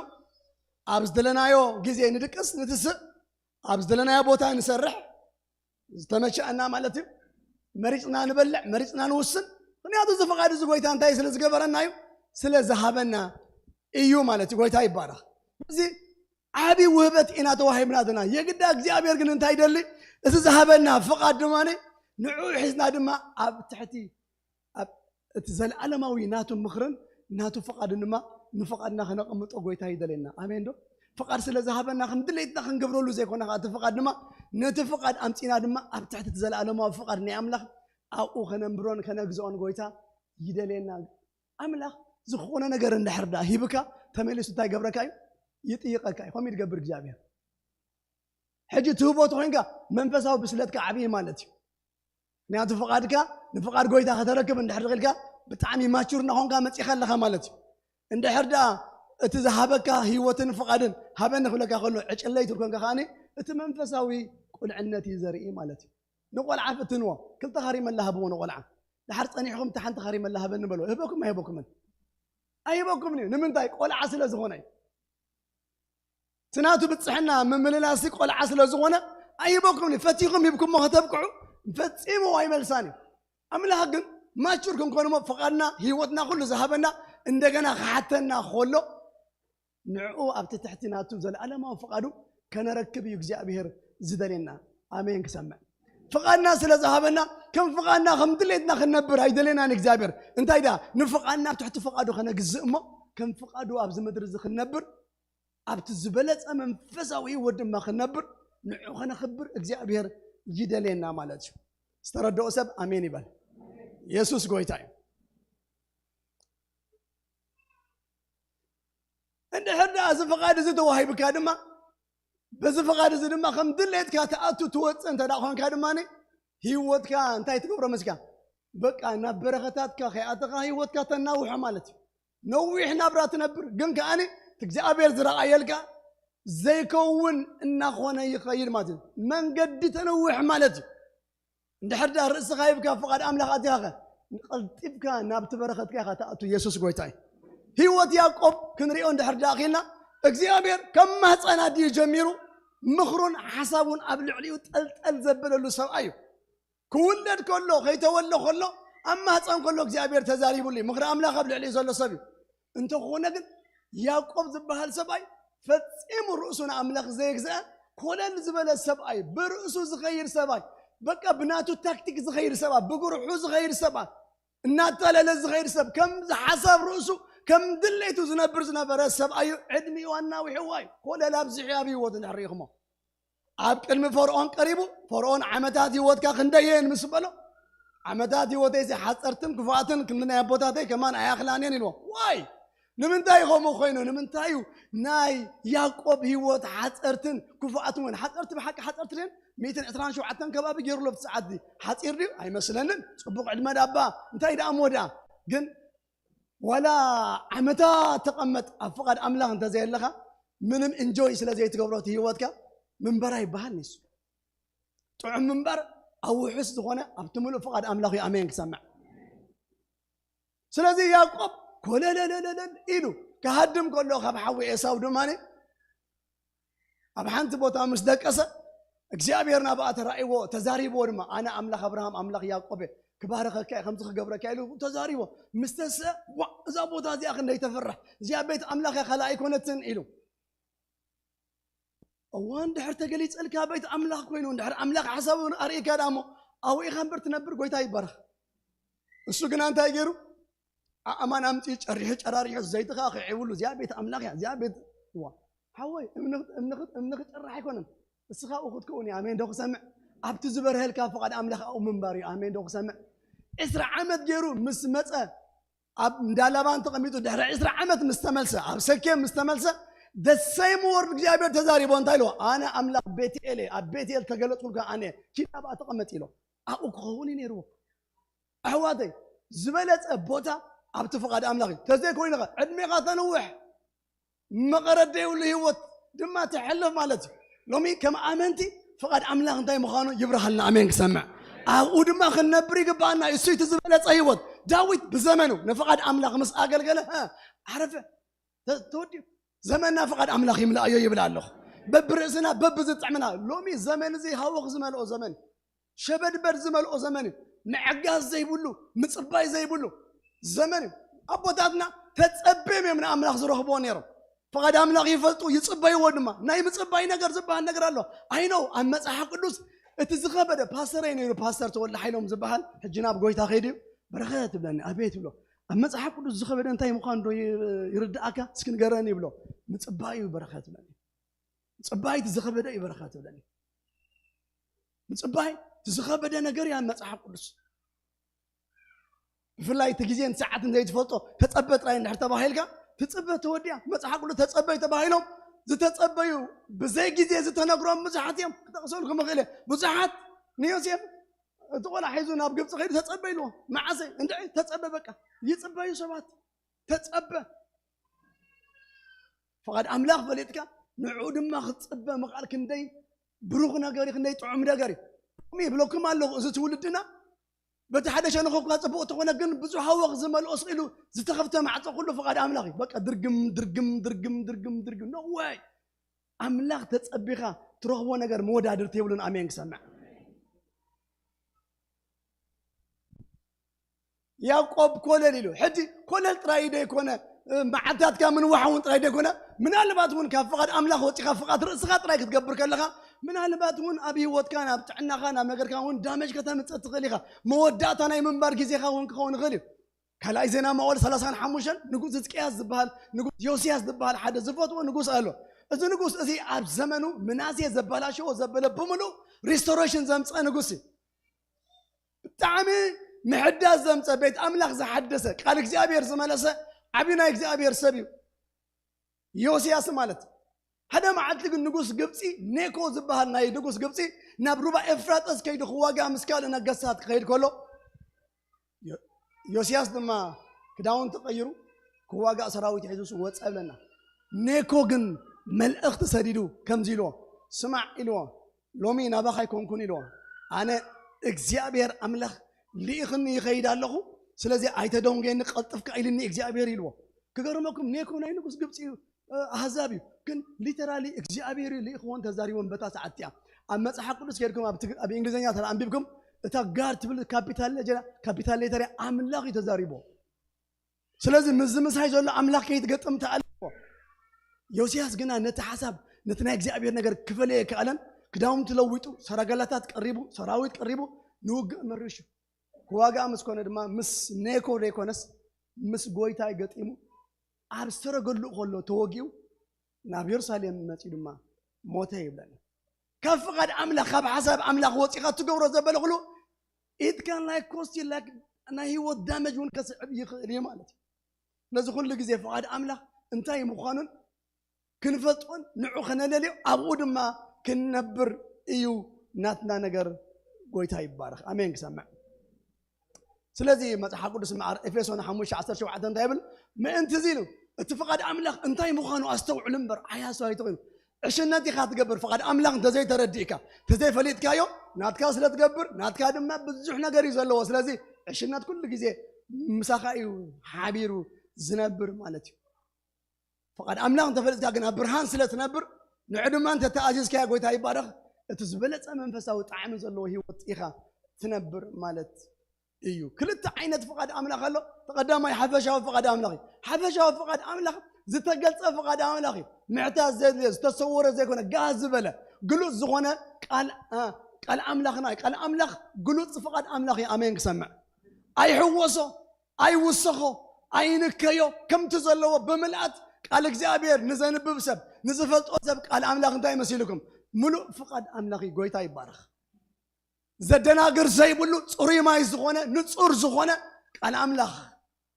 ኣብ ዝደለናዮ ግዜ ንድቅስ ንትስእ፣ ኣብ ዝደለናዮ ቦታ ንሰርሕ፣ ዝተመቸአና ማለት እዩ። መሪፅና ንበልዕ፣ መሪፅና ንውስን። ምክንያቱ እዚ ፍቓድ እዚ ጎይታ እንታይ ስለ ዝገበረና እዩ? ስለ ዝሃበና እዩ ማለት እዩ። ጎይታ ይባረኽ። እዚ ዓቢ ውህበት ኢና ተዋሂብና ዘለና። የግዳ እግዚኣብሔር ግን እንታይ ይደሊ? እዚ ዝሃበና ፍቓድ ድማ ንዕኡ ሒዝና ድማ ኣብ ትሕቲ ኣብ እቲ ዘለዓለማዊ ናቱ ምኽርን ናቱ ፍቓድን ድማ ንፍቓድና ከነቐምጦ ጎይታ ይደልየና። ኣሜን ዶ? ፍቓድ ስለ ዝሃበና ከም ድሌትና ክንገብረሉ ዘይኮነ ከዓ እቲ ፍቓድ ድማ ነቲ ፍቓድ ኣምፂና ድማ ኣብ ትሕቲ እቲ ዘለዓለማዊ ፍቓድ ናይ ኣምላኽ ኣብኡ ከነንብሮን ከነግዝኦን ጎይታ ይደልየና። ኣምላኽ ዝኾነ ነገር እንድሕር ደኣ ሂብካ ተመሊሱ እንታይ ገብረካ እዩ? ይጥይቐካ እዩ። ከምኡ ይገብር እግዚኣብሔር። ሕጂ ትህቦ ተኮይንካ መንፈሳዊ ብስለትካ ዓብዪ ማለት እዩ። ምክንያቱ ፍቓድካ ንፍቓድ ጎይታ ከተረክብ እንድሕር ኢልካ ብጣዕሚ ማቹር እናኾንካ መፂኻ ኣለኻ ማለት እዩ። እንድሕር ደኣ እቲ ዝሃበካ ህይወትን ፍቓድን ሃበኒ ክብለካ ከሎ ዕጭለይ ትብል ኮንካ ከዓኒ እቲ መንፈሳዊ ቁልዕነት እዩ ዘርኢ ማለት እዩ። ንቆልዓ ፍትንዎ፣ ክልተ ካሪመላ ሃብዎ ንቆልዓ። ድሓር ጸኒሕኹም እታ ሓንቲ ካሪመላ ሃበኒ በሎ። ህበኩም ኣይህበኩምን? ኣይህበኩምን እዩ። ንምንታይ? ቆልዓ ስለ ዝኾነ እዩ። እቲ ናቱ ብጽሕና ምምልላሲ ቆልዓ ስለ ዝኾነ ኣይህበኩምን እዩ። ፈቲኹም ሂብኩሞ ከተብቅዑ ፈጺሙ ኣይመልሳን እዩ። ኣምላኽ ግን ማቹር ክንኮን እሞ ፍቓድና፣ ህይወትና ኩሉ ዝሃበና እንደገና ክሓተና ከሎ ንዕኡ ኣብቲ ትሕቲ ናቱ ዘለኣለማዊ ፍቓዱ ከነረክብ እዩ እግዚኣብሔር ዝደልየና። ኣሜን ክሰምዕ። ፍቓድና ስለ ዝሃበና ከም ፍቓድና ከም ድሌትና ክንነብር ኣይደልየናን እግዚኣብሔር። እንታይ ደኣ ንፍቓድና ኣብ ትሕቲ ፍቓዱ ከነግዝእ እሞ ከም ፍቓዱ ኣብዚ ምድሪ እዚ ክንነብር ኣብቲ ዝበለጸ መንፈሳዊ ህይወት ድማ ክንነብር ንዕኡ ከነኽብር እግዚኣብሔር ይደልየና ማለት እዩ። ዝተረድኦ ሰብ ኣሜን ይበል። የሱስ ጎይታ እዩ። እንድሕር ደኣ እዚ ፍቓድ እዚ ተዋሂብካ ድማ በዚ ፍቓድ እዚ ድማ ከም ድሌትካ ትኣቱ ትወፅእ እንተ ደኣ ኮንካ ድማ ህይወትካ እንታይ ትገብሮ መስካ በቃ ናብ በረኸታትካ ከይኣተኻ ህይወትካ ተናውሖ ማለት እዩ። ነዊሕ ናብራ ትነብር ግን ከኣኒ እቲ እግዚኣብሔር ዝረኣየልካ ዘይከውን እናኾነ ይኸይድ ማለት እዩ። መንገዲ ተነውሕ ማለት እዩ። እንድሕር ደኣ ርእስኻ ሂብካ ፍቓድ ኣምላኽ ኣቲኻኸ ቀልጢፍካ ናብቲ በረኸትካ ኢኻ ትኣቱ። የሱስ ጎይታ እዩ። ህይወት ያዕቆብ ክንሪኦ እንድሕር ደኣ ኺልና እግዚኣብሔር ከም ማህፀን ኣዲኡ ጀሚሩ ምኽሩን ሓሳቡን ኣብ ልዕሊኡ ጠልጠል ዘበለሉ ሰብኣይ እዩ። ክውለድ ከሎ ከይተወልደ ከሎ ኣብ ማህፀን ከሎ እግዚኣብሔር ተዛሪቡሉ እዩ። ምኽሪ ኣምላኽ ኣብ ልዕሊኡ ዘሎ ሰብ እዩ። እንተኾነ ግን ያዕቆብ ዝበሃል ሰብኣይ ፈጺሙ ርእሱ ንኣምላኽ ዘየግዝአ ኮለል ዝበለ ሰብኣይ፣ ብርእሱ ዝኸይድ ሰብኣይ፣ በቃ ብናቱ ታክቲክ ዝኸይድ ሰብኣይ፣ ብግርሑ ዝኸይድ ሰብኣይ፣ እናታለለ ዝኸይድ ሰብ፣ ከም ዝሓሳብ ርእሱ ከም ድሌቱ ዝነብር ዝነበረ ሰብኣይ እዩ። ዕድሚኡ ኣናዊሕዋ እዩ። ኮለል ኣብዚሑ ኣብ ህይወቱ እንድሕር ርኢኹሞ ኣብ ቅድሚ ፈርዖን ቀሪቡ ፈርዖን ዓመታት ህይወትካ ክንደየን ምስ በሎ ዓመታት ህይወተይሲ ሓፀርትን ክፉኣትን ክንዲ ናይ ኣቦታተይ ከማን ኣያኽላን እየን ኢልዎ። ዋይ ንምንታይ ከምኡ ኮይኑ? ንምንታይ እዩ ናይ ያዕቆብ ህይወት ሓፀርትን ክፉኣትን ኮይኑ? ሓፀርቲ ብሓቂ ሓፀርቲ ድን ሚእትን ዕስራን ሸውዓተን ከባቢ ገይሩሎ ብቲ ሰዓት እዚ ሓፂር ድዩ? ኣይመስለንን። ፅቡቕ ዕድመ ዳባ እንታይ ደኣ ሞ ደኣ ግን ዋላ ዓመታት ተቐመጥ ኣብ ፍቓድ ኣምላኽ እንተዘየለኻ ምንም እንጆይ ስለ ዘይትገብሮ እቲ ህይወትካ ምንባር ኣይበሃል። ንሱ ጥዑም ምንባር ኣብ ውሑስ ዝኾነ ኣብቲ ምሉእ ፍቓድ ኣምላኽ እዩ። ኣሜን ክሰምዕ። ስለዚ ያዕቆብ ኮለለለለለል ኢሉ ክሃድም ከሎ ካብ ሓዊ ኤሳው ድማ ኣብ ሓንቲ ቦታ ምስ ደቀሰ እግዚኣብሔር ናብኣ ተራእይዎ ተዛሪብዎ ድማ ኣነ ኣምላኽ ኣብርሃም ኣምላኽ ያዕቆብ እየ፣ ክባርኸካ እየ፣ ከምዚ ክገብረካ ኢሉ ተዛሪቦ። ምስ ተስአ ዋ እዛ ቦታ እዚኣ ክንደይ ተፍርሕ፣ እዚኣ ቤት ኣምላኽ እያ ካልእ ኣይኮነትን ኢሉ። እዋን ድሕር ተገሊጸልካ ቤት ኣምላኽ ኮይኑ እንድሕር ኣምላኽ ሓሳቡ ኣርእካ ደኣ እሞ ኣብኡ ኢኻ እምበር ትነብር። ጎይታ ይባረኽ። እሱ ግና እንታይ ገይሩ ኣእማን ኣምፂኡ ጨሪሑ ጨራሪሑ ዘይቲ ከዓ ክዕብሉ እዚኣ ቤት ኣምላኽ እያ እዚኣ ቤት ዋ ሓወይ እምኒ ክጭራሕ ኣይኮነን። እስኻ ኣብኡ ክትከውን እዩ። ኣሜን ዶ ክሰምዕ? ኣብቲ ዝበርሀልካ ፍቓድ ኣምላኽ ኣብኡ ምንባር እዩ። ኣሜን ዶ ክሰምዕ? ዕስራ ዓመት ገይሩ ምስ መፀ ኣብ እንዳ ላባን ተቐሚጡ ድሕሪ ዕስራ ዓመት ምስ ተመልሰ ኣብ ሰኬም ምስ ተመልሰ the same word እግዚኣብሔር ተዛሪቦ እንታይ ኢልዎ? ኣነ ኣምላኽ ቤትኤል እየ፣ ኣብ ቤትኤል ተገለፅኩልካ ኣነ ኪድ ኣብኣ ተቐመጥ ኢሎ ኣብኡ ክኸውን እዩ ነይርዎ። ኣሕዋተይ ዝበለፀ ቦታ ኣብቲ ፍቓድ ኣምላኽ እዩ። ተዘይኮይኑ ኸ ዕድሜኻ ተንውሕ መቐረት ዘይብሉ ህይወት ድማ ተሕልፍ ማለት እዩ። ሎሚ ከም ኣመንቲ ፍቓድ ኣምላኽ እንታይ ምዃኑ ይብርሃልና። ኣሜን ክሰምዕ ኣብኡ ድማ ክንነብር ይግባኣና እዩ። እሱ እቲ ዝበለጸ ህይወት። ዳዊት ብዘመኑ ንፍቓድ ኣምላኽ ምስ ኣገልገለ፣ እ፣ ዓረፈ። ተ-፣ ተወዲኡ። ዘመንና ፍቓድ ኣምላኽ ይምላእዮ ይብል ኣለኹ። በብርእስና፣ በብዝጥዕምና። ሎሚ ዘመን እዚ ሃወኽ ዝመልኦ ዘመን፣ ሸበድበድ ዝመልኦ ዘመን እዩ። ምዕጋስ ዘይብሉ፣ ምጽባይ ዘይብሉ ዘመን እዩ። ኣቦታትና ተጸብዮም እዮም ንኣምላኽ ዝረኽብዎ ነይሮም። ፍቓድ ኣምላኽ ይፈልጡ፣ ይጽበይዎ ድማ። ናይ ምጽባይ ነገር ዝበሃል ነገር ኣሎ። ኣይነው ኣብ መጽሓፍ ቅዱስ እቲ ዝኸበደ፣ ፓስተረይ ነይሩ፣ ፓስተር ተወልደ ሓይሎም ዝበሃል፣ ሕጂ ናብ ጎይታ ከይዱ እዩ። በረኸት ትብለኒ፣ ኣቤት ይብሎ። ኣብ መጽሓፍ ቅዱስ ዝኸበደ እንታይ ምዃኑ ዶ ይ-፣ ይርድኣካ? እስኪ ንገረኒ ይብሎ። ምጽባይ እዩ በረኸት ትብለኒ። ምጽባይ እቲ ዝኸበደ እዩ በረኸት ትብለኒ። ምጽባይ እቲ ዝኸበደ ነገር እያ መጽሓፍ ቅዱስ። ብፍላይ እቲ ግዜን ሰዓትን ዘይትፈልጦ፣ ተጸበ ጥራይ እንድሕር ተባሂልካ፣ ትጽበ ተወዲኣ። መጽሓፍ ቅዱስ ተጸበዩ ተባሂሎም ዝተጸበዩ፣ ብዘይ ግዜ ዝተነግሮም ብዙሓት እዮም። ክጠቕሰልኩም እኽእል እየ። ብዙሓት ንዮሴፍ እቲ ቆልዓ ሒዙ ናብ ግብጺ ከይዱ ተጸበ ኢልዎ። መዓሰ? እንድዒ ተጸበ፣ በቃ ይጽበዩ ሰባት። ተጸበ። ፍቓድ ኣምላኽ ፈሊጥካ፣ ንዕኡ ድማ ክትጽበ ምኽኣል ክንደይ ብሩኽ ነገር እዩ፣ ክንደይ ጥዑም ነገር እዩ። እሚ ይብለኩም ኣለኹ፣ እዚ ትውልድና በቲ ሓደ ሸነኹ እኳ ጽቡቕ ተኾነ፣ ግን ብዙሕ ሃወኽ ዝመልኦ ስቕ ኢሉ ዝተኸፍተ ማዕጾ ኩሉ ፍቓድ ኣምላኽ እዩ። በቃ ድርግም፣ ድርግም፣ ድርግም፣ ድርግም፣ ድርግም። No way። ኣምላኽ ተጸቢኻ ትረኽቦ ነገር መወዳድርቲ የብሉን። ኣሜን ክሰምዕ። ያዕቆብ ኮለል ኢሉ። ሕጂ ኮለል ጥራይ ደይኮነ፣ እ፣ መዓልታትካ ምንዋሕ እውን ጥራይ ደይኮነ፣ ምናልባት እውን ካብ ፍቓድ ኣምላኽ ወጺኻ ፍቓድ ርእስኻ ጥራይ ክትገብር ከለኻ፣ ምናልባት እውን ኣብ ህይወትካ፣ ናብ ጥዕናኻ፣ ናብ ነገርካ እውን ዳመጅ ከተምጽእ ትኽእል ኢኻ። መወዳእታ ናይ ምንባር ግዜኻ እውን ክኸውን ይኽእል እዩ። ካልኣይ ዜና መዋዕል ሰላሳን ሓሙሽተን ንጉስ ህዝቅያስ ዝበሃል፣ ንጉስ ዮስያስ ዝበሃል ሓደ ዝፈትዎ ንጉስ ኣሎ። እዚ ንጉስ እዚ ኣብ ዘመኑ ምናሴ ዘበላሸዎ ዘበለ ብምሉእ ሪስቶሬሽን ዘምጸ ንጉስ እዩ። ብጣዕሚ ምሕዳስ ዘምጸ፣ ቤት ኣምላኽ ዝሓደሰ፣ ቃል እግዚኣብሔር ዝመለሰ ዓቢ ናይ እግዚኣብሔር ሰብ እዩ ዮስያስ ማለት። ሓደ መዓልቲ ግን ንጉስ ግብጺ ኔኮ ዝበሃል ናይ ንጉስ ግብጺ ናብ ሩባ ኤፍራጥስ ከይዱ ክዋጋ ምስ ካልእ ነገስታት ክኸይድ ከሎ፣ ዮ-፣ ዮስያስ ድማ ክዳውንቲ ቀይሩ ክዋጋእ ሰራዊት ሒዙ ወጸ ብለና። ኔኮ ግን መልእኽቲ ሰዲዱ ከምዚ ኢልዎ፣ ስማዕ ኢልዎ፣ ሎሚ ናባኻ ኣይኮንኩን ኢልዎ። ኣነ እግዚኣብሔር ኣምላኽ ልኢኽኒ ይኸይድ ኣለኹ፣ ስለዚ ኣይተደንጉየኒ፣ ቀልጥፍካ ኢልኒ እግዚኣብሔር ኢልዎ። ክገርመኩም፣ ኔኮ ናይ ንጉስ ግብጺ እዩ፣ እ፣ ኣህዛብ እዩ። ግን ሊተራሊ እግዚኣብሔር እዩ ልኢኽዎን ተዛሪቦን በታ ሰዓት እቲኣ። ኣብ መጽሓፍ ቅዱስ ከይድኩም ኣብ ትግ-፣ ኣብ እንግሊዝኛ ተራ ኣንቢብኩም፣ እታ ጋድ ትብል ካፒታል ሌተር፣ ካፒታል ሌተር ኣምላኽ እዩ ተዛሪቦ። ስለዚ ምስዚ ምሳይ ዘሎ ኣምላኽ ከይትገጥም ተኣልዎ። ዮስያስ ግና ነቲ ሓሳብ፣ ነቲ ናይ እግዚኣብሔር ነገር ክፈልዮ ኣይከኣለን። ክዳውንቲ ለዊጡ፣ ሰረገላታት ቀሪቡ፣ ሰራዊት ቀሪቡ፣ ንውግእ መሪሹ። ክዋጋእ ምስ ኮነ ድማ ምስ ኔኮ ዘይኮነስ ምስ ጎይታይ ገጢሙ፣ ኣብ ዝተረገሉ ከሎ ተወጊኡ፣ ናብ የሩሳሌም መጺኡ ድማ ሞተ ይብለና። ካብ ፍቓድ ኣምላኽ፣ ካብ ሓሳብ ኣምላኽ ወጺኻ ትገብሮ ዘበለ ኩሉ፣ it can like cost you like ናይ ህይወት ዳመጅ እውን ከስዕብ ይኽእል እዩ ማለት እዩ። ነዚ ኩሉ ግዜ ፍቓድ ኣምላኽ እንታይ ምዃኑን ክንፈልጦን ንዑ ከነለልዮ ኣብኡ ድማ ክንነብር እዩ ናትና ነገር። ጎይታ ይባረኽ። ኣሜን። ክሰምዕ። ስለዚ መጽሓፍ ቅዱስ መዓር ኤፌሶን ሓሙሽተ ዓሰርተ ሸውዓተ እንታይ ይብል? ምእንቲ እዚ ኢሉ እቲ ፍቓድ ኣምላኽ እንታይ ምዃኑ ኣስተውዕሉ እምበር፣ ዓያሱ ኣይትኹኑ። ዕሽነት ኢኻ ትገብር፣ ፍቓድ ኣምላኽ እንተዘይተረዲእካ፣ እንተዘይፈሊጥካዮ፣ ናትካ ስለ ትገብር፣ ናትካ ድማ ብዙሕ ነገር እዩ ዘለዎ። ስለዚ ዕሽነት ኩሉ ግዜ ምሳኻ እዩ ሓቢሩ ዝነብር ማለት እዩ። ፍቓድ ኣምላኽ እንተፈሊጥካ ግን ኣብ ብርሃን ስለ ትነብር፣ ንዑ ድማ እንተተኣዚዝካዮ፣ ጎይታ ይባረኽ፣ እቲ ዝበለጸ መንፈሳዊ ጣዕሚ ዘለዎ ህይወት ኢኻ ትነብር ማለት እዩ። ክልተ ዓይነት ፍቓድ ኣምላኽ ኣሎ። እቲ ቀዳማይ ሓፈሻዊ ፍቓድ ኣምላኽ እዩ። ሓፈሻዊ ፍቓድ ኣምላኽ ዝተገልጸ ፍቓድ ኣምላኽ እዩ። ምሕታት ዘድልዮ፣ ዝተሰወረ ዘይኮነ፣ ጋህ ዝበለ፣ ግሉጽ ዝኾነ ቃል፣ አ፣ ቃል ኣምላኽና እዩ። ቃል ኣምላኽ ግሉጽ ፍቓድ ኣምላኽ እዩ። ኣሜን ክሰምዕ። ኣይሕወሶ፣ ኣይውሰኾ፣ ኣይንከዮ፣ ከምቲ ዘለዎ ብምልኣት ቃል እግዚኣብሔር ንዘንብብ ሰብ፣ ንዝፈልጦ ሰብ ቃል ኣምላኽ እንታይ መሲልኩም? ምሉእ ፍቓድ ኣምላኽ እዩ። ጎይታ ይባረኽ። ዘደናግር ዘይብሉ ጽሩይ ማይ ዝኾነ፣ ንጹር ዝኾነ ቃል ኣምላኽ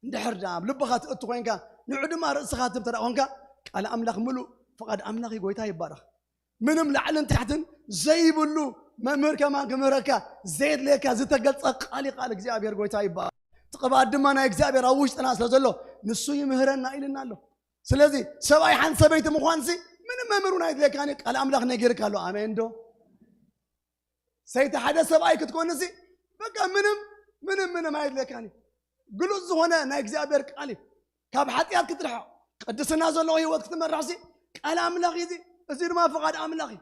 እንድሕር ደኣ ኣብ ልብኻ ትእቱ ኮይንካ፣ ንዑ ድማ ርእስኻ ትብ ተደኣ ኮንካ፣ ቃል ኣምላኽ ምሉእ ፍቓድ ኣምላኽ እዩ። ጎይታ ይባረኽ። ምንም ላዕልን ታሕትን ዘይብሉ መምህር ከማን ክምህረካ ዘየድልየካ ዝተገልጸ ቃል እዩ። ቃል እግዚኣብሔር ጎይታ ይባረኽ። እቲ ቅብኣት ድማ ናይ እግዚኣብሔር ኣብ ውሽጥና ስለ ዘሎ ንሱ ይምህረና ኢልና ኣሎ። ስለዚ ሰብኣይ ሓንቲ ሰበይቲ ምዃንሲ ምንም መምህር እውን ኣይድልየካን እዩ። ቃል ኣምላኽ ነጊርካ ኣሎ። ኣሜን ዶ? ሰይቲ ሓደ ሰብኣይ ክትኮንሲ በቃ ምንም ምንም ምንም ኣይድለካን እዩ። ግሉጽ ዝኾነ ናይ እግዚኣብሔር ቃል እዩ። ካብ ሓጢኣት ክትርሕቕ፣ ቅድስና ዘለዎ ህይወት ክትመርሕሲ ቃል ኣምላኽ እዩ። እዚ ድማ ፍቓድ ኣምላኽ እዩ።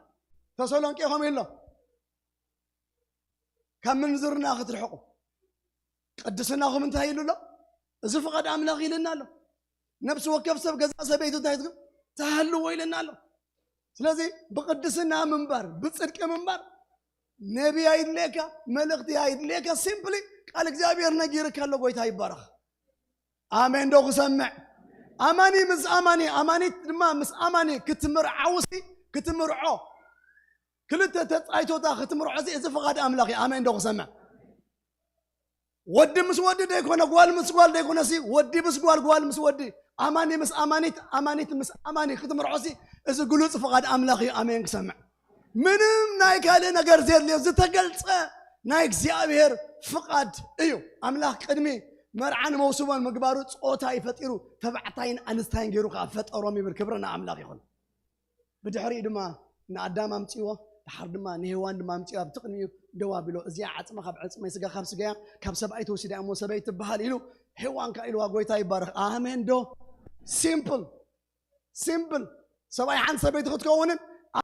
ተሰሎንቄ ከምኡ ኢሉ ኣሎ፣ ካብ ምንዝርና ክትርሕቑ ቅድስናኹም እንታይ ኢሉ ኣሎ? እዚ ፍቓድ ኣምላኽ ኢልና ኣሎ። ነፍሲ ወከፍ ሰብ ገዛ ሰበይቱ እንታይ ትብል? ትሃልዎ ኢልና ኣሎ። ስለዚ ብቅድስና ምንባር፣ ብጽድቂ ምንባር ነቢ ኣይድልየካ፣ መልእኽቲ ኣይድልየካ። ሲምፕሊ ቃል እግዚኣብሔር ነጊርካ ኣሎ። ጎይታ ይባረኽ። ኣሜን ዶ ክሰምዕ? ኣማኒ ምስ ኣማኒ፣ ኣማኒት ድማ ምስ ኣማኒ ክትምርዓውሲ፣ ክትምርዖ፣ ክልተ ተጻይቶታ ክትምርዖ እዚ ፍቓድ ኣምላኽ እዩ። ኣሜን ዶ ክሰምዕ? ወዲ ምስ ወዲ ደይኮነ፣ ጓል ምስ ጓል ደይኮነ ሲ፣ ወዲ ምስ ጓል፣ ጓል ምስ ወዲ፣ ኣማኒ ምስ ኣማኒት፣ ኣማኒት ምስ ኣማኒ ክትምርዖ ሲ፣ እዚ ግሉጽ ፍቓድ ኣምላኽ እዩ። ኣሜን ክሰምዕ። ምንም ናይ ካልእ ነገር ዘድልዮ ዝተገልጸ ናይ እግዚኣብሔር ፍቓድ እዩ። ኣምላኽ ቅድሚ መርዓን መውስቦን ምግባሩ ጾታ ይፈጢሩ፣ ተባዕታይን ኣንስታይን ገይሩ ከኣ ፈጠሮም ይብል። ክብሪ ንኣምላኽ ይኹን። ብድሕሪኡ ድማ ንኣዳም ኣምጽዎ፣ ድሓር ድማ ንሄዋን ድማ ኣምጽዎ፣ ኣብ ትቕድሚኡ ደው ኣቢሎ፣ እዚኣ ዓጽማ ካብ ዕጽመይ፣ ስጋ ካብ ስጋያ፣ ካብ ሰብኣይ ተወሲዳ እሞ ሰበይቲ ትበሃል ኢሉ፣ ሄዋን ከኣ ኢልዋ። ጎይታ ይባረኽ። ኣሜን ዶ? ሲምፕል ሲምፕል። ሰብኣይ ሓንቲ ሰበይቲ ክትከውንን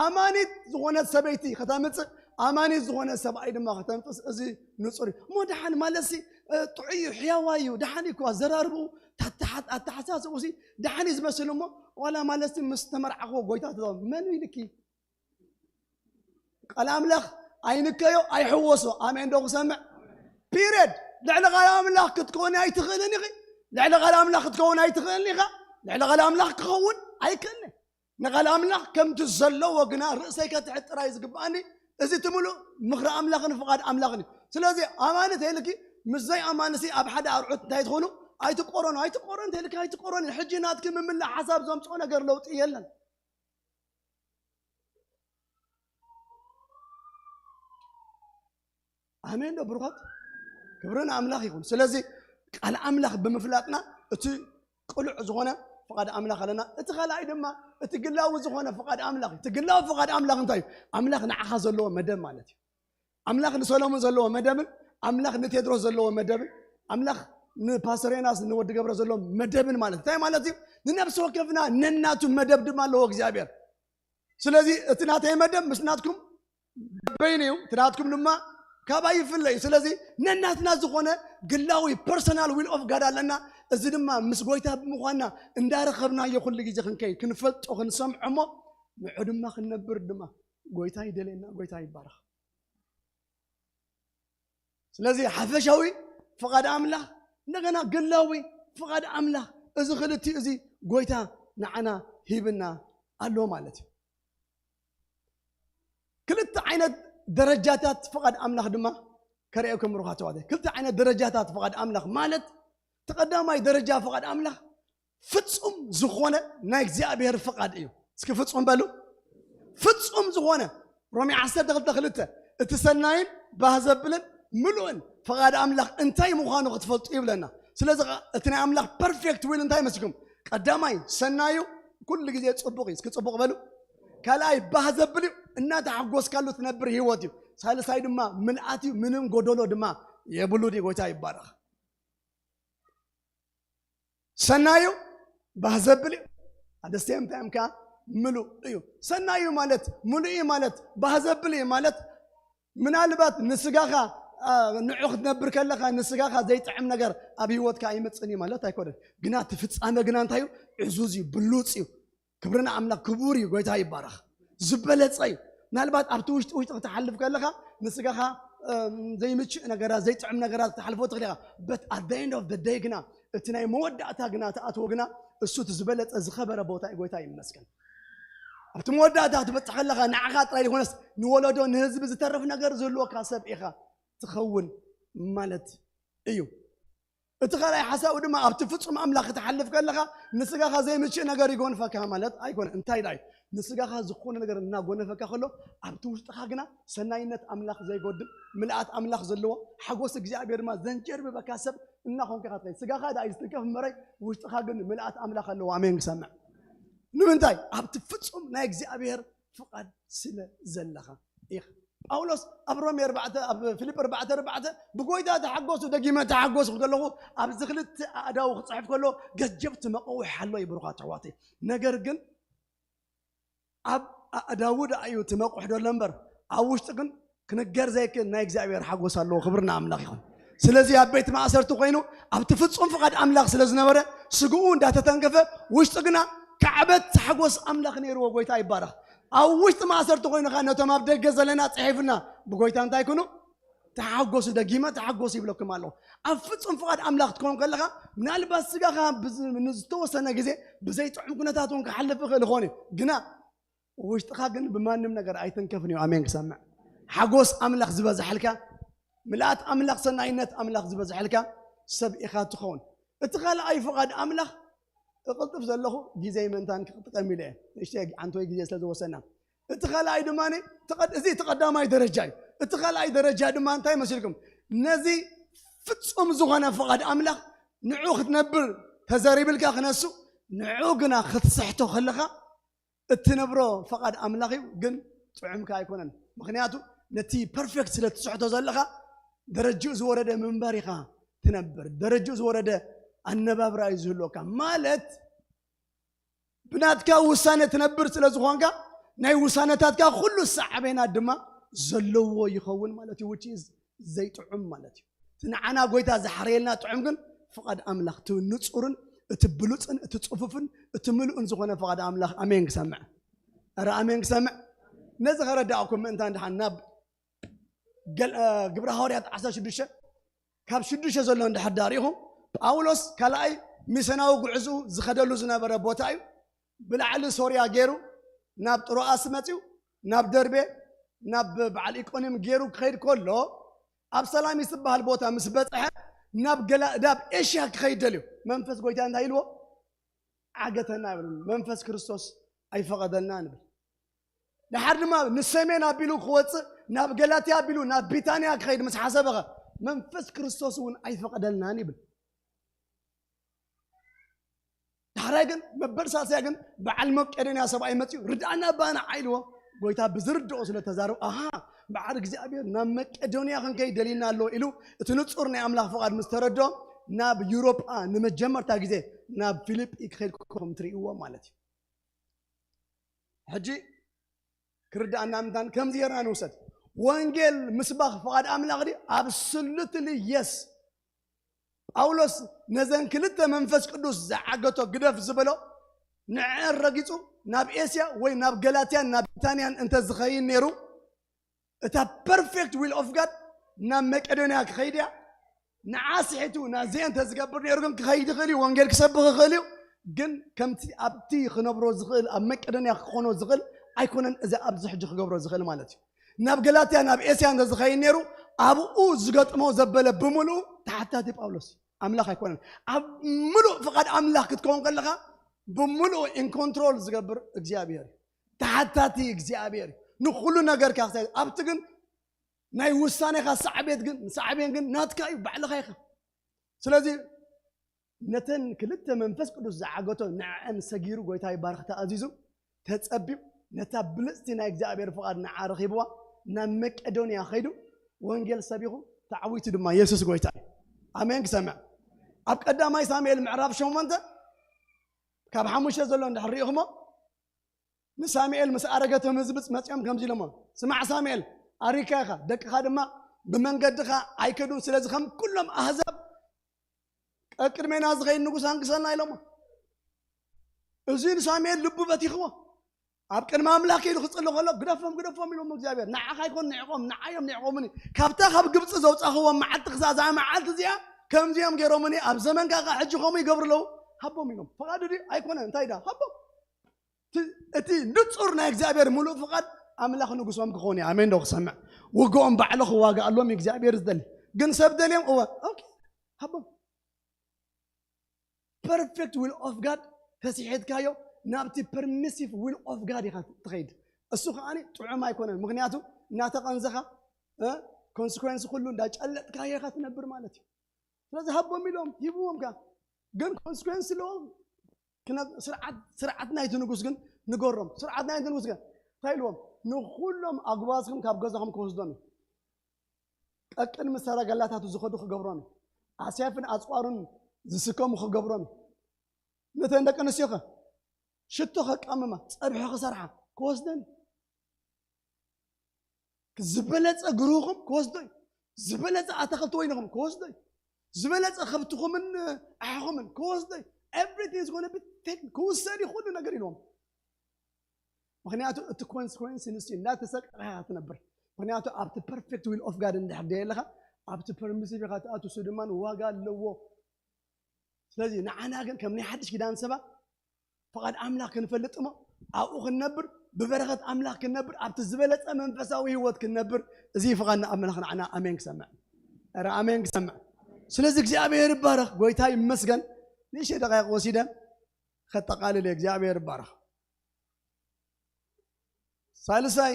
ኣማኒት ዝኾነት ሰበይቲ ከተምጽእ፣ ኣማኒት ዝኾነ ሰብኣይ ድማ ከተምጽእ፣ እዚ ንጹር እዩ። እሞ ደሓን ማለትሲ፣ እ፣ ጥዑይ እዩ፣ ሕያዋይ እዩ፣ ደሓን እዩ እኮ ኣዘራርብኡ፣ ታተሓት-፣ ኣተሓሳስብኡ ሲ ደሓን እዩ ዝመስል። እሞ ዋላ ማለትሲ ምስ ተመርዓኽዎ ጎይታ ትዛው መን ኢልኪ? ቃል ኣምላኽ ኣይንከዮ፣ ኣይሕወሶ። ኣሜን ዶ ክሰምዕ? ፒሪየድ። ልዕሊ ቃል ኣምላኽ ክትከውኒ ኣይትኽእልን ኢኺ። ልዕሊ ቃል ኣምላኽ ክትከውን ኣይትኽእልን ኢኻ። ልዕሊ ቃል ኣምላኽ ክኸውን ኣይክእልን። ንቃል ኣምላኽ ከምቲ ዘለዎ ግና ርእሰይ ከትሕት ጥራይ ዝግብኣኒ፣ እዚ እቲ ምሉእ ምኽሪ ኣምላኽን ፍቓድ ኣምላኽን እዩ። ስለዚ ኣማኒ ተይልኪ ምስ ዘይኣማንሲ ኣብ ሓደ ኣርዑት እንታይ ትኾኑ? ኣይትቆረኑ፣ ኣይትቆረን ተይልኪ ኣይትቆረን። ሕጂ ናትኪ ምምላእ ሓሳብ ዘምጽኦ ነገር ለውጢ የለን። ኣሜን ዶ ብሩኻት? ክብሪ ንኣምላኽ ይኹን። ስለዚ ቃል ኣምላኽ ብምፍላጥና እቲ ቅሉዕ ዝኾነ ፍቓድ ኣምላኽ ኣለና። እቲ ካልኣይ ድማ እቲ ግላዊ ዝኾነ ፍቓድ ኣምላኽ እዩ። እቲ ግላዊ ፍቓድ ኣምላኽ እንታይ እዩ? ኣምላኽ ንዓኻ ዘለዎ መደብ ማለት እዩ። ኣምላኽ ንሰሎሞን ዘለዎ መደብን ኣምላኽ ንቴድሮስ ዘለዎ መደብን ኣምላኽ ንፓስተር ዮናስ ንወዲ ገብረ ዘለዎ መደብን ማለት እንታይ ማለት እዩ? ንነፍሲ ወከፍና ነናቱ መደብ ድማ ኣለዎ እግዚኣብሔር። ስለዚ እቲ ናተይ መደብ ምስ ናትኩም በይኑ እዩ፣ እቲ ናትኩም ድማ ካባይ ይፍለ እዩ። ስለዚ ነናትና ዝኾነ ግላዊ ፐርሰናል ዊል ኦፍ ጋድ ኣለና። እዚ ድማ ምስ ጎይታ ብምዃንና እንዳረኸብናዮ ኩሉ ግዜ ክንከይድ ክንፈልጦ ክንሰምዖ እሞ ንዑ ድማ ክንነብር ድማ ጎይታ ይደልየና። ጎይታ ይባረኽ። ስለዚ ሓፈሻዊ ፍቓድ ኣምላኽ እንደገና ግላዊ ፍቓድ ኣምላኽ፣ እዚ ክልቲኡ እዚ ጎይታ ንዓና ሂብና ኣሎ ማለት እዩ። ክልተ ዓይነት ደረጃታት ፍቓድ ኣምላኽ ድማ ከርእየኩም ሩኻ ተዋደ። ክልተ ዓይነት ደረጃታት ፍቓድ ኣምላኽ ማለት እቲ ቀዳማይ ደረጃ ፍቓድ ኣምላኽ ፍጹም ዝኾነ ናይ እግዚኣብሔር ፍቓድ እዩ። እስኪ ፍጹም በሉ። ፍጹም ዝኾነ ሮሜ ዓሰርተ ክልተ ክልተ እቲ ሰናይን ባህ ዘብልን ምሉእን ፍቓድ ኣምላኽ እንታይ ምዃኑ ክትፈልጡ ይብለና። ስለዚ ኸ እቲ ናይ ኣምላኽ ፐርፌክት ዊል እንታይ መስልኩም? ቀዳማይ ሰናዩ ኩሉ ግዜ ጽቡቕ እዩ። እስኪ ጽቡቕ በሉ። ካልኣይ ባህ ዘብል እዩ፣ እናተሓጎስካሉ ትነብር ህይወት እዩ። ሳልሳይ ድማ ምልኣት እዩ፣ ምንም ጎደሎ ድማ የብሉን እዩ። ጎይታ ይባረኽ። ሰናዩ ባህ ዘብል እዩ፣ ኣደ ሴም ታይም ከዓ ምሉእ እዩ። ሰናዩ ማለት ምሉእ እዩ ማለት ባህ ዘብል እዩ ማለት ምናልባት ንስጋኻ፣ አ፣ ንዑ ክትነብር ከለኻ ንስጋኻ ዘይጥዕም ነገር ኣብ ህይወትካ ኣይመጽእን እዩ ማለት ኣይኮነን። ግና እቲ ፍጻመ ግና እንታይ እዩ? ዕዙዝ እዩ፣ ብሉጽ እዩ። ክብሪ ንኣምላኽ፣ ክቡር እዩ። ጎይታ ይባረኽ። ዝበለጸ እዩ። ምናልባት ኣብቲ ውሽጢ ውሽጢ ክትሓልፍ ከለኻ ንስጋኻ፣ እም፣ ዘይምችእ ነገራት፣ ዘይጥዕም ነገራት ክትሓልፎ ትኽእል ኢኻ። But at the end of the day ግና እቲ ናይ መወዳእታ ግና ትኣትዎ ግና እሱ እቲ ዝበለጸ ዝኸበረ ቦታ እዩ። ጎይታ ይመስገን። ኣብቲ መወዳእታ ክትበጽሕ ከለኻ ንዓኻ ጥራይ ዘይኮነስ ንወለዶ ንህዝቢ ዝተርፍ ነገር ዝህልወካ ሰብ ኢኻ ትኸውን ማለት እዩ። እቲ ካልኣይ ሓሳቡ ድማ ኣብቲ ፍጹም ኣምላኽ ክትሓልፍ ከለኻ ንስጋኻ ዘይምችእ ነገር ይጎንፈካ ማለት ኣይኮነ። እንታይ ዳይ ንስጋኻ ዝኾነ ነገር እናጎነፈካ ከሎ ኣብቲ ውሽጥኻ ግና ሰናይነት ኣምላኽ ዘይጎድል ምልኣት ኣምላኽ ዘለዎ ሓጎስ እግዚኣብሔር ድማ ዘንጀርብበካ ሰብ እናኾንካ ኢኻ ትኸይድ። ስጋኻ ደኣ እዩ ዝትንከፍ እምበረይ ውሽጥኻ ግን ምልኣት ኣምላኽ ኣለዎ። ኣሜን ክሰምዕ። ንምንታይ? ኣብቲ ፍጹም ናይ እግዚኣብሔር ፍቓድ ስለ ዘለኻ ኢኻ። ጳውሎስ ኣብ ሮሜ ኣርባዕተ ኣብ ፊልጵ ኣርባዕተ ኣርባዕተ ብጎይታ ተሓጎሱ፣ ደጊመ ተሓጎሱ ከለኹ ኣብዚ ክልተ ኣእዳው ክፅሕፍ ከሎ ገጀብቲ መቐውሕ ኣሎ ይብሩኻ ትሕዋተይ። ነገር ግን ኣብ ኣእዳው ደኣ እዩ እቲ መቑሕ ዘሎ እምበር ኣብ ውሽጢ ግን ክንገር ዘይክእል ናይ እግዚኣብሔር ሓጎስ ኣለዎ። ክብርና ኣምላኽ ይኹን። ስለዚ ኣብ ቤት ማእሰርቲ ኮይኑ ኣብቲ ፍጹም ፍቓድ ኣምላኽ ስለ ዝነበረ ስግኡ እንዳተተንከፈ ውሽጢ ግና ካዕበት ሓጎስ ኣምላኽ ነይርዎ። ጎይታ ይባረኽ። ኣብ ውሽጢ ማእሰርቲ ኮይኑኻ ነቶም ኣብ ደገ ዘለና ጽሒፍና ብጎይታ እንታይ ኩኑ ተሓጎሱ፣ ደጊመ ተሓጎሱ ይብለኩም ኣለኹ። ኣብ ፍጹም ፍቓድ ኣምላኽ ክትከውን ከለኻ ምናልባት ስጋኻ ብዝ- ንዝተወሰነ ግዜ ብዘይጥዑም ኩነታት እውን ክሓልፍ ይኽእል ይኾን እዩ፣ ግና ውሽጥኻ ግን ብማንም ነገር ኣይትንከፍን እዩ። ኣሜን ክሰምዕ። ሓጎስ ኣምላኽ ዝበዝሐልካ፣ ምልኣት ኣምላኽ፣ ሰናይነት ኣምላኽ ዝበዝሐልካ ሰብ ኢኻ ትኸውን። እቲ ካልኣይ ፍቓድ ኣምላኽ እቕልጥፍ ዘለኹ ግዜ ምእንታን ክጥቀም ኢለ እየ። ንእሽተይ ዓንቶይ ግዜ ስለ ዝወሰና እቲ ካልኣይ ድማ ተቐድ- እዚ እቲ ቀዳማይ ደረጃ እዩ። እቲ ካልኣይ ደረጃ ድማ እንታይ መሲልኩም? ነዚ ፍጹም ዝኾነ ፍቓድ ኣምላኽ ንዑ ክትነብር ተዘሪብልካ ክነሱ ንዑ ግና ክትስሕቶ ከለኻ እትነብሮ ፍቓድ ኣምላኽ እዩ፣ ግን ጥዑምካ ኣይኮነን። ምክንያቱ ነቲ ፐርፌክት ስለ ትስሕቶ ዘለኻ ደረጅኡ ዝወረደ ምንባር ኢኻ ትነብር። ደረጅኡ ዝወረደ ኣነባብራ እዩ ዝህልወካ። ማለት ብናትካ ውሳነ ትነብር ስለ ዝኾንካ ናይ ውሳነታትካ ኩሉ ሳዕቤናት ድማ ዘለዎ ይኸውን ማለት እዩ። Which is ዘይጥዑም ማለት እዩ። እቲ ንዓና ጎይታ ዝሓረየልና ጥዑም ግን ፍቓድ ኣምላኽ፣ እቲ ንጹርን እቲ ብሉጽን እቲ ጽፉፍን እቲ ምሉእን ዝኾነ ፍቓድ ኣምላኽ። ኣሜን ክሰምዕ። ኧረ ኣሜን ክሰምዕ። ነዚ ከረዳእኩም ምእንታን ድሓን ናብ ገል- እ፣ ግብረ ሃዋርያት ዓሰርተ ሽዱሽተ ካብ ሽዱሽተ ዘሎ እንድሕር ዳሪኹም ጳውሎስ ካልኣይ ሚስዮናዊ ጉዕዝኡ ዝኸደሉ ዝነበረ ቦታ እዩ። ብላዕሊ ሶርያ ገይሩ ናብ ጥሮኣስ መጺኡ ናብ ደርቤ ናብ በዓል ኢቆንዮም ገይሩ ክኸይድ ከሎ ኣብ ሰላሚስ ዝበሃል ቦታ ምስ በጽሐ ናብ ገላ ናብ ኤሽያ ክኸይድ ደልዩ መንፈስ ጎይታ እንታይ ኢልዎ? ዓገተና ይብል። መንፈስ ክርስቶስ ኣይፈቐደልና ንብል። ድሓር ድማ ንሰሜን ኣቢሉ ክወፅእ ናብ ገላትያ ኣቢሉ ናብ ቢታንያ ክኸይድ ምስ ሓሰበኸ መንፈስ ክርስቶስ እውን ኣይፈቐደልናን ይብል። ዳሕራይ ግን መበል ሳልሳይ ግን በዓል መቄዶንያ ሰብኣይ መፂኡ ርድኣና ባና ዓይልዎ ጎይታ ብዝርድኦ ስለ ተዛረቡ ኣሃ በዓል እግዚኣብሔር ናብ መቄዶንያ ክንከይድ ደሊና ኣሎ ኢሉ እቲ ንጹር ናይ ኣምላኽ ፍቓድ ምስ ተረድኦ ናብ ዩሮጳ ንመጀመርታ ግዜ ናብ ፊልጲ ክኸይድ ከም ትርእይዎ ማለት እዩ። ሕጂ ክርድኣና ምንታን ከምዚ ጌርና ንውሰድ። ወንጌል ምስባኽ ፍቓድ ኣምላኽ ድዩ? ኣብስሉትሊ የስ። ጳውሎስ ነዘን ክልተ መንፈስ ቅዱስ ዝዓገቶ ግደፍ ዝበሎ ንዐን ረጊጹ ናብ ኤስያ ወይ ናብ ገላትያን ናብ ቢታንያን እንተ ዝኸይድ ነይሩ እታ perfect will of God ናብ መቄዶንያ ክኸይድ እያ። ንዓ ስሒቱ ናዚአ እንተ ዝገብር ነይሩ ግን ክኸይድ ይኽእል እዩ፣ ወንጌል ክሰብኽ ይኽእል እዩ። ግን ከምቲ ኣብቲ ክነብሮ ዝኽእል ኣብ መቄዶንያ ክኾኖ ዝኽእል ኣይኮነን። እዚ ኣብዚ ሕጂ ክገብሮ ዝኽእል ማለት እዩ። ናብ ገላትያ ናብ ኤስያ እንተ ዝኸይድ ነይሩ ኣብኡ ዝገጥሞ ዘበለ ብምሉኡ ተሓታቲ ጳውሎስ እዩ፣ ኣምላኽ ኣይኮነን። ኣብ ምሉእ ፍቓድ ኣምላኽ ክትከውን ከለኻ ብምሉኡ in control ዝገብር እግዚኣብሔር እዩ። ተሓታቲ እግዚኣብሔር እዩ። ንኹሉ ነገርካ ክሳይ ኣብቲ ግን ናይ ውሳኔኻ ሳዕቤት ግን ሳዕቤን ግን ናትካ እዩ፣ ባዕልኻ ኢኻ። ስለዚ ነተን ክልተ መንፈስ ቅዱስ ዝዓገቶ ንዕዐን ሰጊሩ ጎይታ ይባርኽ ተኣዚዙ ተጸቢብ ነታ ብልጽቲ ናይ እግዚኣብሔር ፍቓድ ንዓ ረኺብዋ ናብ መቄዶንያ ኸይዱ ወንጌል ሰቢኹ ተዓዊቱ ድማ የሱስ ጎይታ እዩ። ኣሜን ክሰምዕ። ኣብ ቀዳማይ ሳሙኤል ምዕራፍ ሸሞንተ ካብ ሓሙሽተ ዘሎ እንድሕር ርኢኹሞ ንሳሙኤል ምስ ኣረገ እቶም ህዝቢ መጺኦም ከምዚ ኢሎሞ፣ ስማዕ ሳሙኤል፣ ኣሪካ ኢኻ፣ ደቅኻ ድማ ብመንገድኻ ኣይከዱን፣ ስለዚ ከም ኩሎም ኣህዛብ ቀቅድሜና ዝኸይድ ንጉስ ኣንግሰልና ኢሎሞ። እዚ ንሳሙኤል ልቡ በቲኽዎ። ኣብ ቅድሚ ኣምላኽ ኢሉ ክጽሊ ከሎ ግደፎም ግደፎም ኢሎሞ እግዚኣብሔር። ንዓኻ ይኮን ንዕቆም ንዓዮም ንዕቆሙኒ። ካብታ ካብ ግብፂ ዘውፃኽዎም መዓልቲ ክሳብ እዛ መዓልቲ እዚኣ ከምዚኦም ገይሮምኒ ኣብ ዘመንካ ከዓ ሕጂ ከምኡ ይገብሩ ኣለዉ። ሃቦም ኢሎም። ፈቓዱ ድዩ ኣይኮነን እንታይ ዳ ሃቦም። እቲ ንጹር ናይ እግዚኣብሔር ምሉእ ፍቓድ ኣምላኽ ንጉሶም ክኸውን እዩ። ኣሜን ዶ ክሰምዕ? ውግኦም ባዕሉ ክዋጋኣሎም እዩ እግዚኣብሔር ዝደሊ። ግን ሰብ ደልዮም እወ ኦኬ ሃቦም። Perfect will of God ተሲሒትካዮ ናብቲ permissive will of God ኢኻ ትኸይድ። እሱ ከዓ ጥዑም ኣይኮነን። ምክንያቱ እናተቐንዘኻ ኮንስኮንስ ኩሉ እንዳጨለጥካዮ ኢኻ ትነብር ማለት እዩ። ስለዚ ሃቦም ኢሎም ሂብዎም ከ ግን ኮንስኮንስ ኣለዎ። ስርዓት ናይቲ ንጉስ ግን ንገሮም። ስርዓት ናይቲ ንጉስ ግን እንታይ ኢልዎም? ንኹሎም ኣጉባዝኩም ካብ ገዛኹም ክወስዶም እዩ። ቀቅድሚ ሰረገላታቱ ዝኸዱ ክገብሮም እዩ። ኣስያፍን ኣፅዋሩን ዝስከሙ ክገብሮም እዩ። ነተን ደቂ ኣንስትዮኸ ሽቶ ከቃምማ፣ ፀብሒ ክሰርሓ ክወስደን እዩ። ዝበለፀ ግሩኹም ክወስዶ እዩ። ዝበለፀ ኣታኽልቲ ወይንኹም ክወስዶ እዩ። ዝበለፀ ከብትኹምን ኣሕኹምን ክወስዶ እዩ። Everything is going to be taken። ክውሰድ እዩ ኩሉ ነገር ኢልዎም። ምክንያቱ እቲ ኮንስኮንስ ንሱ እዩ። እንዳተሰቀልካ ኢኻ ትነብር። ምክንያቱ ኣብቲ perfect will of God እንድሕር ደየለኻ፣ ኣብቲ permissive ኢኻ ትኣቱ፣ እሱ ድማ ዋጋ ኣለዎ። ስለዚ ንዓና ግን ከም ናይ ሓድሽ ኪዳን ሰባት ፍቓድ ኣምላኽ ክንፈልጥ እሞ ኣብኡ ክንነብር፣ ብበረኸት ኣምላኽ ክንነብር፣ ኣብቲ ዝበለጸ መንፈሳዊ ህይወት ክንነብር፣ እዚ ፍቓድ ኣምላኽ ንዓና ኣሜን ክሰምዕ። ኧረ ኣሜን ክሰምዕ። ስለዚ እግዚኣብሔር ይባረኽ፣ ጎይታ ይመስገን። ንእሽተይ ደቃይቕ ወሲደ ከጠቓልል እየ። እግዚኣብሔር ይባረኽ። ሳልሳይ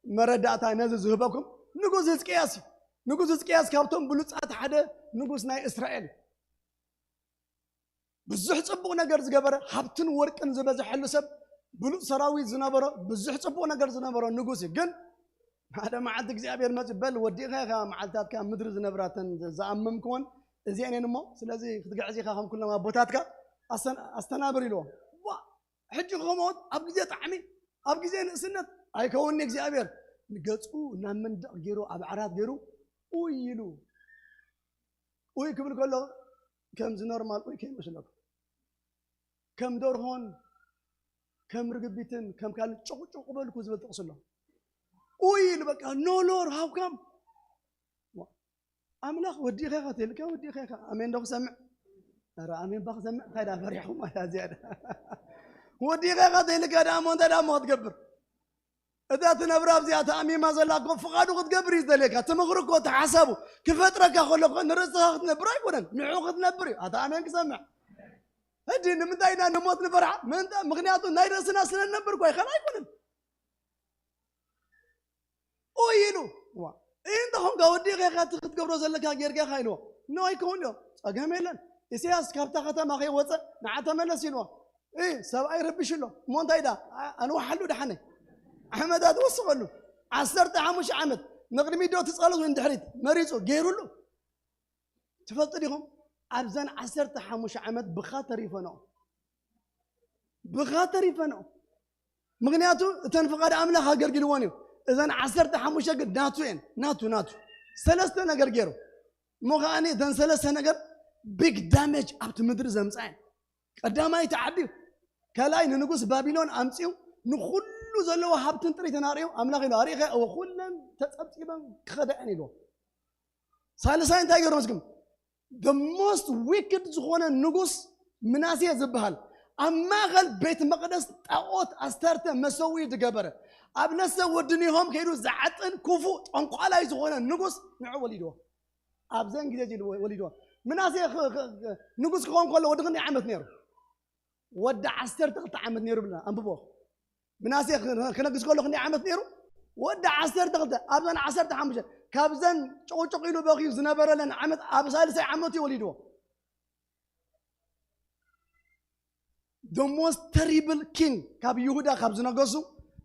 መረዳእታ ነዚ ዝህበኩም ንጉስ ህዝቅያስ እዩ። ንጉስ ህዝቅያስ ካብቶም ብሉጻት ሓደ ንጉስ ናይ እስራኤል፣ ብዙሕ ጽቡቕ ነገር ዝገበረ፣ ሃብትን ወርቅን ዝበዝሐሉ ሰብ፣ ብሉጽ ሰራዊት ዝነበሮ፣ ብዙሕ ጽቡቕ ነገር ዝነበሮ ንጉስ እዩ። ግን ሓደ መዓልቲ እግዚኣብሔር መጺኡ፣ በል ወዲእካ ኢኻ መዓልታትካ፣ ምድሪ ዝነብራተን ዝኣመምክዎን እዚአን እየን እሞ፣ ስለዚ ክትግዕዝ ኢኻ ከም ኩሎም ኣቦታትካ ኣስተን-፣ ኣስተናብር ኢልዎ። ዋ! ሕጂ ክሞት ኣብ ግዜ ጣዕሚ፣ ኣብ ግዜ ንእስነት ኣይከውንኒ እግዚኣብሔር። ንገጹ ናብ መንደቕ ገይሩ፣ ኣብ ዓራት ገይሩ ኡይ ኢሉ። ኡይ ክብል ከሎ ከምዚ ኖርማል ኡይ ከይመስለኩም። ከም ደርሆን ከም ርግቢትን ከም ካልእ ጭቑጭቑ በልኩ ዝብል ጥቕሲ ኣሎ። ኡይ ኢሉ በቃ፣ ኖ ሎር ሃው ካም። ኣምላኽ ወዲእኻ ኢኻ ተይልካ፣ ወዲእኻ ኢኻ። ኣሜን ዶ ክሰምዕ? ኧረ ኣሜን ባ ክሰምዕ፣ እንታይ ደኣ ፈሪሕኹም ኣታ ዝያዳ? ወዲእኻ ኢኻ ተይልካ ደኣ እሞ እንታይ ደኣ እሞ ክትገብር? እታ ትነብራ ኣብዚኣ ተኣሚማ ዘላ እኮ ፍቓዱ ክትገብር እዩ ዝደልየካ። እቲ ምኽሪ እኮ፣ እቲ ሓሳቡ ክፈጥረካ ከሎ እኮ ንርእስኻ ክትነብር ኣይኮነን፣ ንዕኡ ክትነብር እዩ። ኣታ ኣሜን ክሰምዕ። ሕጂ ንምንታይ ኢና ንሞት ንፈርሓ? ምንታ-፣ ምኽንያቱ ናይ ርእስና ስለ ንነብር እኮ ኣይኸን ኣይኮነን። ኡይ ኢሉ። ዋ፣ እንተ ኾንካ ወዲእኻ ኢኻ እቲ ክትገብሮ ዘለካ ጌርካ ኢኻ ኢልዎ። ኖ ኣይከውን ኢልዎ። ጸገም የለን። ኢሳያስ ካብታ ከተማ ከይወጸ ንዓ ተመለስ ኢልዎ። እ፣ ሰብኣይ ረቢሽ ኣሎ። እሞ እንታይ ዳ? ኣ-፣ ኣንውሓሉ ደሓነ። ዓመታት ወስኸሉ። ዓሰርተ ሓሙሽተ ዓመት። ንቕድሚት ዶ እቲ ጸሎት ወይ ንድሕሪት? መሪጹ፣ ገይሩሉ። ትፈልጡ ዲኹም? ኣብዘን ዓሰርተ ሓሙሽተ ዓመት ብኻ ተሪፈንኦ። ብኻ ተሪፈንኦ። ምኽንያቱ እተን ፍቓድ ኣምላኽ ኣገልግልዎን እዩ። እዘን ዓሰርተ ሓሙሽተ ግን ናቱ እየን። ናቱ፣ ናቱ። ሰለስተ ነገር ገይሩ። እሞ ከኣኒ እተን ሰለስተ ነገር ቢግ ዳሜጅ ኣብቲ ምድሪ ዘምጻ እየን። ቀዳማይ ተዓብዩ፣ ካልኣይ ንንጉስ ባቢሎን ኣምጺኡ ንኹሉ ዘለዎ ሃብትን ጥሪትን ኣርእዩ፣ ኣምላኽ ኢሉ ኣርእኸ፣ እወ፣ ኩለን ተጸብጺበን ክኸዳ እየን ኢልዎ። ሳልሳይ እንታይ ገይሩ መስግም? The most wicked ዝኾነ ንጉስ ምናሴ ዝበሃል፣ ኣብ ማእኸል ቤት መቕደስ ጣዖት ኣስታርተ መሰውኢ ዝገበረ፣ ኣብ ነሰ ወዲ ኒሆም ከይዱ ዝዓጥን ክፉእ ጠንቋላይ ዝኾነ ንጉስ ንዑ ወሊድዎ። ኣብዘን ግዜ እዚ ወሊድዎ። ምናሴ ኽ-፣ ኽ-፣ ኽ-፣ ንጉስ ክኸውን ከሎ ወዲ ክንደይ ዓመት ነይሩ? ወዲ ዓሰርተ ክልተ ዓመት ነይሩ ብለና። ኣንብቦ። ምናሴ ኽ-፣ ክነግስ ከሎ ክንደይ ዓመት ነይሩ? ወዲ ዓሰርተ ክልተ። ኣብዘን ዓሰርተ ሓሙሽተ፣ ካብዘን ጭቕጭቕ ኢሉ በኽዩ ዝነበረለን ዓመት፣ ኣብ ሳልሳይ ዓመቱ እዩ ወሊድዎ። The most terrible king፣ ካብ ይሁዳ ካብ ዝነገሱ፣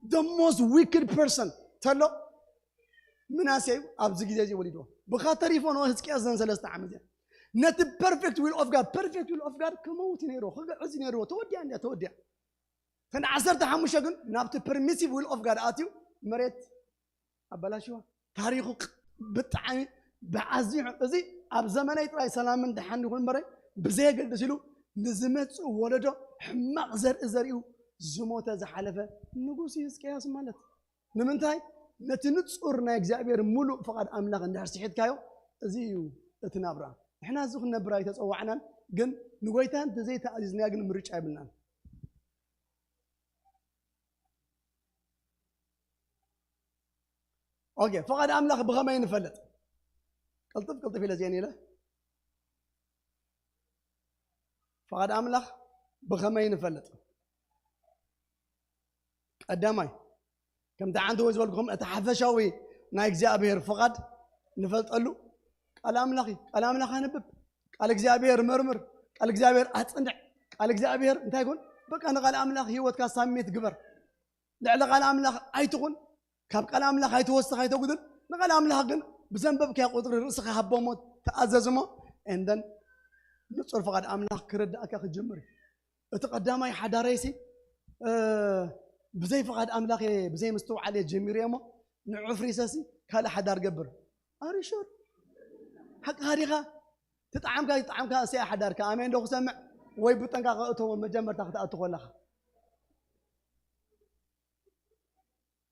the most wicked person ተሎ ምናሴ እዩ። ኣብዚ ግዜ እዚ ወሊድዎ። ብኻ ተሪፎ ነው ህዝቅያስ ዘን ሰለስተ ዓመት እያ። ነቲ perfect will of God፣ perfect will of God ክመውት እዩ ነይሩ፣ ክግዕዝ እዩ ነይሩ። ተወዲያ እንዲያ፣ ተወዲያ። እተን ዓሰርተ ሓሙሽተ ግን ናብቲ permissive will of God ኣትዩ መሬት ኣበላሽዋ። ታሪኹ ቅ-፣ ብጣዕሚ ብዓዚሑ፣ እዚ ኣብ ዘመነይ ጥራይ ሰላምን ደሓን ይኹን እምበረ፣ ብዘየገድስ ኢሉ ንዝመጽእ ወለዶ ሕማቕ ዘርኢ ዘሪኡ ዝሞተ ዝሓለፈ ንጉስ እዩ ህዝቅያስ ማለት። ንምንታይ? ነቲ ንጹር ናይ እግዚኣብሔር ምሉእ ፍቓድ ኣምላኽ እንድሕር ስሒትካዮ፣ እዚ እዩ እቲ ናብራ። ንሕና እዚ ክንነብር ኣይተጸዋዕናን፣ ግን ንጎይታ እንተዘይተኣዚዝናዮ ግን ምርጫ የብልናን። ኦኬ፣ ፍቓድ ኣምላኽ ብኸመይ ንፈልጥ? ቅልጥፍ ቅልጥፍ ኢለ እዚአን ኢለ። ፍቓድ ኣምላኽ ብኸመይ ንፈልጥ? ቀዳማይ፣ ከምቲ ሓንቲ ወይ ዝበልኩኹም፣ እቲ ሓፈሻዊ ናይ እግዚኣብሔር ፍቓድ ንፈልጠሉ ቃል ኣምላኽ እዩ። ቃል ኣምላኽ ኣንብብ፣ ቃል እግዚኣብሔር መርምር፣ ቃል እግዚኣብሔር ኣጽንዕ፣ ቃል እግዚኣብሔር እንታይ ይኹን፣ በቃ ንቃል ኣምላኽ ህይወትካ ሳሚት ግበር። ልዕሊ ቃል ኣምላኽ ኣይትኹን፣ ካብ ቃል ኣምላኽ ኣይትወስኽ ኣይተጉድል። ንቃል ኣምላኽ ግን ብዘንበብካዮ ቁፅሪ ርእስኻ ሃቦሞ፣ ተኣዘዝሞ። And then ንጹር ፍቓድ ኣምላኽ ክርዳእካ ክጅምር እዩ። እቲ ቀዳማይ ሓዳረይሲ ብዘይ ፍቓድ ኣምላኽ እየ፣ ብዘይ ምስትውዓል እየ ጀሚረ እሞ ንዑ ፍሪሰሲ ካልእ ሓዳር ገብር። ኣሪሹር ሓቂ ሃዲኻ ትጣዓምካ ይጣዓምካ እሰያ ሓዳርካ ኣሜን ዶ ክሰምዕ ወይ ብጠንቃ ክእተዎ መጀመርታ ክትኣቱ ከለኻ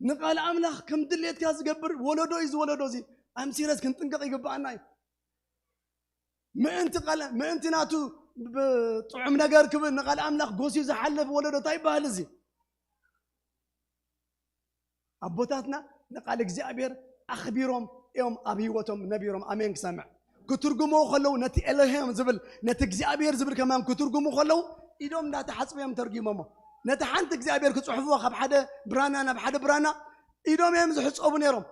ንቃል ኣምላኽ ከም ድሌትካ ዝገብር ወለዶ እዩ። ዝወለዶ እዚ ኣምሲረስ ክንጥንቀቕ ይግብኣና እዩ። ምእንቲ ቃል ምእንቲ ናቱ ጥዑም ነገር ክብል ንቃል ኣምላኽ ጎስዩ ዝሓለፍ ወለዶ እንታይ ይበሃል? እዚ ኣቦታትና ንቃል እግዚኣብሔር ኣኽቢሮም እዮም ኣብ ህይወቶም ነቢሮም። ኣሜን ክሰምዕ ክትርጉሞ ከለዉ ነቲ ኤሎሄም ዝብል ነቲ እግዚኣብሔር ዝብል ከማን ክትርጉሙ ከለዉ ኢዶም እንዳተሓፅቡ እዮም ተርጊሞሞ። ነቲ ሓንቲ እግዚኣብሔር ክፅሕፍዎ ካብ ሓደ ብራና ናብ ሓደ ብራና ኢዶም እዮም ዝሕፀቡ ነይሮም።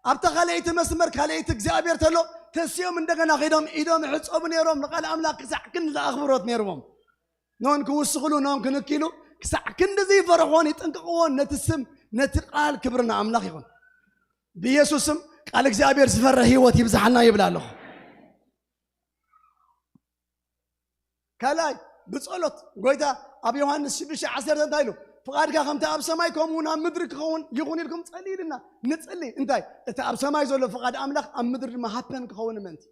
ኣብታ ካልኣይቲ መስመር ካልኣይቲ እግዚኣብሔር ተሎ ተስዮም እንደገና ከይዶም ኢዶም ይሕፀቡ ነይሮም። ንቃል ኣምላኽ ክሳዕ ክንዲ ኣኽብሮት ነይርዎም። ኖን ክውስኽሉ ኖን ክንኪሉ ክሳዕ ክንዲ ዘይፈርሕዎን ይጥንቅቕዎን ነቲ ስም ነቲ ቃል ክብርና ኣምላኽ ይኹን። ብኢየሱስ ስም ቃል እግዚኣብሔር ዝፈርሕ ህይወት ይብዝሓልና ይብል ኣለኹ። ካልኣይ ብጸሎት ጎይታ ኣብ ዮሃንስ ሽዱሽተ ዓሰርተ እንታይ ኢሉ? ፍቓድካ ከምቲ ኣብ ሰማይ ከምኡ እውን ኣብ ምድሪ ክኸውን ይኹን ኢልኩም ጸልዩ ኢልና ንጽሊ። እንታይ እቲ ኣብ ሰማይ ዘሎ ፍቓድ ኣምላኽ ኣብ ምድሪ ድማ ሃፐን ክኸውን ምእንቲ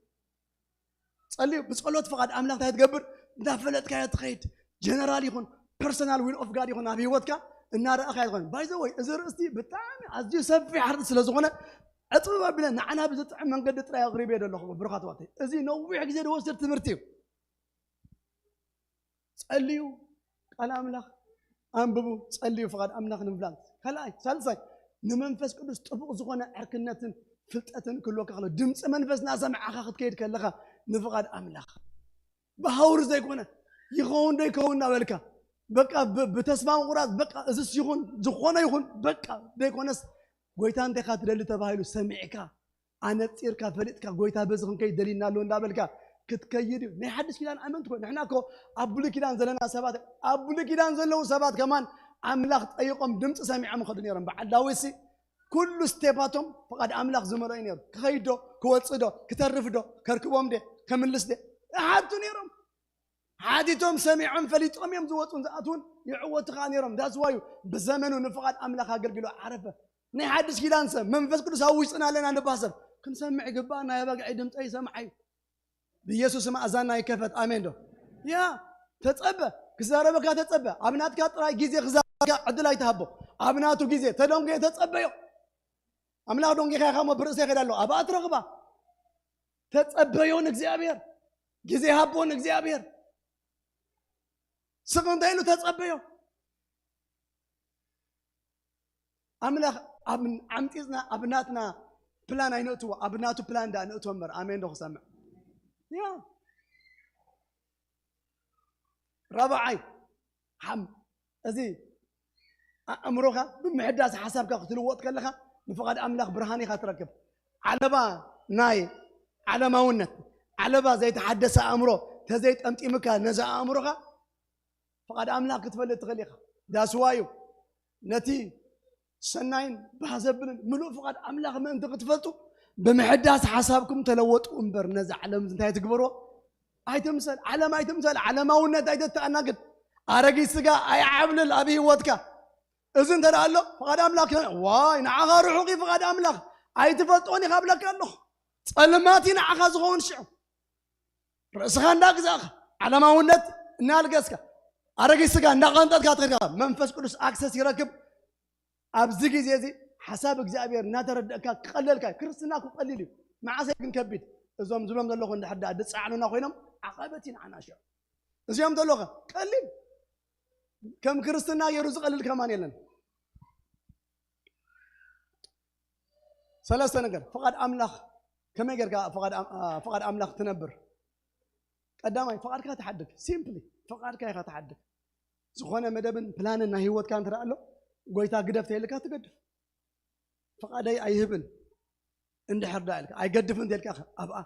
ጸልዩ። ብጸሎት ፍቓድ ኣምላኽ እንታይ ትገብር? እንዳፈለጥካዮ ትኸይድ። ጀነራል ይኹን ፐርሰናል ዊል ኦፍ ጋድ ይኹን ኣብ ህይወትካ እናረኣኻ ይኾን። ባይ ዘ ወይ እዚ ርእስቲ ብጣዕሚ ኣዝዩ ሰፊሕ ኣርእስቲ ስለ ዝኾነ ዕፅብ ኣቢለ ንዓና ብዝጥዕም መንገዲ ጥራይ ኣቕሪበ ዘለኹ ብሩኻት ዋተይ። እዚ ነዊሕ ግዜ ዝወስድ ትምህርቲ እዩ። ጸልዩ፣ ቃል ኣምላኽ ኣንብቡ፣ ጸልዩ ፍቓድ ኣምላኽ ንምፍላጥ። ካልኣይ ሳልሳይ ንመንፈስ ቅዱስ ጥቡቕ ዝኾነ ዕርክነትን ፍልጠትን ክህልወካ ከሎ ድምፂ መንፈስ እናሰማዕኻ ክትከይድ ከለኻ ንፍቓድ ኣምላኽ ብሃውር ዘይኮነ ይኸውን ዶ ይኸውን እናበልካ በቃ ብ- ብተስፋ ምቑራፅ በቃ እዝስ ይኹን ዝኾነ ይኹን በቃ ዘይኮነስ ጎይታ እንታይካ ትደሊ ተባሂሉ ሰሚዕካ ኣነፂርካ ፈሊጥካ ጎይታ በዚ ክንከይድ ደሊና ኣሎ እንዳበልካ ክትከይድ እዩ። ናይ ሓድሽ ኪዳን ኣመንቲ ኮ ንሕና ኮ ኣብ ብሉይ ኪዳን ዘለና ሰባት ኣብ ብሉይ ኪዳን ዘለዉ ሰባት ከማን ኣምላኽ ጠይቆም ድምፂ ሰሚዖም ይኸዱ ነይሮም። በዓል ዳዊት ሲ ኩሉ ስቴፓቶም ፍቓድ ኣምላኽ ዝመልኦ እዩ ነይሩ። ክኸይድ ዶ ክወፅእ ዶ ክተርፍ ዶ ከርክቦም ደ ከምልስ ደ ይሓቱ ነይሮም። ሓቲቶም ሰሚዖም ፈሊጦም እዮም ዝወፁን ዝኣትውን ይዕወቱ ከዓ ነይሮም። ዳስዋዩ ብዘመኑ ንፍቓድ ኣምላኽ ኣገልግሎ ዓረፈ። ናይ ሓድሽ ኪዳን ሰብ መንፈስ ቅዱስ ኣብ ውሽጥና ኣለና ንባህ ሰብ ክንሰምዕ ይግባእ። ናይ ኣባግዒ ድምፀ ይሰምዓ እዩ። ብኢየሱስ ስም ኣዛና ይከፈት። ኣሜን ዶ? ያ ተጸበ፣ ክዛረበካ ተጸበ። ኣብ ናትካ ጥራይ ግዜ ክዛረበካ ዕድል ኣይትሃቦ። ኣብ ናቱ ግዜ ተደንጎየ ተጸበዮ። ኣምላኽ ደንጊኻ ኢኻ እሞ ብርእሰ ይኸይድ ኣሎ። ኣብኣ ትረኽባ። ተጸበዮ ንእግዚኣብሔር። ግዜ ሃቦ ንእግዚኣብሔር። ስቕ እንታይ ኢሉ ተጸበዮ። ኣምላኽ ኣብ ዓምጢጽና ኣብ ናትና ፕላን ኣይነእትዎ፣ ኣብ ናቱ ፕላን ዳ ንእትዎ እምበር። ኣሜን ዶ ክሰምዕ? ያ ራብዓይ ሓም እዚ ኣእምሮኻ ብምሕዳስ ሓሳብካ ክትልወጥ ከለኻ ንፍቓድ ኣምላኽ ብርሃን ኢኻ ትረክብ። ዓለባ ናይ ዓለማውነት ዓለባ ዘይተሓደሰ ኣእምሮ ተዘይጠምጢምካ ነዚ ኣእምሮኻ ፍቓድ ኣምላኽ ክትፈልጥ ትኽእል ኢኻ። ዳስዋ እዩ ነቲ ሰናይን ባህ ዘብልን ምሉእ ፍቓድ ኣምላኽ ምእንቲ ክትፈልጡ ብምሕዳስ ሓሳብኩም ተለወጡ እምበር ነዚ ዓለም እንታይ ትግበርዎ ኣይትምሰል። ዓለም ኣይትምሰል። ዓለማውነት ኣይተተኣናግድ። ኣረጊት ስጋ ኣይዓብልል ኣብ ህይወትካ። እዚ እንተ ደኣ ኣሎ ፍቓድ ኣምላኽ ዋይ ንዓኻ ርሑቕ እዩ ፍቓድ ኣምላኽ ኣይትፈልጦን ኢኻ ብለካ ኣለኹ። ጸልማት እዩ ንዓኻ ዝኸውን ሽዑ ርእስኻ እንዳግዛእካ ዓለማውነት እናልገስካ ኣረጊት ስጋ እንዳቐንጠጥካ ትኸድካ መንፈስ ቅዱስ ኣክሰስ ይረክብ። ኣብዚ ግዜ እዚ ሓሳብ እግዚኣብሔር እናተረደእካ ክቐለልካ እዩ። ክርስትና እኮ ቀሊል እዩ። መዓሰይ ግን ከቢድ እዞም ዝብሎም ዘለኹ እንድሕር ደኣ ዝፀዓኑና ኮይኖም ዓቐበት እዩ ንዓና ሽዑ። እዚኦም ዘለኹ ቀሊል ከም ክርስትና ገይሩ ዝቐልል ከማን የለን። ሰለስተ ነገር ፍቓድ ኣምላኽ ከመይ ጌርካ ፍቓድ ኣም- ኣ፣ ፍቓድ ኣምላኽ ትነብር? ቀዳማይ ፍቓድካ ትሓድግ። ሲምፕሊ ፍቓድካ ኢኻ ትሓድግ። ዝኾነ መደብን ፕላንን ናይ ህይወትካ እንተ ኣሎ ጎይታ ግደፍ ተይልካ ትገድፍ። ፍቓደይ ኣይህብን እንድሕር ዳ ኢልካ ኣይገድፍን ተይልካ ኣብኣ።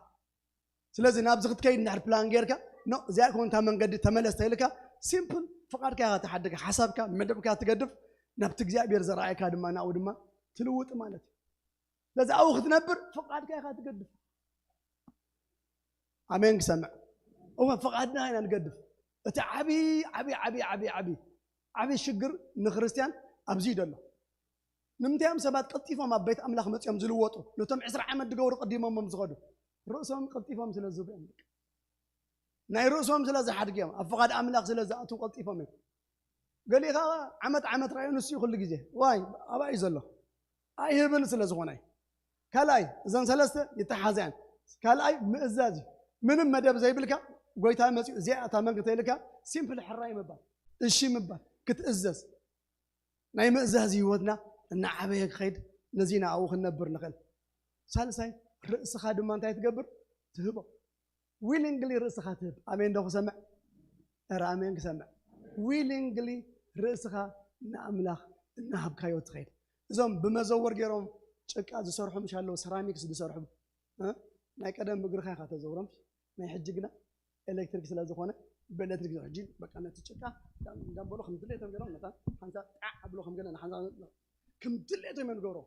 ስለዚ ናብዚ ክትከይድ እንድሕር ፕላን ጌርካ ኖ እዚኣ ኮንታ መንገዲ ተመለስ ተይልካ ሲምፕል ፍቓድካ ኢኻ ትሓድግ። ሓሳብካ መደብካ ትገድፍ ናብቲ እግዚኣብሔር ዘረኣየካ ድማ ናብኡ ድማ ትልውጥ ማለት እዩ። ስለዚ ኣብኡ ክትነብር ፍቓድካ ኢኻ ትገድፍ። ኣሜን ክሰምዕ። እወ ፍቓድና ኢና ንገድፍ። እቲ ዓቢ ዓቢ ዓቢ ዓቢ ዓቢ ዓቢ ሽግር ንክርስትያን ኣብዚ እዩ ዘሎ። ንምንታይ እዮም ሰባት ቀልጢፎም ኣብ ቤት ኣምላኽ መጺኦም ዝልወጡ? ነቶም ዕስራ ዓመት ዝገብሩ ቀዲሞሞም ዝኸዱ ርእሶም ቀልጢፎም ስለ ዝህቡ እዮም። ናይ ርእሶም ስለ ዝሓድግ እዮም። ኣብ ፍቓድ ኣምላኽ ስለ ዝኣትዉ ቀልጢፎም እዮም። ገሊኻ ዓመት ዓመት ራእዩ ንሱ እዩ ኩሉ ግዜ ዋይ ኣብኣ እዩ ዘሎ። ኣይህብን ስለ ዝኾነ እዩ። ካልኣይ እዘን ሰለስተ ይተሓዛያን። ካልኣይ ምእዛዝ እዩ። ምንም መደብ ዘይብልካ ጎይታ መፂኡ እዚኣ እታ መንግስቲ ኢልካ ሲምፕል ሕራይ ምባል፣ እሺ ምባል፣ ክትእዘዝ። ናይ ምእዛዝ ህይወትና እናዓበየ ክኸይድ ነዚ ናብኡ ክንነብር ንኽእል። ሳልሳይ ርእስኻ ድማ እንታይ ትገብር? ትህቦ። ዊሊንግሊ ርእስኻ ትህብ። ኣሜን ዶ ክሰምዕ? ኧረ ኣሜን ክሰምዕ። ዊሊንግሊ ርእስኻ ንኣምላኽ እናሃብካዮ ትኸይድ። እዞም ብመዘወር ገይሮም ጭቃ ዝሰርሑ ምሽ ኣለዉ፣ ሰራሚክስ ዝሰርሑ እ? ናይ ቀደም ብእግርኻ ኢኻ ተዘውሮም። ናይ ሕጂ ግና ኤሌክትሪክ ስለ ዝኾነ ብኤሌክትሪክ ሕጂ በቃ ነቲ ጭቃ እንዳበሉ ከም ድሌቶም ገይሮም ነታ ሓንሳ ጣዕ ኣብሎ ከም ገለ ንሓንሳ ከም ድሌቶም እዮም ዝገብሮ።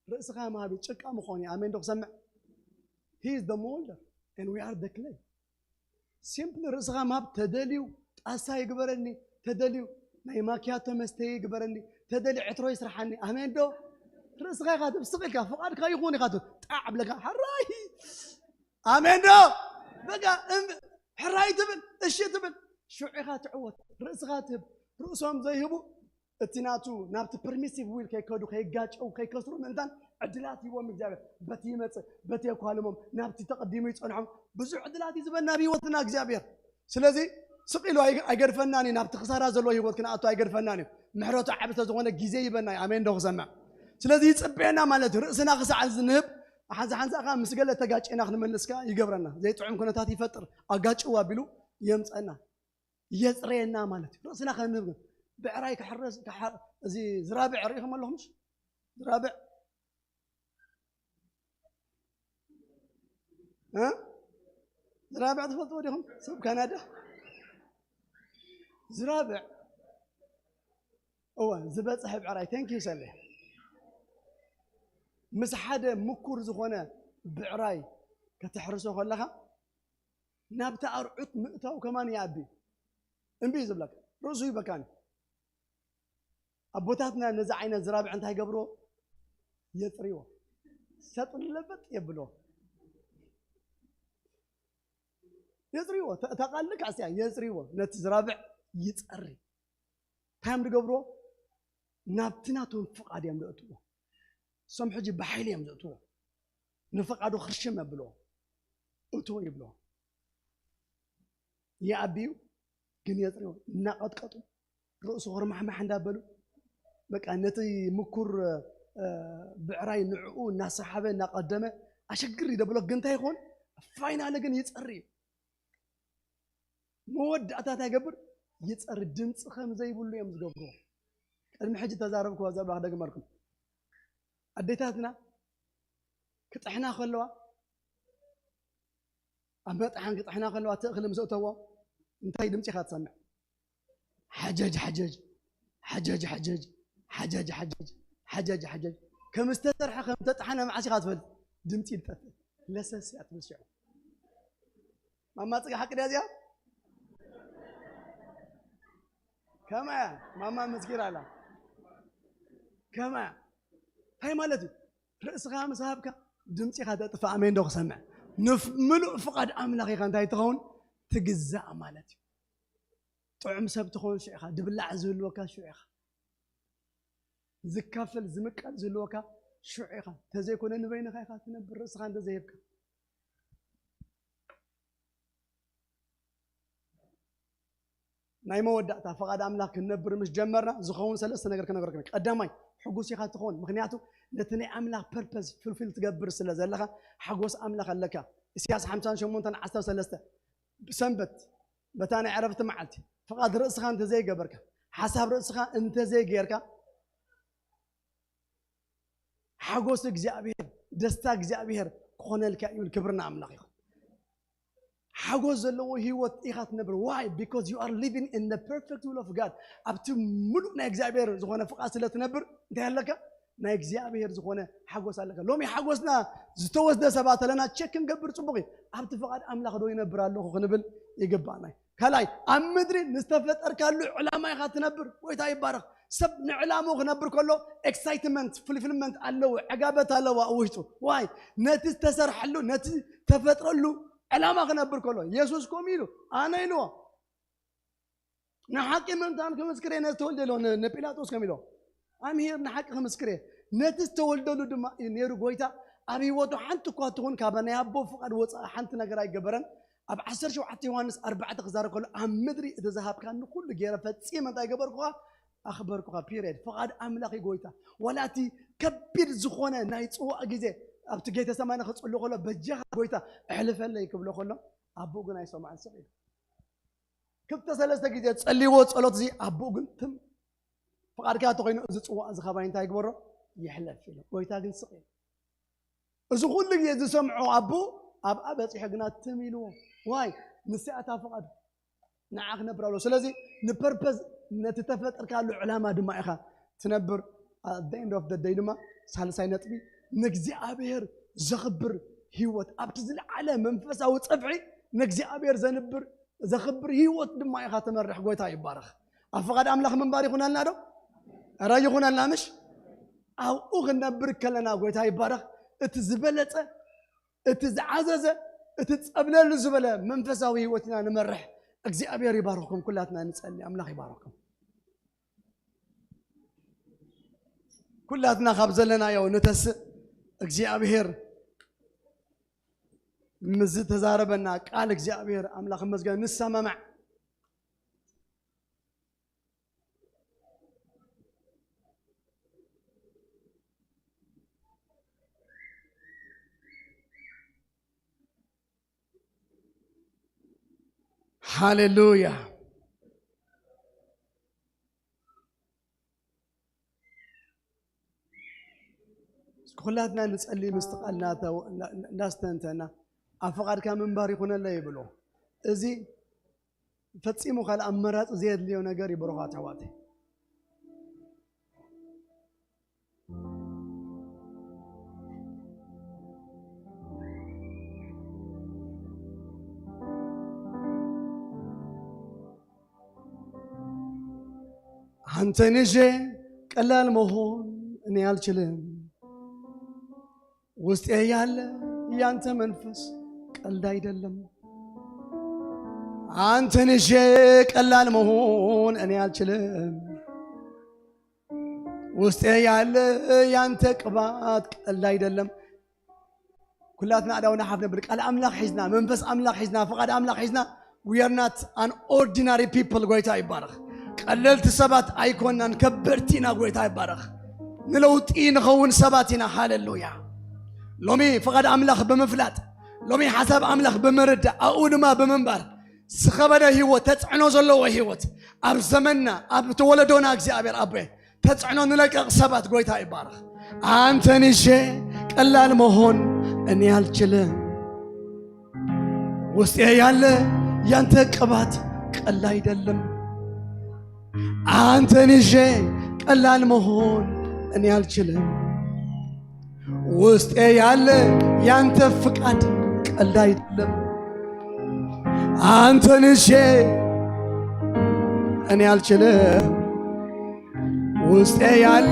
ርእስኻ መሃቢ ጭቃ ምኾን እዩ። ኣሜን ዶ ክሰምዕ? He is the molder and we are the clay። ሲምፕሊ ርእስኻ ምሃብ ተደልዩ ጣሳ ይግበረኒ፣ ተደልዩ ናይ ማኪያቶ መስተ ይግበረኒ፣ ተደልዩ ዕትሮ ይስርሓኒ። ኣሜን ዶ? ርእስኻ ኢኻ ትብስቕ ኢልካ ፍቓድካ ይኹን ኢኻ ትብል። ጣዕ ብለካ ሕራይ። ኣሜን ዶ? በቃ እም- ሕራይ ትብል፣ እሺ ትብል። ሽዑ ኢኻ ትዕወት። ርእስኻ ትህብ። ርእሶም ዘይህቡ እቲ ናቱ ናብቲ ፐርሚሲቭ ዊል ከይከዱ ከይጋጨው ከይከስሩ ምእንታን ዕድላት ይዎም እግዚኣብሔር። በቲ ይመጽእ በቲ የኳልሞም ናብቲ ተቐዲሙ ይጸንሖም። ብዙሕ ዕድላት እዩ ዝበና ኣብ ህይወትና እግዚኣብሔር። ስለዚ ስቕ ኢሉ ኣይ- ኣይገድፈናን እዩ። ናብቲ ክሳራ ዘለዎ ህይወት ክንኣቱ ኣይገድፈናን እዩ። ምሕረቱ ዓቢ ስለዝኾነ ግዜ ይበና እዩ። ኣሜን ዶ ክሰምዕ? ስለዚ ይጽበየና ማለት እዩ። ርእስና ክሳዕ ዝንህብ ሓንሳ ሓንሳ ከዓ ምስ ገለ ተጋጭና ክንመልስ ከዓ ይገብረና። ዘይጥዑም ኩነታት ይፈጥር። ኣጋጭው ኣቢሉ የምፀና የፅረየና ማለት እዩ። ርእስና ከንህብ ግን ብዕራይ ክሕረስ ክሓ- እዚ ዝራብዕ ርኢኹም ኣለኹም? ዝራብዕ እ? ዝራብዕ ትፈልጥዎ ዲኹም? ሰብ ካናዳ ዝራብዕ እወ ዝበፅሐ ብዕራይ። Thank you ሰለ። ምስ ሓደ ምኩር ዝኾነ ብዕራይ ከተሕርሶ ከለኻ ናብቲ ኣርዑት ምእታው ከማን ይኣቢ እምቢ እዩ ዝብለካ። ርእሱ ይበካኒ። ኣቦታትና ነዚ ዓይነት ዝራብዕ እንታይ ገብርዎ? የፅርዎ። ሰጥ ለበጥ የብልዎ። የፅርዎ። እታ ቃል ልክዕ እያ። የፅርዎ። ነቲ ዝራብዕ ይፀሪ። እንታይ እዮም ዝገብርዎ? ናብቲ ናቶም ፍቓድ እዮም ዘእትዎ። እሶም ሕጂ ብሓይሊ እዮም ዘእትዎ። ንፍቓዱ ክርሽም የብልዎ። እትዎ ይብልዎ። ይኣብዩ ግን የፅርዎ። እናቐጥቀጡ ርእሱ ክርማሕማሕ እንዳበሉ በቃ ነቲ ምኩር ብዕራይ ንዕኡ እናሰሓበ እናቐደመ ኣሸግር ይደብሎ። ግን እንታይ ይኾን? ፋይናሊ ግን ይፀሪ እዩ። መወዳእታ እንታይ ይገብር? ይፀሪ። ድምፂ ከም ዘይብሉ እዮም ዝገብርዎ። ቅድሚ ሕጂ ተዛረብክዎ ዘባ ክደግመልኩም። ኣዴታትና ክጥሕና ከለዋ ኣብ መጥሓን ክጥሕና ከለዋ እቲ እኽሊ ምስ እተዎ እንታይ ድምፂ ኢኻ ትሰምዕ? ሓጀጅ ሓጀጅ ሓጀጅ ሓጀጅ ሓጀጅ ሓጀጅ ሓጀጅ ሓጀጅ ከም ዝተሰርሐ ከም ተጥሓነ መዓስ ኢኻ ትፈልጥ? ድምፂ ይጠፍእ። ለሰስ እያ ትብል ሽዑ። ማማ ፅጋ ሓቂ ድያ እዚኣ? ከማያ ማማ መስኪራ ኣላ። ከማያ እንታይ ማለት እዩ? ርእስኻ ምስ ሃብካ ድምፂኻ ተጥፍእ። ኣሜን ዶ ክሰምዕ? ንፍ- ምሉእ ፍቓድ ኣምላኽ ኢኻ እንታይ ትኸውን? ትግዛእ ማለት እዩ። ጥዑም ሰብ ትኸውን ሽዑ ኢኻ። ድብላዕ ዝህልወካ ሽዑ ኢኻ። ዝካፈል ዝምቀል ዝህልወካ ሽዑ ኢኻ። ተዘይኮነ ንበይንኻ ኢኻ ትነብር ርእስኻ እንተዘይህብካ። ናይ መወዳእታ ፍቓድ ኣምላኽ ክንነብር ምስ ጀመርና ዝኸውን ሰለስተ ነገር ክነገርኩም። ቀዳማይ ሕጉስ ኢኻ ትኸውን፣ ምክንያቱ ነቲ ናይ ኣምላኽ ፐርፐስ ፍልፊል ትገብር ስለ ዘለኻ ሓጎስ ኣምላኽ ኣለካ። ኢሳያስ ሓምሳን ሸሞንተን ዓሰርተ ሰለስተ ብሰንበት በታ ናይ ዕረፍቲ መዓልቲ ፍቓድ ርእስኻ እንተዘይገበርካ ሓሳብ ርእስኻ እንተዘይጌርካ ሓጎስ እግዚኣብሔር ደስታ እግዚኣብሔር ክኾነልካ ይብል። ክብርና ኣምላኽ ይኹን። ሓጎስ ዘለዎ ህይወት ኢኻ ትነብር። Why? Because you are living in the perfect will of God። ኣብቲ ምሉእ ናይ እግዚኣብሔር ዝኾነ ፍቓድ ስለ ትነብር እንታይ ኣለካ? ናይ እግዚኣብሔር ዝኾነ ሓጎስ ኣለካ። ሎሚ ሓጎስና ዝተወስደ ሰባት ኣለና፣ ቸክ ክንገብር ጽቡቕ እዩ። ኣብቲ ፍቓድ ኣምላኽ ዶ ይነብር ኣለኹ ክንብል ይግባና እዩ። ካልኣይ፣ ኣብ ምድሪ ንዝተፈጠርካሉ ዕላማ ኢኻ ትነብር። ጎይታ ይባረኽ። ሰብ ንዕላምኡ ክነብር ከሎ ኤክሳይትመንት፣ ፍልፍልመንት ኣለዎ፣ ዕጋበት ኣለዎ ኣብ ውሽጡ። ዋይ? ነቲ ዝተሰርሐሉ፣ ነቲ ተፈጥረሉ ዕላማ ክነብር ከሎ። የሱስ ከምኡ ኢሉ፣ ኣነ ኢልዎ፣ ንሓቂ ምእንታን ክምስክር እየ ነዚ ተወልደ ኢልዎ ን-፣ ንጲላጦስ ከም ኢልዎ። I'm here ንሓቂ ክምስክር እየ። ነቲ ዝተወልደሉ ድማ እዩ ነይሩ ጎይታ። ኣብ ህይወቱ ሓንቲ እኳ ትኹን ካብ ናይ ኣቦ ፍቓድ ወፃኢ ሓንቲ ነገር ኣይገበረን። ኣብ ዓሰርተ ሸውዓተ ዮሃንስ ኣርባዕተ ክዛረብ ከሎ፣ ኣብ ምድሪ እቲ ዝሃብካኒ ኩሉ ገይረ ፈጺመ እንታይ ገበርኩኻ? ኣኽበርኩኻ። ፒሪየድ። ፍቓድ ኣምላኽ እዩ ጎይታ። ዋላ እቲ ከቢድ ዝኾነ ናይ ጽዋእ ግዜ ኣብቲ ጌተሰማኒ ክጽሉ ከሎ፣ በጃኻ ጎይታ ኣሕልፈለይ ክብሎ ከሎ፣ ኣቦኡ ግን ኣይሰምዖን፣ ስቕ ኢሉ። ክልተ ሰለስተ ግዜ ጸልይዎ ጸሎት እዚ ኣቦኡ ግን ትም ፍቓድካ ተኾይኑ እዚ ጽዋእ እዚ ካባይ እንታይ ይግበሮ? ይሕለፍ ኢሉ። ጎይታ ግን ስቕ ኢሉ። እዚ ኩሉ ግዜ ዝሰምዖ ኣቦ ኣብኣ በጺሑ ግና ትም ኢልዎ። ዋይ? ንስኣታ ፍቓዱ ንዓ ክነብር ኣለዎ። ስለዚ ንፐርፐዝ ነቲ ተፈጥርካሉ ዕላማ ድማ ኢኻ ትነብር። At the end of the day ድማ ሳልሳይ ነጥቢ ንእግዚኣብሔር ዘኽብር ህይወት ኣብቲ ዝለዓለ መንፈሳዊ ጸፍሒ ንእግዚኣብሔር ዘንብር ዘኽብር ህይወት ድማ ኢኻ ትመርሕ። ጎይታ ይባረኽ። ኣብ ፍቓድ ኣምላኽ ምንባር ይኹነልና ዶ? ኧረ ይኹነልና ምሽ? ኣብኡ ክንነብር ከለና ጎይታ ይባረኽ። እቲ ዝበለጸ፣ እቲ ዝዓዘዘ፣ እቲ ጸብለል ዝበለ መንፈሳዊ ህይወት ኢና ንመርሕ። እግዚኣብሔር ይባርኽኩም። ኩላትና ንጸሊ። ኣምላኽ ይባርኽኩም። ኩላትና ካብ ዘለናዮ ንተስእ። እግዚኣብሔር ምስ ዝተዛረበና ቃል እግዚኣብሔር ኣምላኽ ይመስገን። ንሰማማዕ። ሃሌሉያ። እስኪ ኩላትና ንጸሊ፣ ምስቲ ቃል እናተ-፣ እና-፣ እናስተንተና ኣብ ፍቓድካ ምንባር ይኹነለይ ይብሎ። እዚ ፈጺሙ ካልእ ኣመራጺ ዘየድልዮ ነገር እዩ፣ ብሩኻት ኣሕዋተይ። አንተን ይዤ ቀላል መሆን እኔ አልችልም። ውስጤ ያለ ያንተ መንፈስ ቀልድ አይደለም። አንተን ይዤ ቀላል መሆን እኔ አልችልም። ውስጤ ያለ ያንተ ቅባት ቀልድ አይደለም። ኩላትና ኣእዳውና ሓፍ ነብል። ቃል ኣምላኽ ሒዝና፣ መንፈስ ኣምላኽ ሒዝና፣ ፍቓድ ኣምላኽ ሒዝና፣ we are not an ordinary people። ጎይታ ይባረኽ። ቀለልቲ ሰባት ኣይኮናን፣ ከበድቲ ኢና። ጎይታ ይባረኽ። ንለውጢ ንኸውን ሰባት ኢና። ሃሌሉያ። ሎሚ ፍቓድ ኣምላኽ ብምፍላጥ፣ ሎሚ ሓሳብ ኣምላኽ ብምርዳእ፣ ኣብኡ ድማ ብምንባር፣ ዝኸበደ ህይወት፣ ተጽዕኖ ዘለዎ ህይወት ኣብ ዘመንና፣ ኣብ ተወለዶና እግዚኣብሔር ኣቦ ተጽዕኖ ንለቀቕ ሰባት ጎይታ ይባረኽ። አንተን ይዤ ቀላል መሆን እኔ አልችልም። ውስጤ ያለ ያንተ ቅባት ቀላል አይደለም። አንተን ይዤ ቀላል መሆን እኔ አልችልም። ውስጤ ያለ ያንተ ፍቃድ ቀልድ አይደለም። አንተን ይዤ እኔ አልችልም። ውስጤ ያለ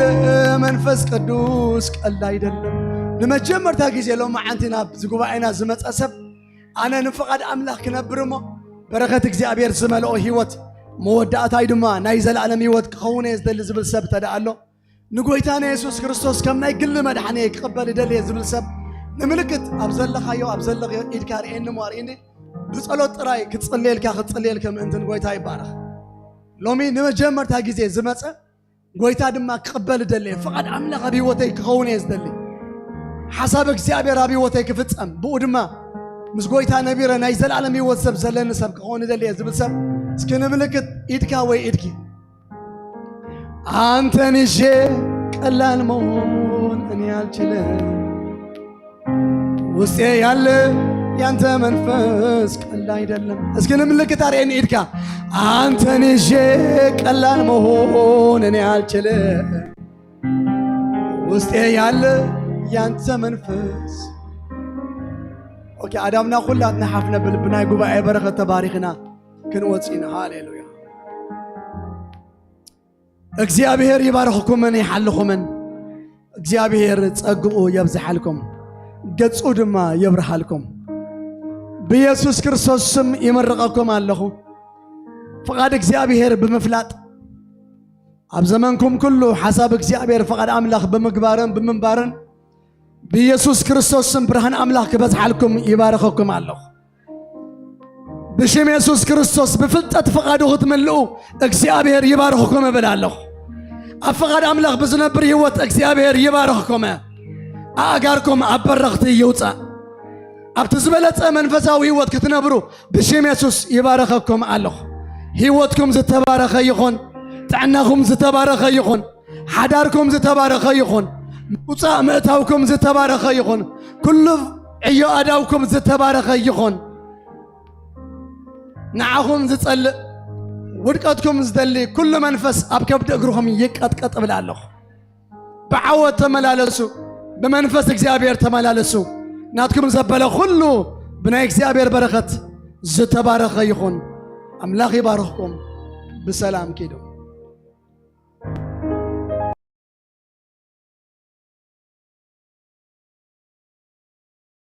መንፈስ ቅዱስ ቀልድ አይደለም። ንመጀመርታ ግዜ ሎማዓንቲ ናብ እዚ ጉባኤና ዝመጸ ሰብ፣ ኣነ ንፍቓድ ኣምላኽ ክነብር እሞ በረኸት እግዚኣብሔር ዝመልኦ ህይወት መወዳእታይ ድማ ናይ ዘለኣለም ህይወት ክኸውን እየ ዝደሊ ዝብል ሰብ እንተ ደኣ ኣሎ፣ ንጎይታና የሱስ ክርስቶስ ከም ናይ ግሊ መድሓኒ ክቕበል እደሊ እየ ዝብል ሰብ፣ ንምልክት ኣብ ዘለኻዮ፣ ኣብ ዘለኽዮ ኢድካ ርእየኒ እሞ ኣርእየኒ። ብጸሎት ጥራይ ክጽልየልካ፣ ክጽልየልከ ምእንቲ ንጎይታ ይባረኽ። ሎሚ ንመጀመርታ ግዜ ዝመጸ፣ ጎይታ ድማ ክቕበል እደሊ እየ። ፍቓድ ኣምላኽ ኣብ ህይወተይ ክኸውን እየ ዝደሊ። ሓሳብ እግዚኣብሔር ኣብ ህይወተይ ክፍጸም፣ ብኡ ድማ ምስ ጎይታ ነቢረ ናይ ዘለኣለም ህይወት ሰብ ዘለኒ ሰብ ክኸውን እደሊ እየ ዝብል ሰብ፣ እስኪ ንምልክት ኢድካ ወይ ኢድኪ። አንተን ይዤ ቀላል መሆን እኔ አልችልም። ውስጤ ያለ ያንተ መንፈስ ቀላል አይደለም። እስኪ ንምልክት አርኤን ኢድካ። አንተን ይዤ ቀላል መሆን እኔ አልችልም። ውስጤ ያለ ያንተ መንፈስ። ኦኬ፣ ኣዳምና ኩላትና ሓፍ ነብል፣ ብናይ ጉባኤ በረኸት ተባሪኽና ክንወጽእ ኢና። ሃሌሉያ። እግዚኣብሔር ይባርኽኩምን ይሓልኹምን። እግዚኣብሔር ጸግኡ የብዝሓልኩም፣ ገጹ ድማ የብርሃልኩም። ብኢየሱስ ክርስቶስ ስም ይምርቐኩም ኣለኹ። ፍቓድ እግዚኣብሔር ብምፍላጥ፣ ኣብ ዘመንኩም ኩሉ ሓሳብ እግዚኣብሔር፣ ፍቓድ ኣምላኽ ብምግባርን ብምንባርን፣ ብኢየሱስ ክርስቶስ ስም ብርሃን ኣምላኽ ክበዝሓልኩም ይባርኸኩም ኣለኹ። ብሽም የሱስ ክርስቶስ ብፍልጠት ፍቓዱ ክትምልኡ እግዚኣብሔር ይባርኽኩም እብል ኣለኹ። ኣብ ፍቓድ ኣምላኽ ብዝነብር ህይወት እግዚኣብሔር ይባርኽኩም። ኣእጋርኩም ኣብ በረኽቲ ይውጻእ። ኣብቲ ዝበለጸ መንፈሳዊ ህይወት ክትነብሩ ብሽም የሱስ ይባርኸኩም ኣለኹ። ህይወትኩም ዝተባረኸ ይኹን። ጥዕናኹም ዝተባረኸ ይኹን። ሓዳርኩም ዝተባረኸ ይኹን። ምውጻእ ምእታውኩም ዝተባረኸ ይኹን። ኩሉ ዕዮ ኣዳውኩም ዝተባረኸ ይኹን። ንዓኹም ዝጸልእ፣ ውድቀትኩም ዝደሊ ኩሉ መንፈስ ኣብ ከብዲ እግርኹም ይቀጥቀጥ እብል ኣለኹ። ብዓወት ተመላለሱ፣ ብመንፈስ እግዚኣብሔር ተመላለሱ። ናትኩም ዘበለ ኩሉ ብናይ እግዚኣብሔር በረኸት ዝተባረኸ ይኹን። ኣምላኽ ይባርኽኩም። ብሰላም ኪዱ።